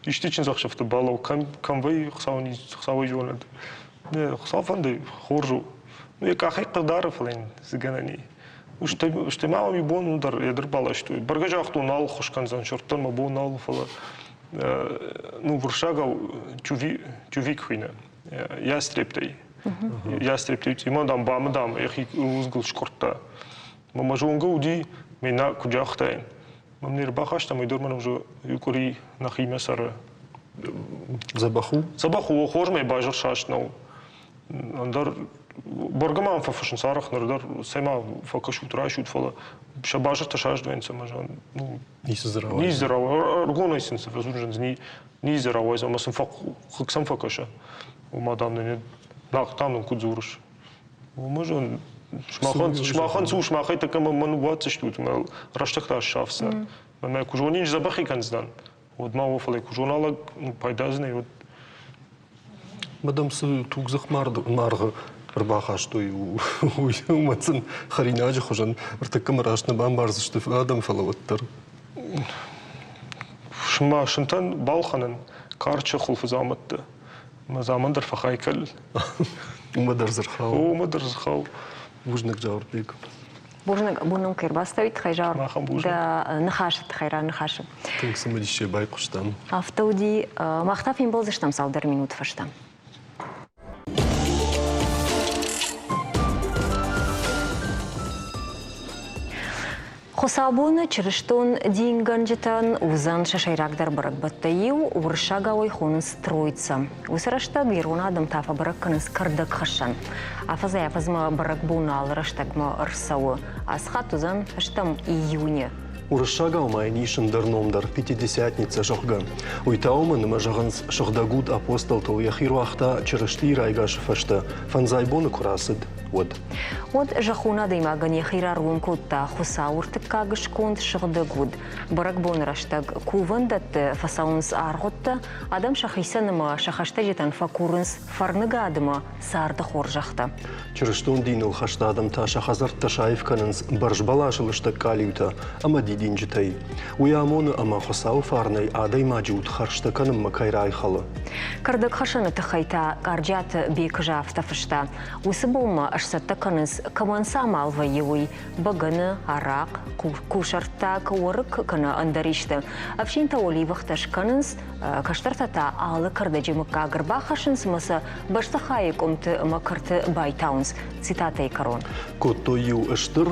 исты чындзӕхсӕвты балӕу, кӕм кӕм вӕййы Хуыцауӕй зонӕд. Не, Хуыцау фӕнды, хорз у. Ну, йӕ къахӕй хъыгдары, фӕлӕ йын цы гӕнӕн и. Стӕй ма мӕм иу бон дӕр йӕ дӕр баластой. Бӕргӕ загътон, нал ххуыс кӕндзӕн, сырдтӕн мӕ бон нал у, фӕлӕ ну, уырыссагау тювик хуыйны. Ястрептӕй. Ястрептӕй цъима, дам, бамы, дам, йӕхи рудзгыл скъуырдта. Мӕ мӕ зонгӕ уыди, ме куы загътаин. Мӕм не рбахастам, уый дӕр мӕн уже иу къуыри нӕхимӕ цӕры.
Дзӕбӕх у?
Дзӕбӕх у, хорз мӕ базыр саст нӕу. Ӕндӕр бӕргӕ ма фӕфысынц арӕх ныр дӕр, цӕмӕ фӕкӕсут, райсут, фӕлӕ сӕ базыртӕ саст вӕййынц ӕмӕ ну,
Ницы дзы рауайдзӕн.
Ницы дзы рауайдзӕн. Ӕргонӕй сын цы фӕдзурынц, ницы дзы рауайдзӕн ӕмӕ сын хъыг сӕм фӕкӕсы. Уымӕ, дам, нын дам нын куыд дзурыс. Уымӕ зон, сымахӕн цы у, сымахӕй тӕккӕ мӕ ныууадздзыстут, мӕ рӕстӕг та ссафдзӕн. Мӕ куы зонин, дзӕбӕхи кӕндзынӕн, уӕд ма о, фӕлӕ куы зона лӕг, пайда дзы нӕй, уӕд
Мадам цы тугдзых маргъы ӕрбахастой, уымӕн сын хӕринаджы хуызӕн ӕртыккӕмӕ раст нӕ бамбардзысты адӕм, фӕлӕ уӕддӕр.
Ма сынтӕн балхӕнын карчы хуылфыдзаумӕтты. Мӕ заман дӕр фӕхай кӕл.
Уымӕ дӕр дзы рхауы.
Уымӕ дӕр дзы рхауы.
Бузныг, Зауырбег.
Бузныг, бон кӕй ӕрбацыдӕуит тыххӕй зӕгъ дӕ ныхасы тыххӕй раныхасы.
Тынг цымыдисӕй байхъуыстам.
Афтӕ уыди. Мах та фембӕлдзыстӕм цалдӕр минуты фӕстӕ. Хуыцаубоны чырыстон дингӕнджытӕн уыдзӕн сӕ сӕйрагдӕр бӕрӕгбӕттӕй иу, уырыссагау ӕй хонынц Троица. Уыцы рӕстӕг ирон адӕм та фӕбӕрӕг кӕнынц кӕрдӕгхӕссӕн. Афӕдзӕй-афӕдзмӕ бӕрӕгбон алы рӕстӕгмӕ ӕрцӕуы. Ацы хатт уыдзӕн ӕстӕм июны.
Уырыссагау ма йын ис ӕндӕр ном дӕр Пятидесятница, зӕгъгӕ. Уый та уымӕн ӕмӕ зӕгъынц, сыгъдӕг уд апостолтыл йӕхи руагъта Чырыстийы райгасы фӕстӕ, фӕндзай боны куы рацыд, уӕд.
Уӕд зӕххон адӕймагӕн йӕхи раргом кодта Хуыцауы ӕртыккаг сконд сыгъдӕг уд. Бӕрӕгбоны рӕстӕг кувӕндӕтты фӕцӕуынц аргъуыдтӕ, адӕм сӕхицӕн ӕмӕ сӕ хӕстӕджытӕн фӕкурынц фӕрныгад ӕмӕ царды хорзӕхтӕ.
Чырыстон диныл хӕст адӕм та сӕ хӕдзӕрттӕ саив кӕнынц бӕрзбӕласы лыстӕг къалиутӕ ӕмӕ дидинджытӕй. Уый амоны, ӕмӕ Хуыцауы фарнӕй адӕймаджы уд хӕрзтӕ кӕнынмӕ кӕй райхӕлы.
Кӕрдӕгхӕссӕны тыххӕй та Къарджиаты Бекызы афтӕ фыста: Уыцы бонмӕ сцӕттӕ кӕнынц, кӕмӕн цы амал вӕййы, уый бӕгӕны, арахъ, кусӕрттаг, уӕрыкк кӕнӕ ӕндӕр исты. Ӕфсинтӕ уӕливыхтӕ скӕнынц, кӕстӕртӕ та алы кӕрдӕджы мыггаг ӕрбахӕссынц ӕмӕ сӕ бӕстыхайы къуымты ӕмӕ кӕрты байтауынц. Цитатӕйы кӕрон.
Кодтой-иу стыр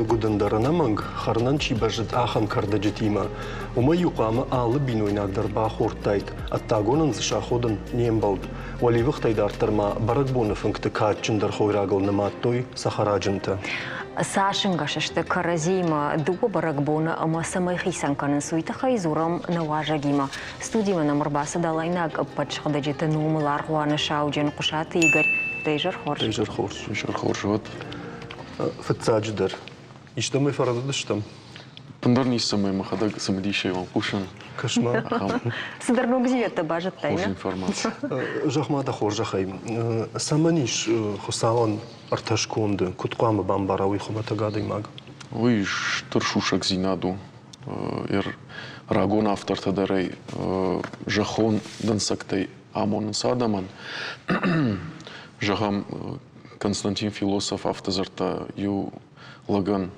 гуыдын дӕр ӕнӕмӕнг, хӕрынӕн чи бӕззыд, ахӕм кӕрдӕджытимӕ. Уымӕй-иу хъуамӕ алы бинойнаг дӕр бахордтаид, ӕддагонӕн дзы саходын не мбӕлд. Уӕливыхтӕй дарддӕр ма бӕрӕгбоны фынгты кадджындӕр хойрагыл нымадтой цӕхӕраджынтӕ.
Цас ӕнгӕс сты кӕрӕдзиимӕ дыууӕ бӕрӕгбоны ӕмӕ цӕмӕй хицӕн кӕнынц, уый тыххӕй дзурӕм нӕ уазӕгимӕ. Студимӕ нӕм ӕрбацыд алайнаг ӕппӕт сыгъдӕджыты номыл аргъуаны сауджын Хъуысаты Игорь. Дӕ изӕр хорз.
Дӕ изӕр хорз.
Изӕр хорз уӕд.
Фыццаджыдӕр, истӕмӕй фӕрӕдыдыстӕм?
Ӕндӕр ницӕмӕй мӕхӕдӕг цымыдисӕй уӕм хъусын.
Кӕс-ма.
Цыдӕр ногдзинӕдтӕ базыдтай,
Хорз информаци.
Зӕгъ-ма дӕ хорзӕхӕй, цӕмӕн ис Хуыцауӕн ӕртӕ сконды, куыд хъуамӕ бамбара уый хуымӕтӕг адӕймаг?
Уый стыр сусӕгдзинад у. Рагон автортӕ дӕр ӕй зӕххон дӕнцӕгтӕй амонынц адӕмӕн. Зӕгъӕм, Константин философ афтӕ дзырдта иу лӕгӕн,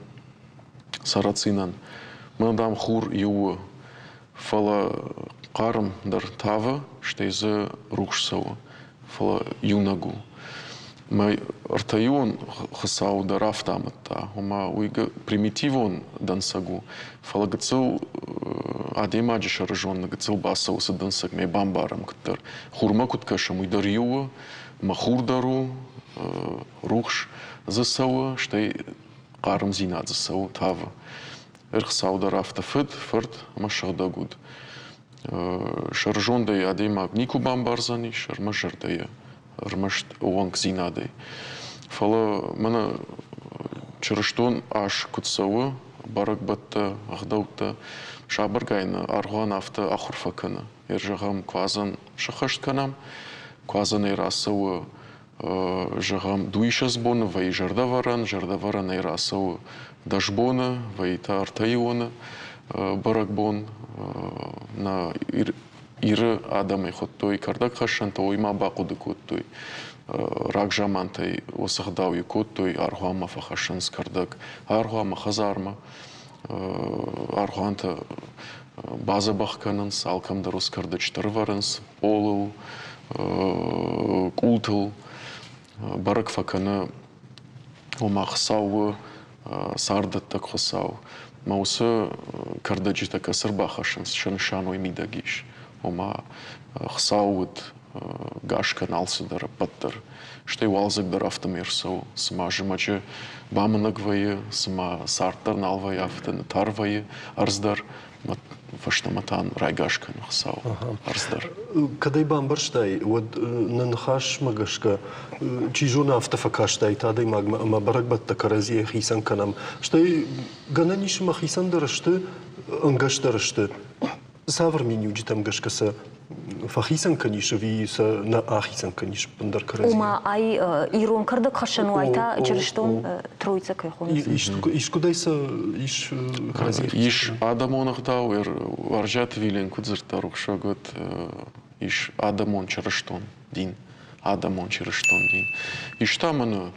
Сарацинӕн. Мӕнӕ, дам, хур иу у, фӕлӕ хъарм дӕр тавы, стӕй дзы рухс цӕуы, фӕлӕ иунӕг у. Мӕ ӕртӕиуон Хуыцау дӕр афтӕ амыдта, ома уый примитивон дӕнцӕг у, фӕлӕ гыццыл адӕймаджы сӕрызонд гыццыл бацӕуы цы дӕнцӕгмӕ бамбарӕм куыддӕр. Хурмӕ куыд кӕсӕм, уый дӕр иу у, мӕ хур дӕр у, рухс дзы цӕуы, стӕй хъармдзинад дзы цӕуы, тавы. Ӕрхцау дӕр афтӕ фыд, фырт ӕмӕ сыгъдӕг уд. Сӕрзондӕй адӕймаг никуы бамбардзӕнис, ӕрмӕст зӕрдӕйӕ, ӕрмӕст ӕууӕнкдзинадӕй. Фӕлӕ мӕнӕ чырыстон аз куыд цӕуы, бӕрӕгбӕттӕ, ӕгъдӕуттӕ, сабыргай нӕ аргъуан афтӕ ахуыр фӕкӕны. Зӕгъӕм, куадзӕн сӕххӕст кӕнӕм, куадзӕнӕй рацӕуы зӕгъӕм, дыууиссӕдз боны вӕййы зӕрдӕвӕрӕн, зӕрдӕвӕрӕнӕй рацӕуы 10 боны, вӕййы та ӕртӕиуоны бӕрӕгбон. Нӕ Иры адӕмӕй хуыдтой кӕрдӕгхӕссӕнтӕ, уый ма бахъуыды кодтой. Рагзамантӕй уыцы ӕгъдау кодтой, аргъуанмӕ фӕхӕссынц кӕрдӕг, аргъуанмӕ, хӕдзармӕ. Аргъуантӕ бадзӕбӕх кӕнынц, алкӕм дӕр уыцы кӕрдӕджытӕ ӕрывӕрынц пъолыл, къултыл. Бӕрӕг фӕкӕны, ома Хуыцау у царддӕттӕг Хуыцау. Мӕ уыцы кӕрдӕджытӕ кӕцы ӕрбахӕссынц, сӕ нысан уый мидӕг ис. Ома Хуыцау уыд гас кӕны алцыдӕр, ӕппӕт дӕр. Стӕй уалдзӕг дӕр афтӕмӕй ӕрцӕуы, цыма зымӕджы бамынӕг вӕййы, цыма цард дӕр нал вӕййы, афтӕ ныттар вӕййы ӕрдз дӕр. Фӕстӕмӕ та райгас кӕны Хуыцау ӕрдз дӕр.
Кӕд ӕй бамбӕрстай, уӕд нӕ ныхасмӕ гӕсгӕ, чи зоны, афтӕ фӕкастаид адӕймагмӕ ӕмӕ бӕрӕгбӕттӕ кӕрӕдзийӕ хицӕн кӕнӕм. Стӕй гӕнӕн ис ӕмӕ хицӕн дӕр сты, ӕнгӕс дӕр сты. Цавӕр миниуджытӕм гӕсгӕ сӕ фӕхицӕн кӕнис ӕви сӕ нӕ ахицӕн кӕнис ӕппындӕр кӕрӕдзийӕ?
Ома, ай ирон кӕрдӕгхӕссӕн уай та чырыстон Троица кӕй хонынц?
Искуыдӕй сӕ ис кӕрӕдзийӕ?
Ис адӕмон ӕгъдау, Уарзиаты Вилен куыд дзырдта рухсаг, уӕд ис адӕмон чырыстон дин, адӕмон чырыстон дин. Ис та мӕнӕ.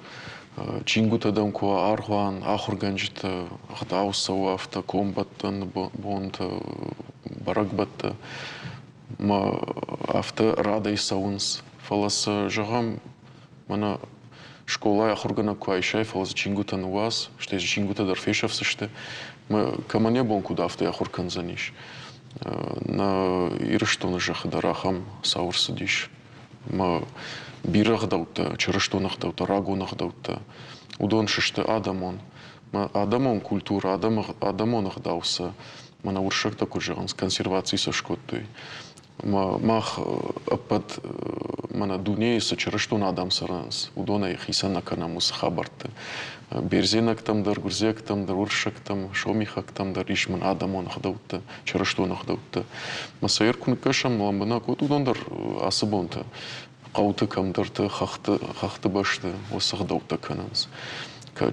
Чингуытӕ дӕм куы уа аргъуан, ахуыргӕнджытӕ, ӕгъдау цӕуы афтӕ, комбӕттӕн бонтӕ, бӕрӕгбӕттӕ. Мӕ афтӕ радӕй цӕуынц. Фӕлӕ сӕ, зӕгъӕм, мӕнӕ скъолайы ахуыргӕнӕг куы айсай, фӕлӕ дзы чингуытӕ ныууадз, стӕй дзы чингуытӕ дӕр фесӕфдзысты. Мӕ кӕмӕн йӕ бон куыд афтӕ ахуыр кӕндзӕнис? Нӕ Ирыстоны зӕххы дӕр ахӕм цау ӕрцыдис. Мӕ бирӕ ӕгъдӕуттӕ, чырыстон ӕгъдӕуттӕ, рагон ӕгъдӕуттӕ, уыдон сысты адӕмон. Мӕ адӕмон культурӕ, адӕмон ӕгъдау сӕ, мӕнӕ уырыссӕгтӕ куыд зӕгъынц, консерваци сӕ скодтой. Мах ӕппӕт мӕнӕ дунейы цы чырыстон адӕм цӕрынц, уыдонӕй хицӕн нӕ кӕнӕм уыцы хабӕртты. Бердзенӕгтӕм дӕр, гуырдзиӕгтӕм дӕр, уырыссӕгтӕм, сомихӕгтӕм дӕр ис мын адӕмон ӕгъдӕуттӕ, чырыстон ӕгъдӕуттӕ. Мӕ сӕр куы ныккӕсӕм лӕмбынӕг, уӕд уыдон дӕр ацы бонты хъӕуты кӕмдӕрты, хӕхты, хӕхты бӕсты уыцы ӕгъдӕуттӕ кӕнынц.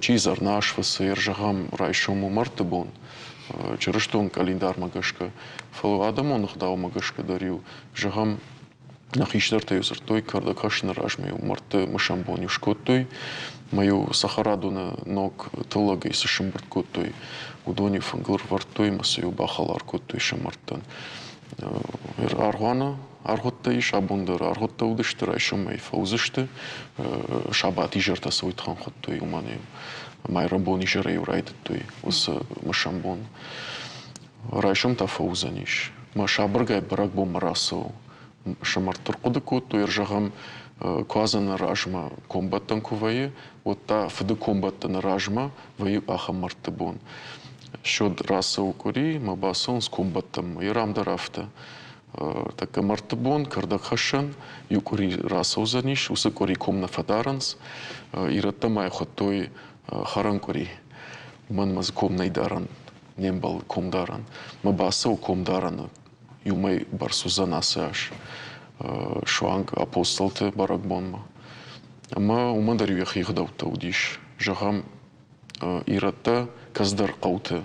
Чи зӕрна сфыцы, зӕгъӕм, райсом у мӕрдты бон, чырыстон къӕлиндармӕ гӕсгӕ, фӕлӕ адӕмон ӕгъдаумӕ гӕсгӕ дӕр-иу, зӕгъӕм, нӕ хистӕртӕ-иу дзырдтой, кӕрдӕг хӕссыны размӕ-иу мӕрдты мысӕн бон-иу скодтой, ӕмӕ-иу цӕхӕрадоны ног тыллӕгӕй цы сӕмбырд кодтой, уыдон-иу фынгыл ӕрывӕрдтой ӕмӕ сӕ-иу бахӕлар кодтой сӕ мӕрдтӕн. Аргъуаны аргъуыдтӕ ис, абон дӕр аргъуыдтӕ уыдысты, райсомӕй фӕуыдзысты. Сабат изӕртӕ сӕ уый тыххӕн хуыдтой, уымӕн-иу майрӕмбон изӕрӕй-иу райдыдтой уыцы мысӕн бон. Райсом та фӕуыдзӕнис. Мӕ сабыргай бӕрӕгбонмӕ рацӕуы. Сӕ мӕрдты рхъуыды кодтой, зӕгъӕм, куадзӕны размӕ комбӕттӕн куы вӕййы, уӕд та фыды комбӕттӕны размӕ вӕййы ахӕм мӕрдты бон. Ссод рацӕуы къуыри, мӕ бацӕуынц комбӕттӕнмӕ. Йе рам дӕр афтӕ. Тӕккӕ мӕрдты бон кӕрдӕгхӕссӕн иу къуыри рацӕудзӕнис, уыцы къуыри ком нӕ фӕдарынц. Ирӕттӕ ма йӕ хуыдтой хӕрӕн къуыри. Уымӕн ӕмӕ дзы ком нӕй дарӕн, не мбӕлы комдарӕн. Мӕ бацӕуы комдарӕны иумӕ бӕрц уыдзӕн ацы аз суанг апостолты бӕрӕгбонмӕ. Ӕмӕ уымӕн дӕр йӕхи ӕгъдӕуттӕ уыдис. Зӕгъӕм, ирӕттӕ кӕцыдӕр хъӕуты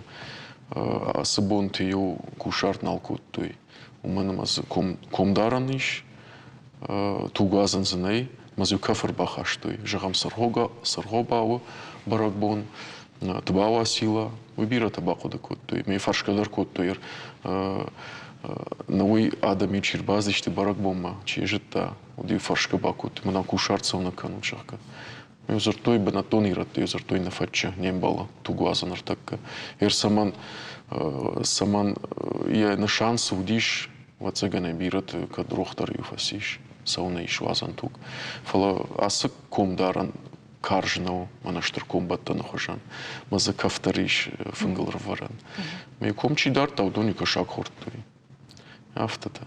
ацы бонты-иу кусарт нал кодтой, уымӕн ӕмӕ дзы комдарӕн ис, тугуадзӕн дзы нӕй, ӕмӕ дзы-иу кӕф ӕрбахастой. Зӕгъӕм, Сыргъобауы бӕрӕгбон, Тбауацилла, уый бирӕтӕ бахъуыды кодтой, ме фӕрсгӕ дӕр кодтой. Уый адӕм-иу чи рбацыдысты бӕрӕгбонмӕ, чи зыдта, уыд-иу фӕрсгӕ бакодтой, мӕнӕ кусарт цӕуылнӕ кӕнут, зӕгъгӕ. Дзырдтой бынӕттон ирӕттӕ, дзырдтой нӕ фӕтчы, не мбӕлы тугуадзӕн ӕртӕккӕ. Ер цӕмӕн, цӕмӕн йӕ нысан цы уыдис, ӕвӕццӕгӕн ӕй бирӕты кӕд рох дӕр иу фӕцис, цӕуылнӕ ис уадзӕн туг. Фӕлӕ ацы комдарӕн карз нӕу, мӕнӕ стыр комбӕттӕны хуызӕн. Мӕ дзы кӕф дӕр ис фынгыл ӕрвӕрӕн. Мӕ ком чи дардта, уыдон-иу кӕсаг хордтой. Афтӕтӕ.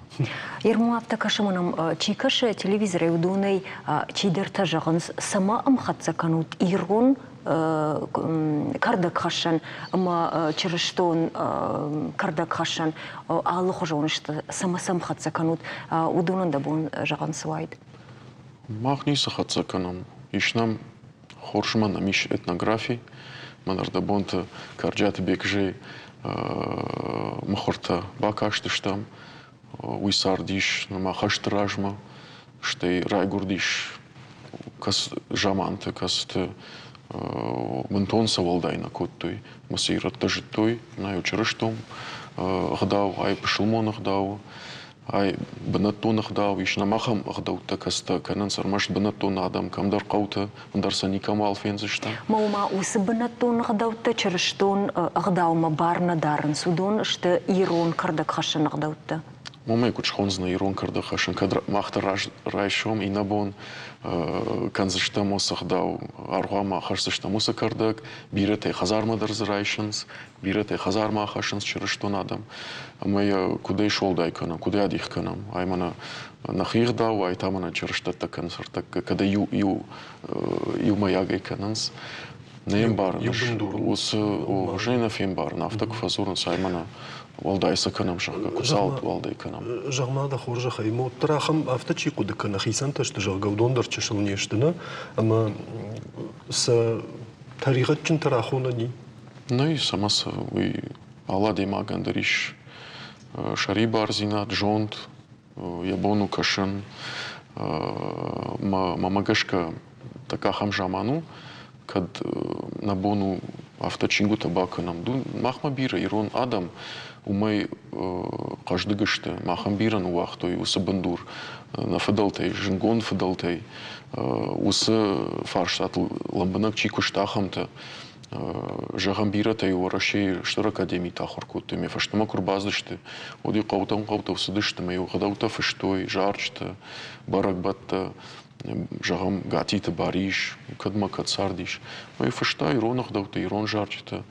Ермо афтӕ кӕсы мӕнӕм, чи кӕсы телевизорӕй, уыдонӕй чидӕртӕ зӕгъынц, цӕмӕ ӕмхӕццӕ кӕнут ирон кӕрдӕгхӕссӕн ӕмӕ чырыстон кӕрдӕгхӕссӕн алыхуызон сты, цӕмӕ сӕм хӕццӕ кӕнут, уыдонӕн дӕ бон зӕгъын цы уаид?
Мах ницы хӕццӕ кӕнӕм. Ис нӕм хорз ма нӕм ис этнографи. Мӕн ӕрдӕбонты Карджиаты Бекзӕй мыхуыртӕ бакастыстӕм. Уый цардис нырма хӕсты размӕ, стӕй райгуырдис заманты, кӕцыты бынтон сӕ уӕлдай нӕ кодтой. Ӕмӕ сӕ ирӕттӕ зыдтой, нӕ чырыстон ӕгъдау, ай пысылмон ӕгъдау, Ай бынӕттон ӕгъдау ис, нӕм ахӕм ӕгъдӕуттӕ кӕцытӕ кӕнынц ӕрмӕст бынӕттон адӕм, кӕмдӕр хъӕуты, ӕндӕр сӕ никӕмуал фендзыстӕм.
Ма ома уыцы бынӕттон ӕгъдӕуттӕ чырыстон ӕгъдаумӕ бар нӕ дарынц, уыдон сты ирон кӕрдӕгхӕссӕн ӕгъдӕуттӕ.
Уымӕй куыд схондзынӕ ирон кӕрдӕгхӕссӕн, кӕд мах дӕр райсом, иннӕбон кӕндзыстӕм уыцы ӕгъдау, аргъуанмӕ хӕсдзыстӕм уыцы кӕрдӕг, бирӕтӕ хӕдзармӕ дӕр дзы райсынц, Бирӕтӕ хӕдзармӕ ахӕссынц чырыстон адӕм, ӕмӕ йӕ куыдӕй суӕлдай кӕнӕм, куыдӕй адих кӕнӕм? Ай мӕнӕ нӕхи ӕгъдау, ай та мӕнӕ чырыстӕттӕ кӕнынц ӕртӕккӕ, кӕд ӕй иу, иумӕйагӕй кӕнынц. Не мбарын уыцы хуызӕй нӕ фембарын, афтӕ куы фӕдзурынц, ай мӕнӕ уӕлдай цы кӕнӕм, зӕгъгӕ, куы цалд уӕлдай кӕнӕм.
Зӕгъ-ма, дӕ хорзӕхӕй, уӕддӕр ахӕм афтӕ чи хъуыды кӕны, хицӕнтӕ сты, зӕгъгӕ, уыдон дӕр чысыл не сты, нӕ? Ӕмӕ сӕ тӕригъӕдджынтӕ рахонӕн и?
Нӕй, цӕмӕ цы, уый алы адӕймагӕн дӕр ис сӕрибардзинад, зонд, йӕ бон у кӕсын. Мӕ гӕсгӕ, тӕккӕ ахӕм заман у. Кӕд нӕ бон у афтӕ чингуытӕ бакӕнӕм. Махмӕ бирӕ ирон адӕм уымӕй хъӕздыг сты. Махӕн бирӕ ныууагътой уыцы бындур нӕ фыдӕлтӕй, зындгонд фыдӕлтӕй. Уыцы фарстатыл лӕмбынӕг чи куыста, ахӕмтӕ. Зӕгъӕм, бирӕтӕ Уӕрӕсейы стыр академиты ахуыр кодтой, ме фӕстӕмӕ куы ӕрбацыдысты, уӕд-иу хъӕутӕм хъӕутӕ цыдысты ӕмӕ-иу ӕгъдӕуттӕ фыстой, зарджытӕ, бӕрӕгбӕттӕ, зӕгъӕм, Гатиты Барис, кӕдмӕ кӕд цардис. Ӕмӕ фыста ирон ӕгъдӕуттӕ, ирон зарджытӕ.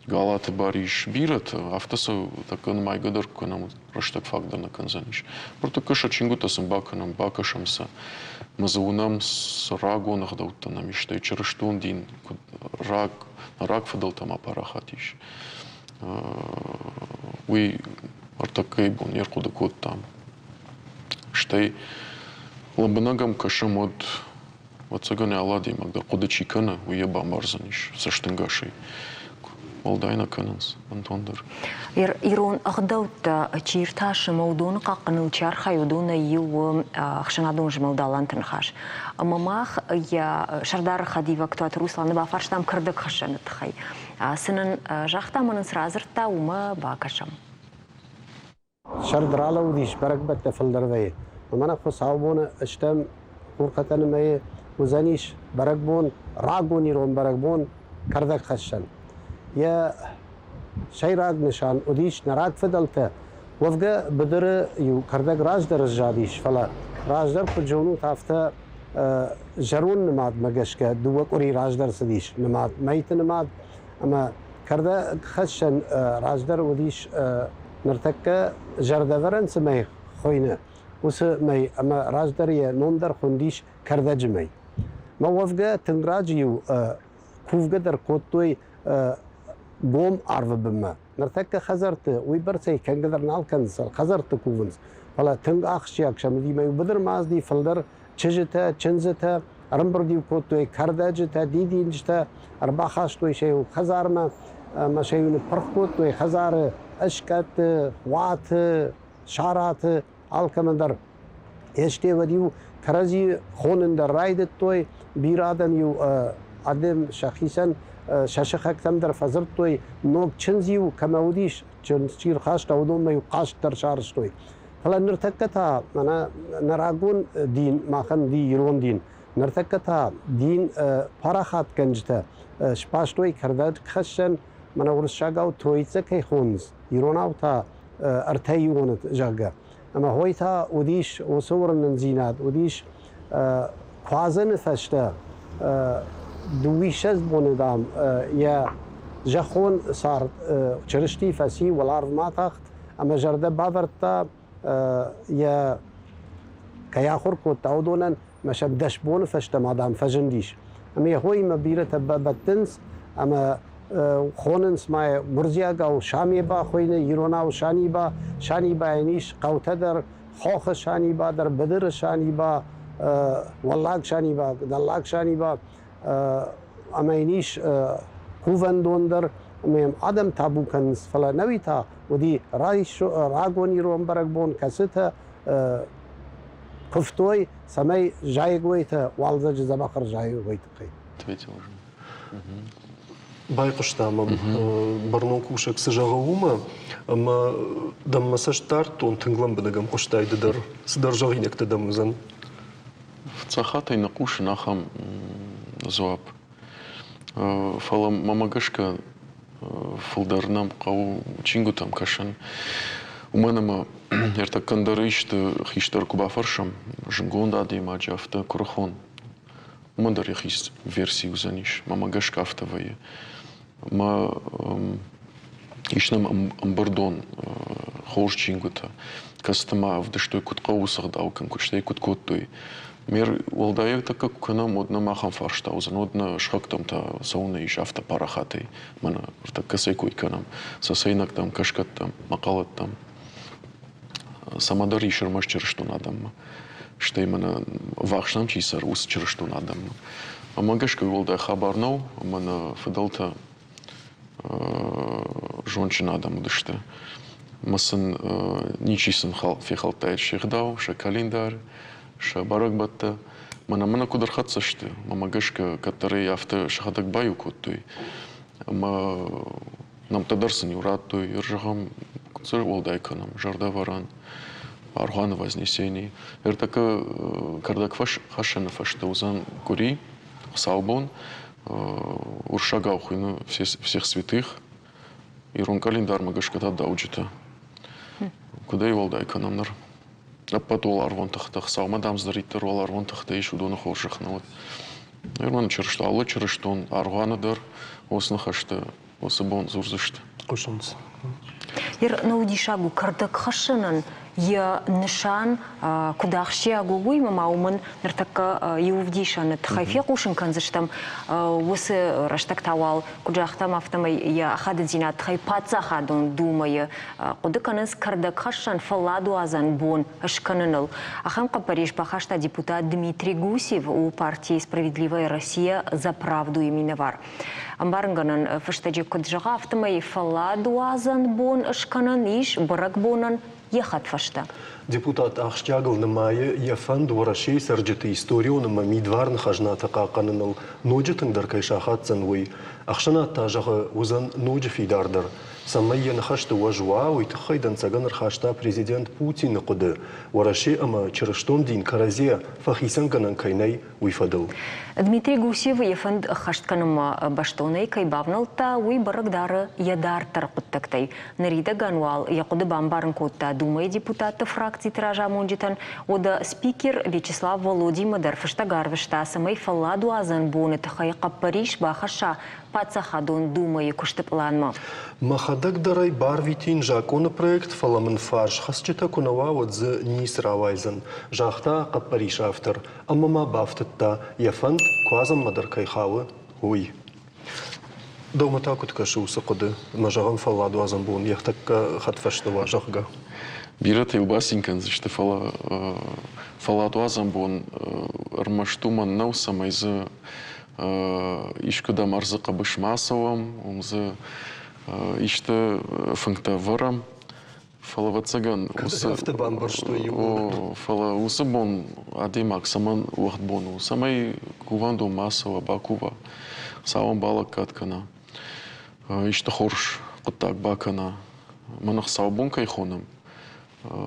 Галаты Барис, бирӕтӕ, афтӕ сӕ тӕккӕ нымайгӕ дӕр куы кӕнӕм, рӕстӕг фаг дӕр нӕ кӕндзӕнис. Ныртӕккӕ сӕ чингуытӕ сын бакӕнӕм, бакӕсӕм сӕ. Ӕмӕ дзы уынӕм, цы рагон ӕгъдӕуттӕ нӕм ис, стӕй чырыстон дин куыд раг, рагфыдӕлтӕм апарахат ис, уый ӕртӕккӕйы бон не рхъуыды кодтам. Стӕй лӕмбынӕг ӕм кӕсӕм, уӕд Ӕвӕццӕгӕн, алы адӕймаг дӕр хъуыды чи кӕны, уый йӕ бамбардзӕнис цӕстӕнгасӕй. Уӕлдай нӕ кӕнынц бынтондӕр.
Ирон ӕгъдӕуттӕ чи иртасы ӕмӕ уыдоны хъахъхъӕныныл чи архайы, уыдонӕй иу у ӕхсӕнадон змӕлд Аланты ныхас. Ӕмӕ мах йӕ сӕрдары хӕдивӕг Туаты Русланы бафарстам кӕрдӕгхӕссӕны тыххӕй. Цы нын загъта ӕмӕ нын цы радзырдта, уымӕ бакӕсӕм.
Сӕрд ралӕудис, бӕрӕгбӕттӕ фылдӕр вӕййы. Ӕмӕ нӕ хуыцаубоны стӕм Хурхӕтӕны мӕйы уыдзӕнис бӕрӕгбон, рагон ирон бӕрӕгбон Кӕрдӕгхӕссӕн. Йӕ сӕйраг нысан уыдис нӕ рагфыдӕлтӕ. Уӕвгӕ быдыры иу кӕрдӕг раздӕр сзадис, фӕлӕ раздӕр куыд зонут, афтӕ зӕронд нымадмӕ гӕсгӕ дыууӕ къуыри раздӕр цыдис нымад, мӕйты нымад ӕмӕ кӕрдӕгхӕссӕн раздӕр уыдис ныртӕккӕ зӕрдӕвӕрӕн цы мӕй хуыйны, уыцы мӕй ӕмӕ раздӕр йӕ ном дӕр хуындис кӕрдӕджы мӕй. Мӕ уӕвгӕ тынг раджы-иу кувгӕ дӕр кодтой гом арвы бынмӕ. Ныртӕккӕ хӕдзӕртты уыйбӕрцӕй кӕнгӕ дӕр нал кӕнынц, хӕдзӕртты кувынц. Фӕлӕ тынг ахсджиаг сӕм уыди, мӕ-иу быдырмӕ ацыди фылдӕр чызджытӕ, чындзытӕ, ӕрӕмбырд-иу кодтой кӕрдӕджытӕ, дидинджытӕ, ӕрбахастой сӕ-иу хӕдзармӕ ӕмӕ сӕ-иу ныппырх кодтой хӕдзары ӕскъӕтты, уаты, сараты, алкӕмӕн дӕр. Есте уӕд-иу кӕрӕдзи хонын дӕр райдыдтой, бирӕ адӕм-иу адӕм сӕхицӕн сӕ сыхӕгтӕм дӕр фӕдзырдтой, ног чындз-иу кӕмӕ уыдис, чындз чи рхаста, уыдонмӕ-иу хъаст дӕр сарӕзтой. Фӕлӕ ныртӕккӕ та мӕнӕ нӕ рагон дин, махӕн уыди ирон дин, ныртӕккӕ та дин парахатгӕнджытӕ сбастой кӕрдӕгхӕссӕн, мӕнӕ уырыссагау троицӕ кӕй хонынц, иронау та ӕртӕиуоны, зӕгъгӕ. Ӕмӕ хой та уыдис уыцы уырнындзинад, уыдис Куадзӕны фӕстӕ дыууиссӕдз боны, дам, йӕ зӕххон цард Чырысти фӕци, уӕларвмӕ атахт ӕмӕ зӕрдӕ бавӕрдта йӕ кӕй ахуыр кодта, уыдонӕн ӕмӕ сӕм 10 боны фӕстӕмӕ, дам, фӕзындис. Ӕмӕ йӕ хоимӕ бирӕтӕ бӕттынц ӕмӕ хонынц ма йӕ гуырдзиагау Самеба хуыйны, иронау Саниба. Санибайӕн ис хъӕутӕ дӕр, хохы Саниба дӕр, быдыры Саниба, Уӕллаг Саниба, Дӕллаг Саниба. Ӕмӕ йын ис кувӕндон дӕр, ӕмӕ йӕм адӕм табу кӕнынц, фӕлӕ нӕуи та уыди рагон ирон бӕрӕгбон, кӕцытӕ куывтой, цӕмӕй зайӕгойтӕ уалдзӕджы дзӕбӕх ӕрзайой тыххӕй.
Байхъуыста мӕм бӕрнон кусӕг цы зӕгъы, уымӕ, ӕмӕ дӕм мӕ цӕст дардтон, тынг лӕмбынӕг ӕм хъуыстай ды дӕр. Цыдӕр зӕгъинӕгтӕ дӕм уыдзӕн.
Фыццагхатӕй нӕ хъусын ахӕм дзуапп. Фӕлӕ мӕмӕ гӕсгӕ фылдӕр нӕм хъӕуы чингуытӕм кӕсын. Уымӕн ӕмӕ ӕртӕккӕ ӕндӕр исты хистӕр куы бафӕрсӕм, зынгонд адӕймаджы афтӕ куырыхон, уымӕн дӕр йӕхи верси уыдзӕнис. Мӕмӕ гӕсгӕ афтӕ вӕййы. Мӕ ис нӕм ӕмбырдон хорз чингуытӕ, кӕцыты ма ӕвдыстой, куыд хъӕуы уыцы ӕгъдау кӕнын, куыд стӕй куыд кодтой. Ме уӕлдай тӕккӕ куы кӕнӕм, уӕд нӕм ахӕм фарста уыдзӕн, уӕд нӕ сыхӕгтӕм та цӕуылнӕ ис афтӕ парахатӕй, мӕнӕ ӕртӕккӕ цӕй кой кӕнӕм, цӕцӕйнӕгтӕм, кӕсгӕттӕм, мӕхъӕлӕттӕм. Цӕмӕдӕр ис ӕрмӕст чырыстон адӕммӕ. Стӕй мӕнӕ ӕввахс нӕм чи цӕры, уыцы чырыстон адӕммӕ. Ӕмӕ гӕсгӕ уӕлдай хабар нӕу, ӕмӕ нӕ фыдӕлтӕ зондджын адӕм уыдысты. Ӕмӕ сын ничи сын фехӕлдтаид се гъдау, сӕ календарь, сӕ бӕрӕгбӕттӕ. Мӕнӕ мӕнӕ куыд ӕрхӕццӕ сты, мӕнмӕ гӕсгӕ кӕддӕр ӕй афтӕ сӕхӕдӕг баиу кодтой. Ӕмӕ нӕмттӕ дӕр сын-иу радтой, зӕгъӕм, куыд сӕ уӕлдай кӕнӕм, зӕрдӕвӕрӕн, аргъуаны Вознесений. Ӕртӕккӕ кӕрдӕгхӕссӕны фӕстӕ уыдзӕн къуыри, хуыцаубон, уырыссагау хуыйны «Всех святых», ирон къӕлиндармӕ гӕсгӕ та дауджытӕ. Куыдӕй уӕлдай кӕнӕм ныр? Ӕппӕт уӕларвон тыхтӕ, Хуыцаумӕ дам цыдӕриддӕр уӕларвон тыхтӕ ис, уыдоны хорзӕх нӕ уыд. Ирон чырыстон, алы чырыстон аргъуаны дӕр уыцы ныхӕстӕ уыцы бон дзурдзысты.
Хъусынц.
Нау диссаг у кӕрдӕгхӕссӕнӕн йӕ нысан куыд ахсджиаг у, уый ма уымӕн ныртӕккӕ иу ӕвдисӕны тыххӕй фехъусын кӕндзыстӕм. Уыцы рӕстӕг та уал, куыд загътам, афтӕмӕй йӕ ахадындзинад тыххӕй Паддзахадон Думӕйы хъуыды кӕнынц кӕрдӕгхӕссӕн фӕлладуадзӕн бон скӕныныл. Ахӕм хъӕппӕрис бахаста депутат Дмитрий Гусев, у партийы «Справедливая Россия за правду»-йы минӕвар. Ӕмбарынгӕнӕн фыстӕджы куыд зӕгъы, афтӕмӕй фӕлладуадзӕн бон скӕнӕн ис бӕрӕгбонӕн йӕ хӕдфӕстӕ.
Депутат ахсджиагыл нымайы йӕ фӕнд Уӕрӕсейы цӕрджыты историон ӕмӕ мидварны хӕзнатӕ хъахъхъӕныныл ноджы тынгдӕр кӕй сахаддзӕн, уый. Ӕхсӕнад та, зӕгъы, уыдзӕн ноджы фидардӕр. Цӕмӕй йӕ ныхӕсты уӕз уа, уый тыххӕй дӕнцӕгӕн ӕрхаста президент Путины хъуыды, Уӕрӕсе ӕмӕ чырыстон дин кӕрӕдзийӕ фӕхицӕнгӕнӕн кӕй нӕй, уый фӕдыл.
Дмитрий Гусев йӕ фӕнд ӕххӕст кӕнынмӕ бӕстонӕй кӕй бавнӕлдта, уый бӕрӕг дары йӕ дарддӕры хъуыддӕгтӕй. Ныридӕгӕн уал йӕ хъуыды бамбарын кодта Думӕйы депутатты фракциты разамонджытӕн. Уӕдӕ спикер Вячеслав Володимӕ дӕр фыстӕг арвыста, цӕмӕй фӕлладуадзӕн боны тыххӕй хъӕппӕрис бахӕсса Паддзахадон Думӕйы куысты пъланмӕ.
Мӕхӕдӕг дӕр ӕй барвитин закъоны проект, фӕлӕ мын фарсхӕцджытӕ куы нӕ уа, уӕд дзы ницы рауайдзӕн, загъта хъӕппӕрисы автор ӕмӕ ма бафтыдта, йӕ фӕнд куадзӕнмӕ дӕр кӕй хауы, уый. Дӕумӕ та куыд кӕсы уыцы хъуыды, ӕмӕ зӕгъӕм фӕлладуадзӕн бон йӕ тӕккӕ хӕдфӕсты уа, зӕгъгӕ?
Бирӕтӕ йыл бацин кӕндзысты, фӕлӕ фӕлладуадзӕн бон ӕрмӕст уымӕн нӕу, цӕмӕй дзы искуыдӕм ӕрдзы хъӕбысмӕ ацӕуӕм, уым дзы исты фынгтӕ ӕвӕрӕм. Фӕлӕ, ӕвӕццӕгӕн, уыцы
Афтӕ бамбӕрстой иууылдӕр.
Фӕлӕ уыцы бон адӕймаг цӕмӕн уӕгъд бон у? Цӕмӕй кувӕндонмӕ ацӕуа, бакува, Хуыцауӕн балӕггад кӕна, исты хорз хъуыддаг бакӕна. Мӕн Хуыцаубон кӕй хонӕм,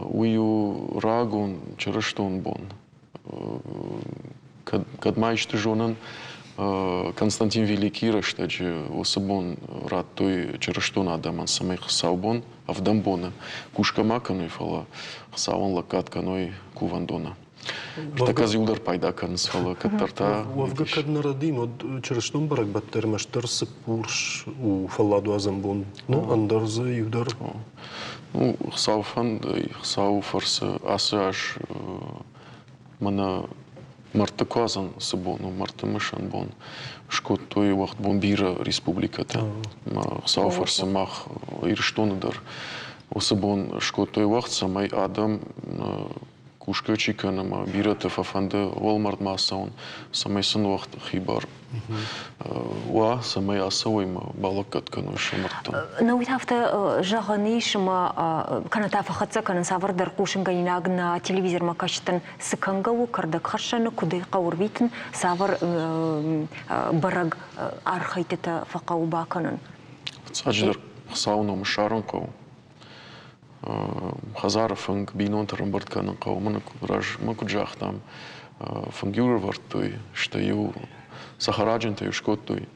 уый у рагон чырыстон бон. Кӕд ма исты зонӕн, Константин Великийы рӕстӕджы уыцы бон радтой чырыстон адӕмӕн, цӕмӕй хуыцаубон, ӕвдӕм боны кусгӕ ма кӕной, фӕлӕ Хуыцауӕн лӕггад кӕной кувӕндоны. Ныртӕккӕ дзы иу дӕр пайда кӕнынц, фӕлӕ кӕддӕр та.
Уӕвгӕ кӕд нӕ рӕдийын, уӕд чырыстон бӕрӕгбӕтты ӕрмӕстдӕр цыппурс у фӕлладуадзӕн бон. Ну, ӕндӕр дзы иу дӕр.
Ну, Хуыцауы фӕндӕй, Хуыцауы фӕрцы ацы аз мӕнӕ мӕрдты куадзӕн цы бон у, мӕрдты мысӕн бон, скодтой уӕгъд бон бирӕ республикӕтӕ. Хуыцауы фӕрцы мах Ирыстоны дӕр уыцы бон скодтой уӕгъд, цӕмӕй адӕм кусгӕ чи кӕны ӕмӕ бирӕты фӕфӕнды уӕлмӕрдмӕ ацӕуын, цӕмӕй сын уӕгъд хибар уа, цӕмӕй ацӕуой ӕмӕ балӕггад кӕной сӕ мӕрдтӕн.
Науи афтӕ зӕгъӕн ис, ӕмӕ кӕнӕ та фӕхӕццӕ кӕнын цавӕрдӕр хъусынгӕнинаг нӕ телевизормӕ кӕсджытӕн цы кӕнгӕ у, кӕрдӕгхӕссӕны куыд ӕй хъӕуы рвитын, цавӕр бӕрӕг архӕйдтытӕ фӕхъӕуы бакӕнын?
Фыццаджыдӕр Хуыцауы ном ссарын хъӕуы. Хӕдзары фынг бинонты ӕрӕмбырд кӕнын хъӕуы. Мӕн размӕ куыд загътам, фынг-иу ӕрӕвӕрдтой, стӕй-иу цӕхӕраджынтӕ-иу скодтой.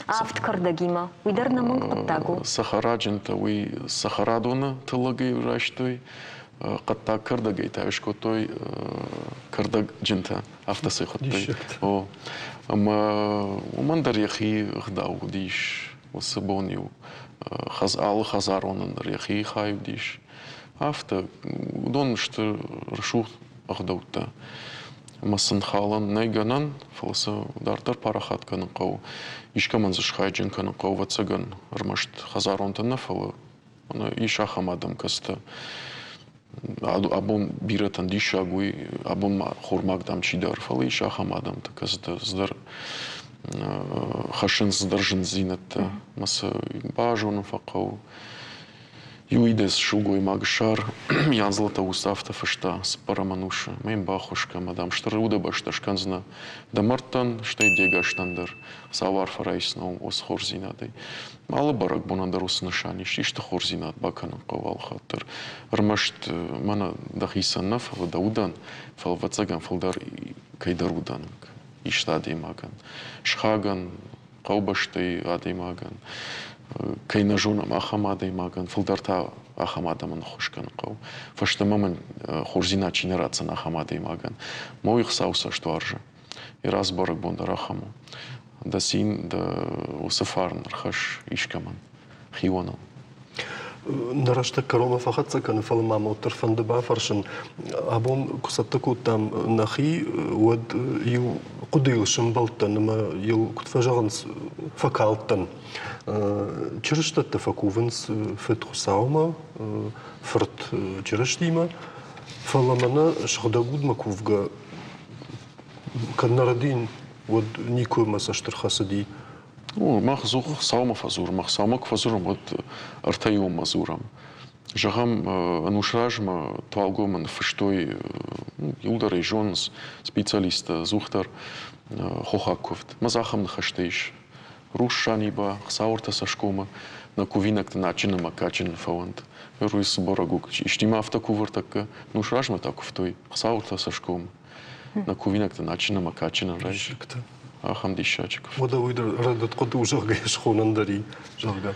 Авд кӕрдӕгимӕ. Уый дӕр нӕмӕнг хъуыддаг у.
Цӕхӕраджынтӕ уый цӕхӕрадоны тыллӕгӕй райстой, хъӕддаг кӕрдӕгӕй та скодтой кӕрдӕгджынтӕ, афтӕ сӕ хуыдтой. О, ӕмӕ уымӕн дӕр йӕхи ӕгъдау уыдис. Уыцы бон-иу алы хӕдзаронӕн дӕр йӕхи хай уыдис. Афтӕ, уыдон сты рӕсугъд ӕгъдӕуттӕ. Ӕмӕ сын халӕн нӕй гӕнӕн, фӕлӕ сӕ дарддӕр парахат кӕнын хъӕуы. Искӕмӕн дзы схайджын кӕнын хъӕуы, ӕвӕццӕгӕн, ӕрмӕст хӕдзаронтӕ нӕ, фӕлӕ ис ахӕм адӕм, кӕцытӕ абон бирӕтӕн диссаг уый, абон ма хормаг, дам, чидӕр, фӕлӕ ис ахӕм адӕмтӕ, кӕцытӕ цыдӕр хӕссынц цыдӕр зындзинӕдтӕ, ӕмӕ сӕ базонын фӕхъӕуы. Иу идӕдз сылгоймаг сӕр Ян Златоуст афтӕ фыста цыппӕрӕм ӕнусы, Мӕ йын баххуыс кӕн, ӕмӕ, дам, стыр удӕбӕстӕ скӕндзынӕ дӕ мӕрдтӕн, стӕй де гӕстӕн дӕр. Хуыцау арфӕ райсынау уыцы хорздзинадӕй. Алы бӕрӕгбонӕн дӕр уыцы нысан ис, исты хорздзинад бакӕнын хъӕуы алхатт дӕр. Ӕрмӕст мӕнӕ дӕхицӕн нӕ, фӕлӕ дӕ удӕн, фӕлӕ ӕвӕццӕгӕн фылдӕр кӕйдӕр удӕн, исты адӕймагӕн, сыхагӕн, хъӕубӕстӕй адӕймагӕн, кӕй нӕ зонӕм, ахӕм адӕймагӕн, фылдӕр та ахӕм адӕмӕн ӕххуыс кӕнын хъӕуы. Фӕстӕмӕ мын хорздзинад чи нӕ ратдзӕн, ахӕм адӕймагӕн. Мӕ уый Хуыцау цӕст уарзы. Йӕ бӕрӕгбон дӕр ахӕм у. Дӕ цин, дӕ уыцы фарн ӕрхӕсс искӕмӕн, хионӕн.
Нӕ рӕстӕг кӕронмӕ фӕхӕццӕ кӕны, фӕлӕ ма мӕ уӕддӕр фӕнды бафӕрсын. Абон куы цӕттӕ кодтам нӕхи, уӕд иу хъуыдыйыл сӕмбӕлдтӕн ӕмӕ йыл, куыд фӕзӕгъынц, фӕкалдтӕн. Чырыстӕттӕ фӕкувынц Фыд Хуыцаумӕ, Фырт Чырыстимӕ, фӕлӕ мӕнӕ сыгъдӕг удмӕ кувгӕ кӕд нӕ рӕдийын, уӕд никуы мӕ цӕст ӕрхӕцыди.
Ну, мах ӕдзух Хуыцаумӕ фӕдзурӕм. Хуыцаумӕ куы фӕдзурӕм, уӕд ӕртӕиуонмӕ дзурӕм. Зӕгъӕм, ӕнусы размӕ Туалгомы ныффыстой, иуылдӕр ӕй зонынц, специалисттӕ ӕдзухдӕр хохаг куывд. Мӕ дзы ахӕм ныхӕстӕ ис. Рухс Саниба, Хуыцау ӕртӕ цӕсгомы, нӕ кувинӕгты адджын ӕмӕ кадджын фӕуӕнт. Ныр уый цы бӕрӕг у, истимӕ афтӕ кувӕртӕккӕ ӕнусы размӕ та куывтой Хуыцау ӕртӕ цӕсгомы. Нӕ кувинӕгты адджын ӕмӕ кадджынӕн райс. Ахӕм диссаджы куывд.
Уӕдӕ уый дӕр рӕдыд хъуыды у, зӕгъгӕ, схонӕн дӕр и, зӕгъгӕ.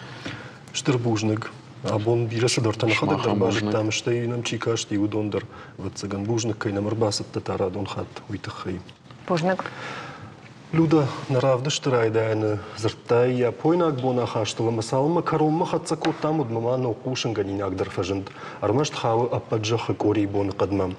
Стыр бузныг. Абон бирӕ цыдӕртӕ нӕхӕдӕг дӕр базыдтам, стӕй нӕм чи касти, уыдон дӕр, ӕвӕццӕгӕн, бузныг, кӕй нӕм ӕрбацыдтӕ та радон хатт, уый тыххӕй.
Бузныг.
Люда, нӕ равдысты райдайӕны дзырдтай япойнаг бонахастыл ӕмӕ цалынмӕ кӕронмӕ хӕццӕ кодтам, уӕдмӕ ма ног хъусынгӕнинаг дӕр фӕзынд. Ӕрмӕст хауы ӕппӕт зӕххы къорийы боныхъӕдмӕ.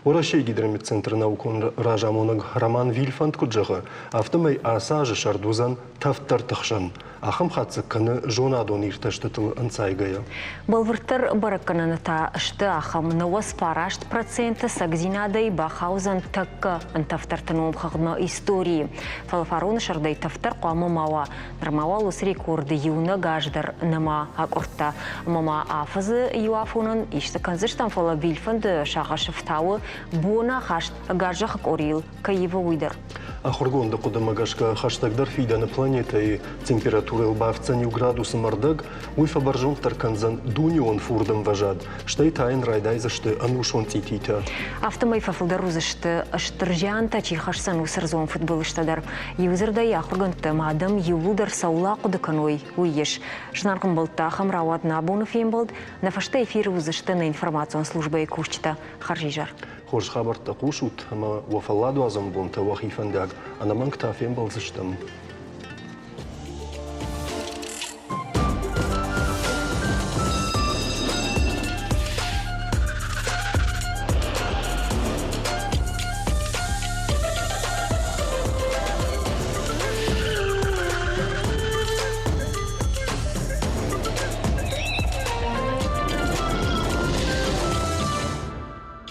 Уӕрӕсейы гидрометцентры наукон разамонӕг Роман Вильфанд куыд зӕгъы, афтӕмӕй ацы азы сӕрд уыдзӕн тӕвддӕрты хсӕн. Ахӕм хатдзӕг кӕны зонадон иртӕстытыл ӕнцайгӕйӕ.
Бӕлвырддӕр бӕрӕггӕнӕны та сты ахӕм 99% цӕгдзинадӕй бахаудзӕн тӕккӕ ӕнтӕфдӕрты номхыгъдмӕ историйы. Фӕлӕ фароны сӕрдӕй тӕвддӕр хъуамӕ ма уа. Нырма уал уыцы рекорды иунӕг аз дӕр нӕма акъуырдта. Ӕмӕ ма афӕдзы иу афонӕн исты кӕндзыстӕм, фӕлӕ Вильфанды сагъӕсы фтауы бонахаст ӕгас зӕххы къорийыл кӕй ивы, уый дӕр.
Ахуыргонды хъуыдымӕ гӕсгӕ, хӕстӕгдӕр фидӕны планетӕйы температурӕйыл бафтдзӕн иу градусы мӕрдӕг, уый фӕбӕрзонддӕр кӕндзӕн дунеон фурды ӕмвӕзад, стӕй та йын райдайдзысты ӕнусон цъититӕ.
Афтӕмӕй фӕфылдӕр уыдзысты, стыр зиантӕ чи хӕсдзӕн, уыцы ӕрдзон фыдбылызтӕ дӕр. Иудзырдӕй, ахуыргӕндтӕ ӕмӕ адӕм иууылдӕр цӕуыл ахъуыды кӕной, уый ис. Зынаргъ ӕмбӕлттӕ, ахӕм рауад нӕ абоны фембӕлд. Нӕ фӕстӕ эфиры уыдзысты нӕ информацион службӕйы кусджытӕ. Хӕрзизӕр.
Хорз хабӕрттӕ хъусут ӕмӕ уӕ фӕлладуадзӕн бонтӕ уӕхи фӕндаг. Ӕнӕмӕнг та фембӕлдзыстӕм.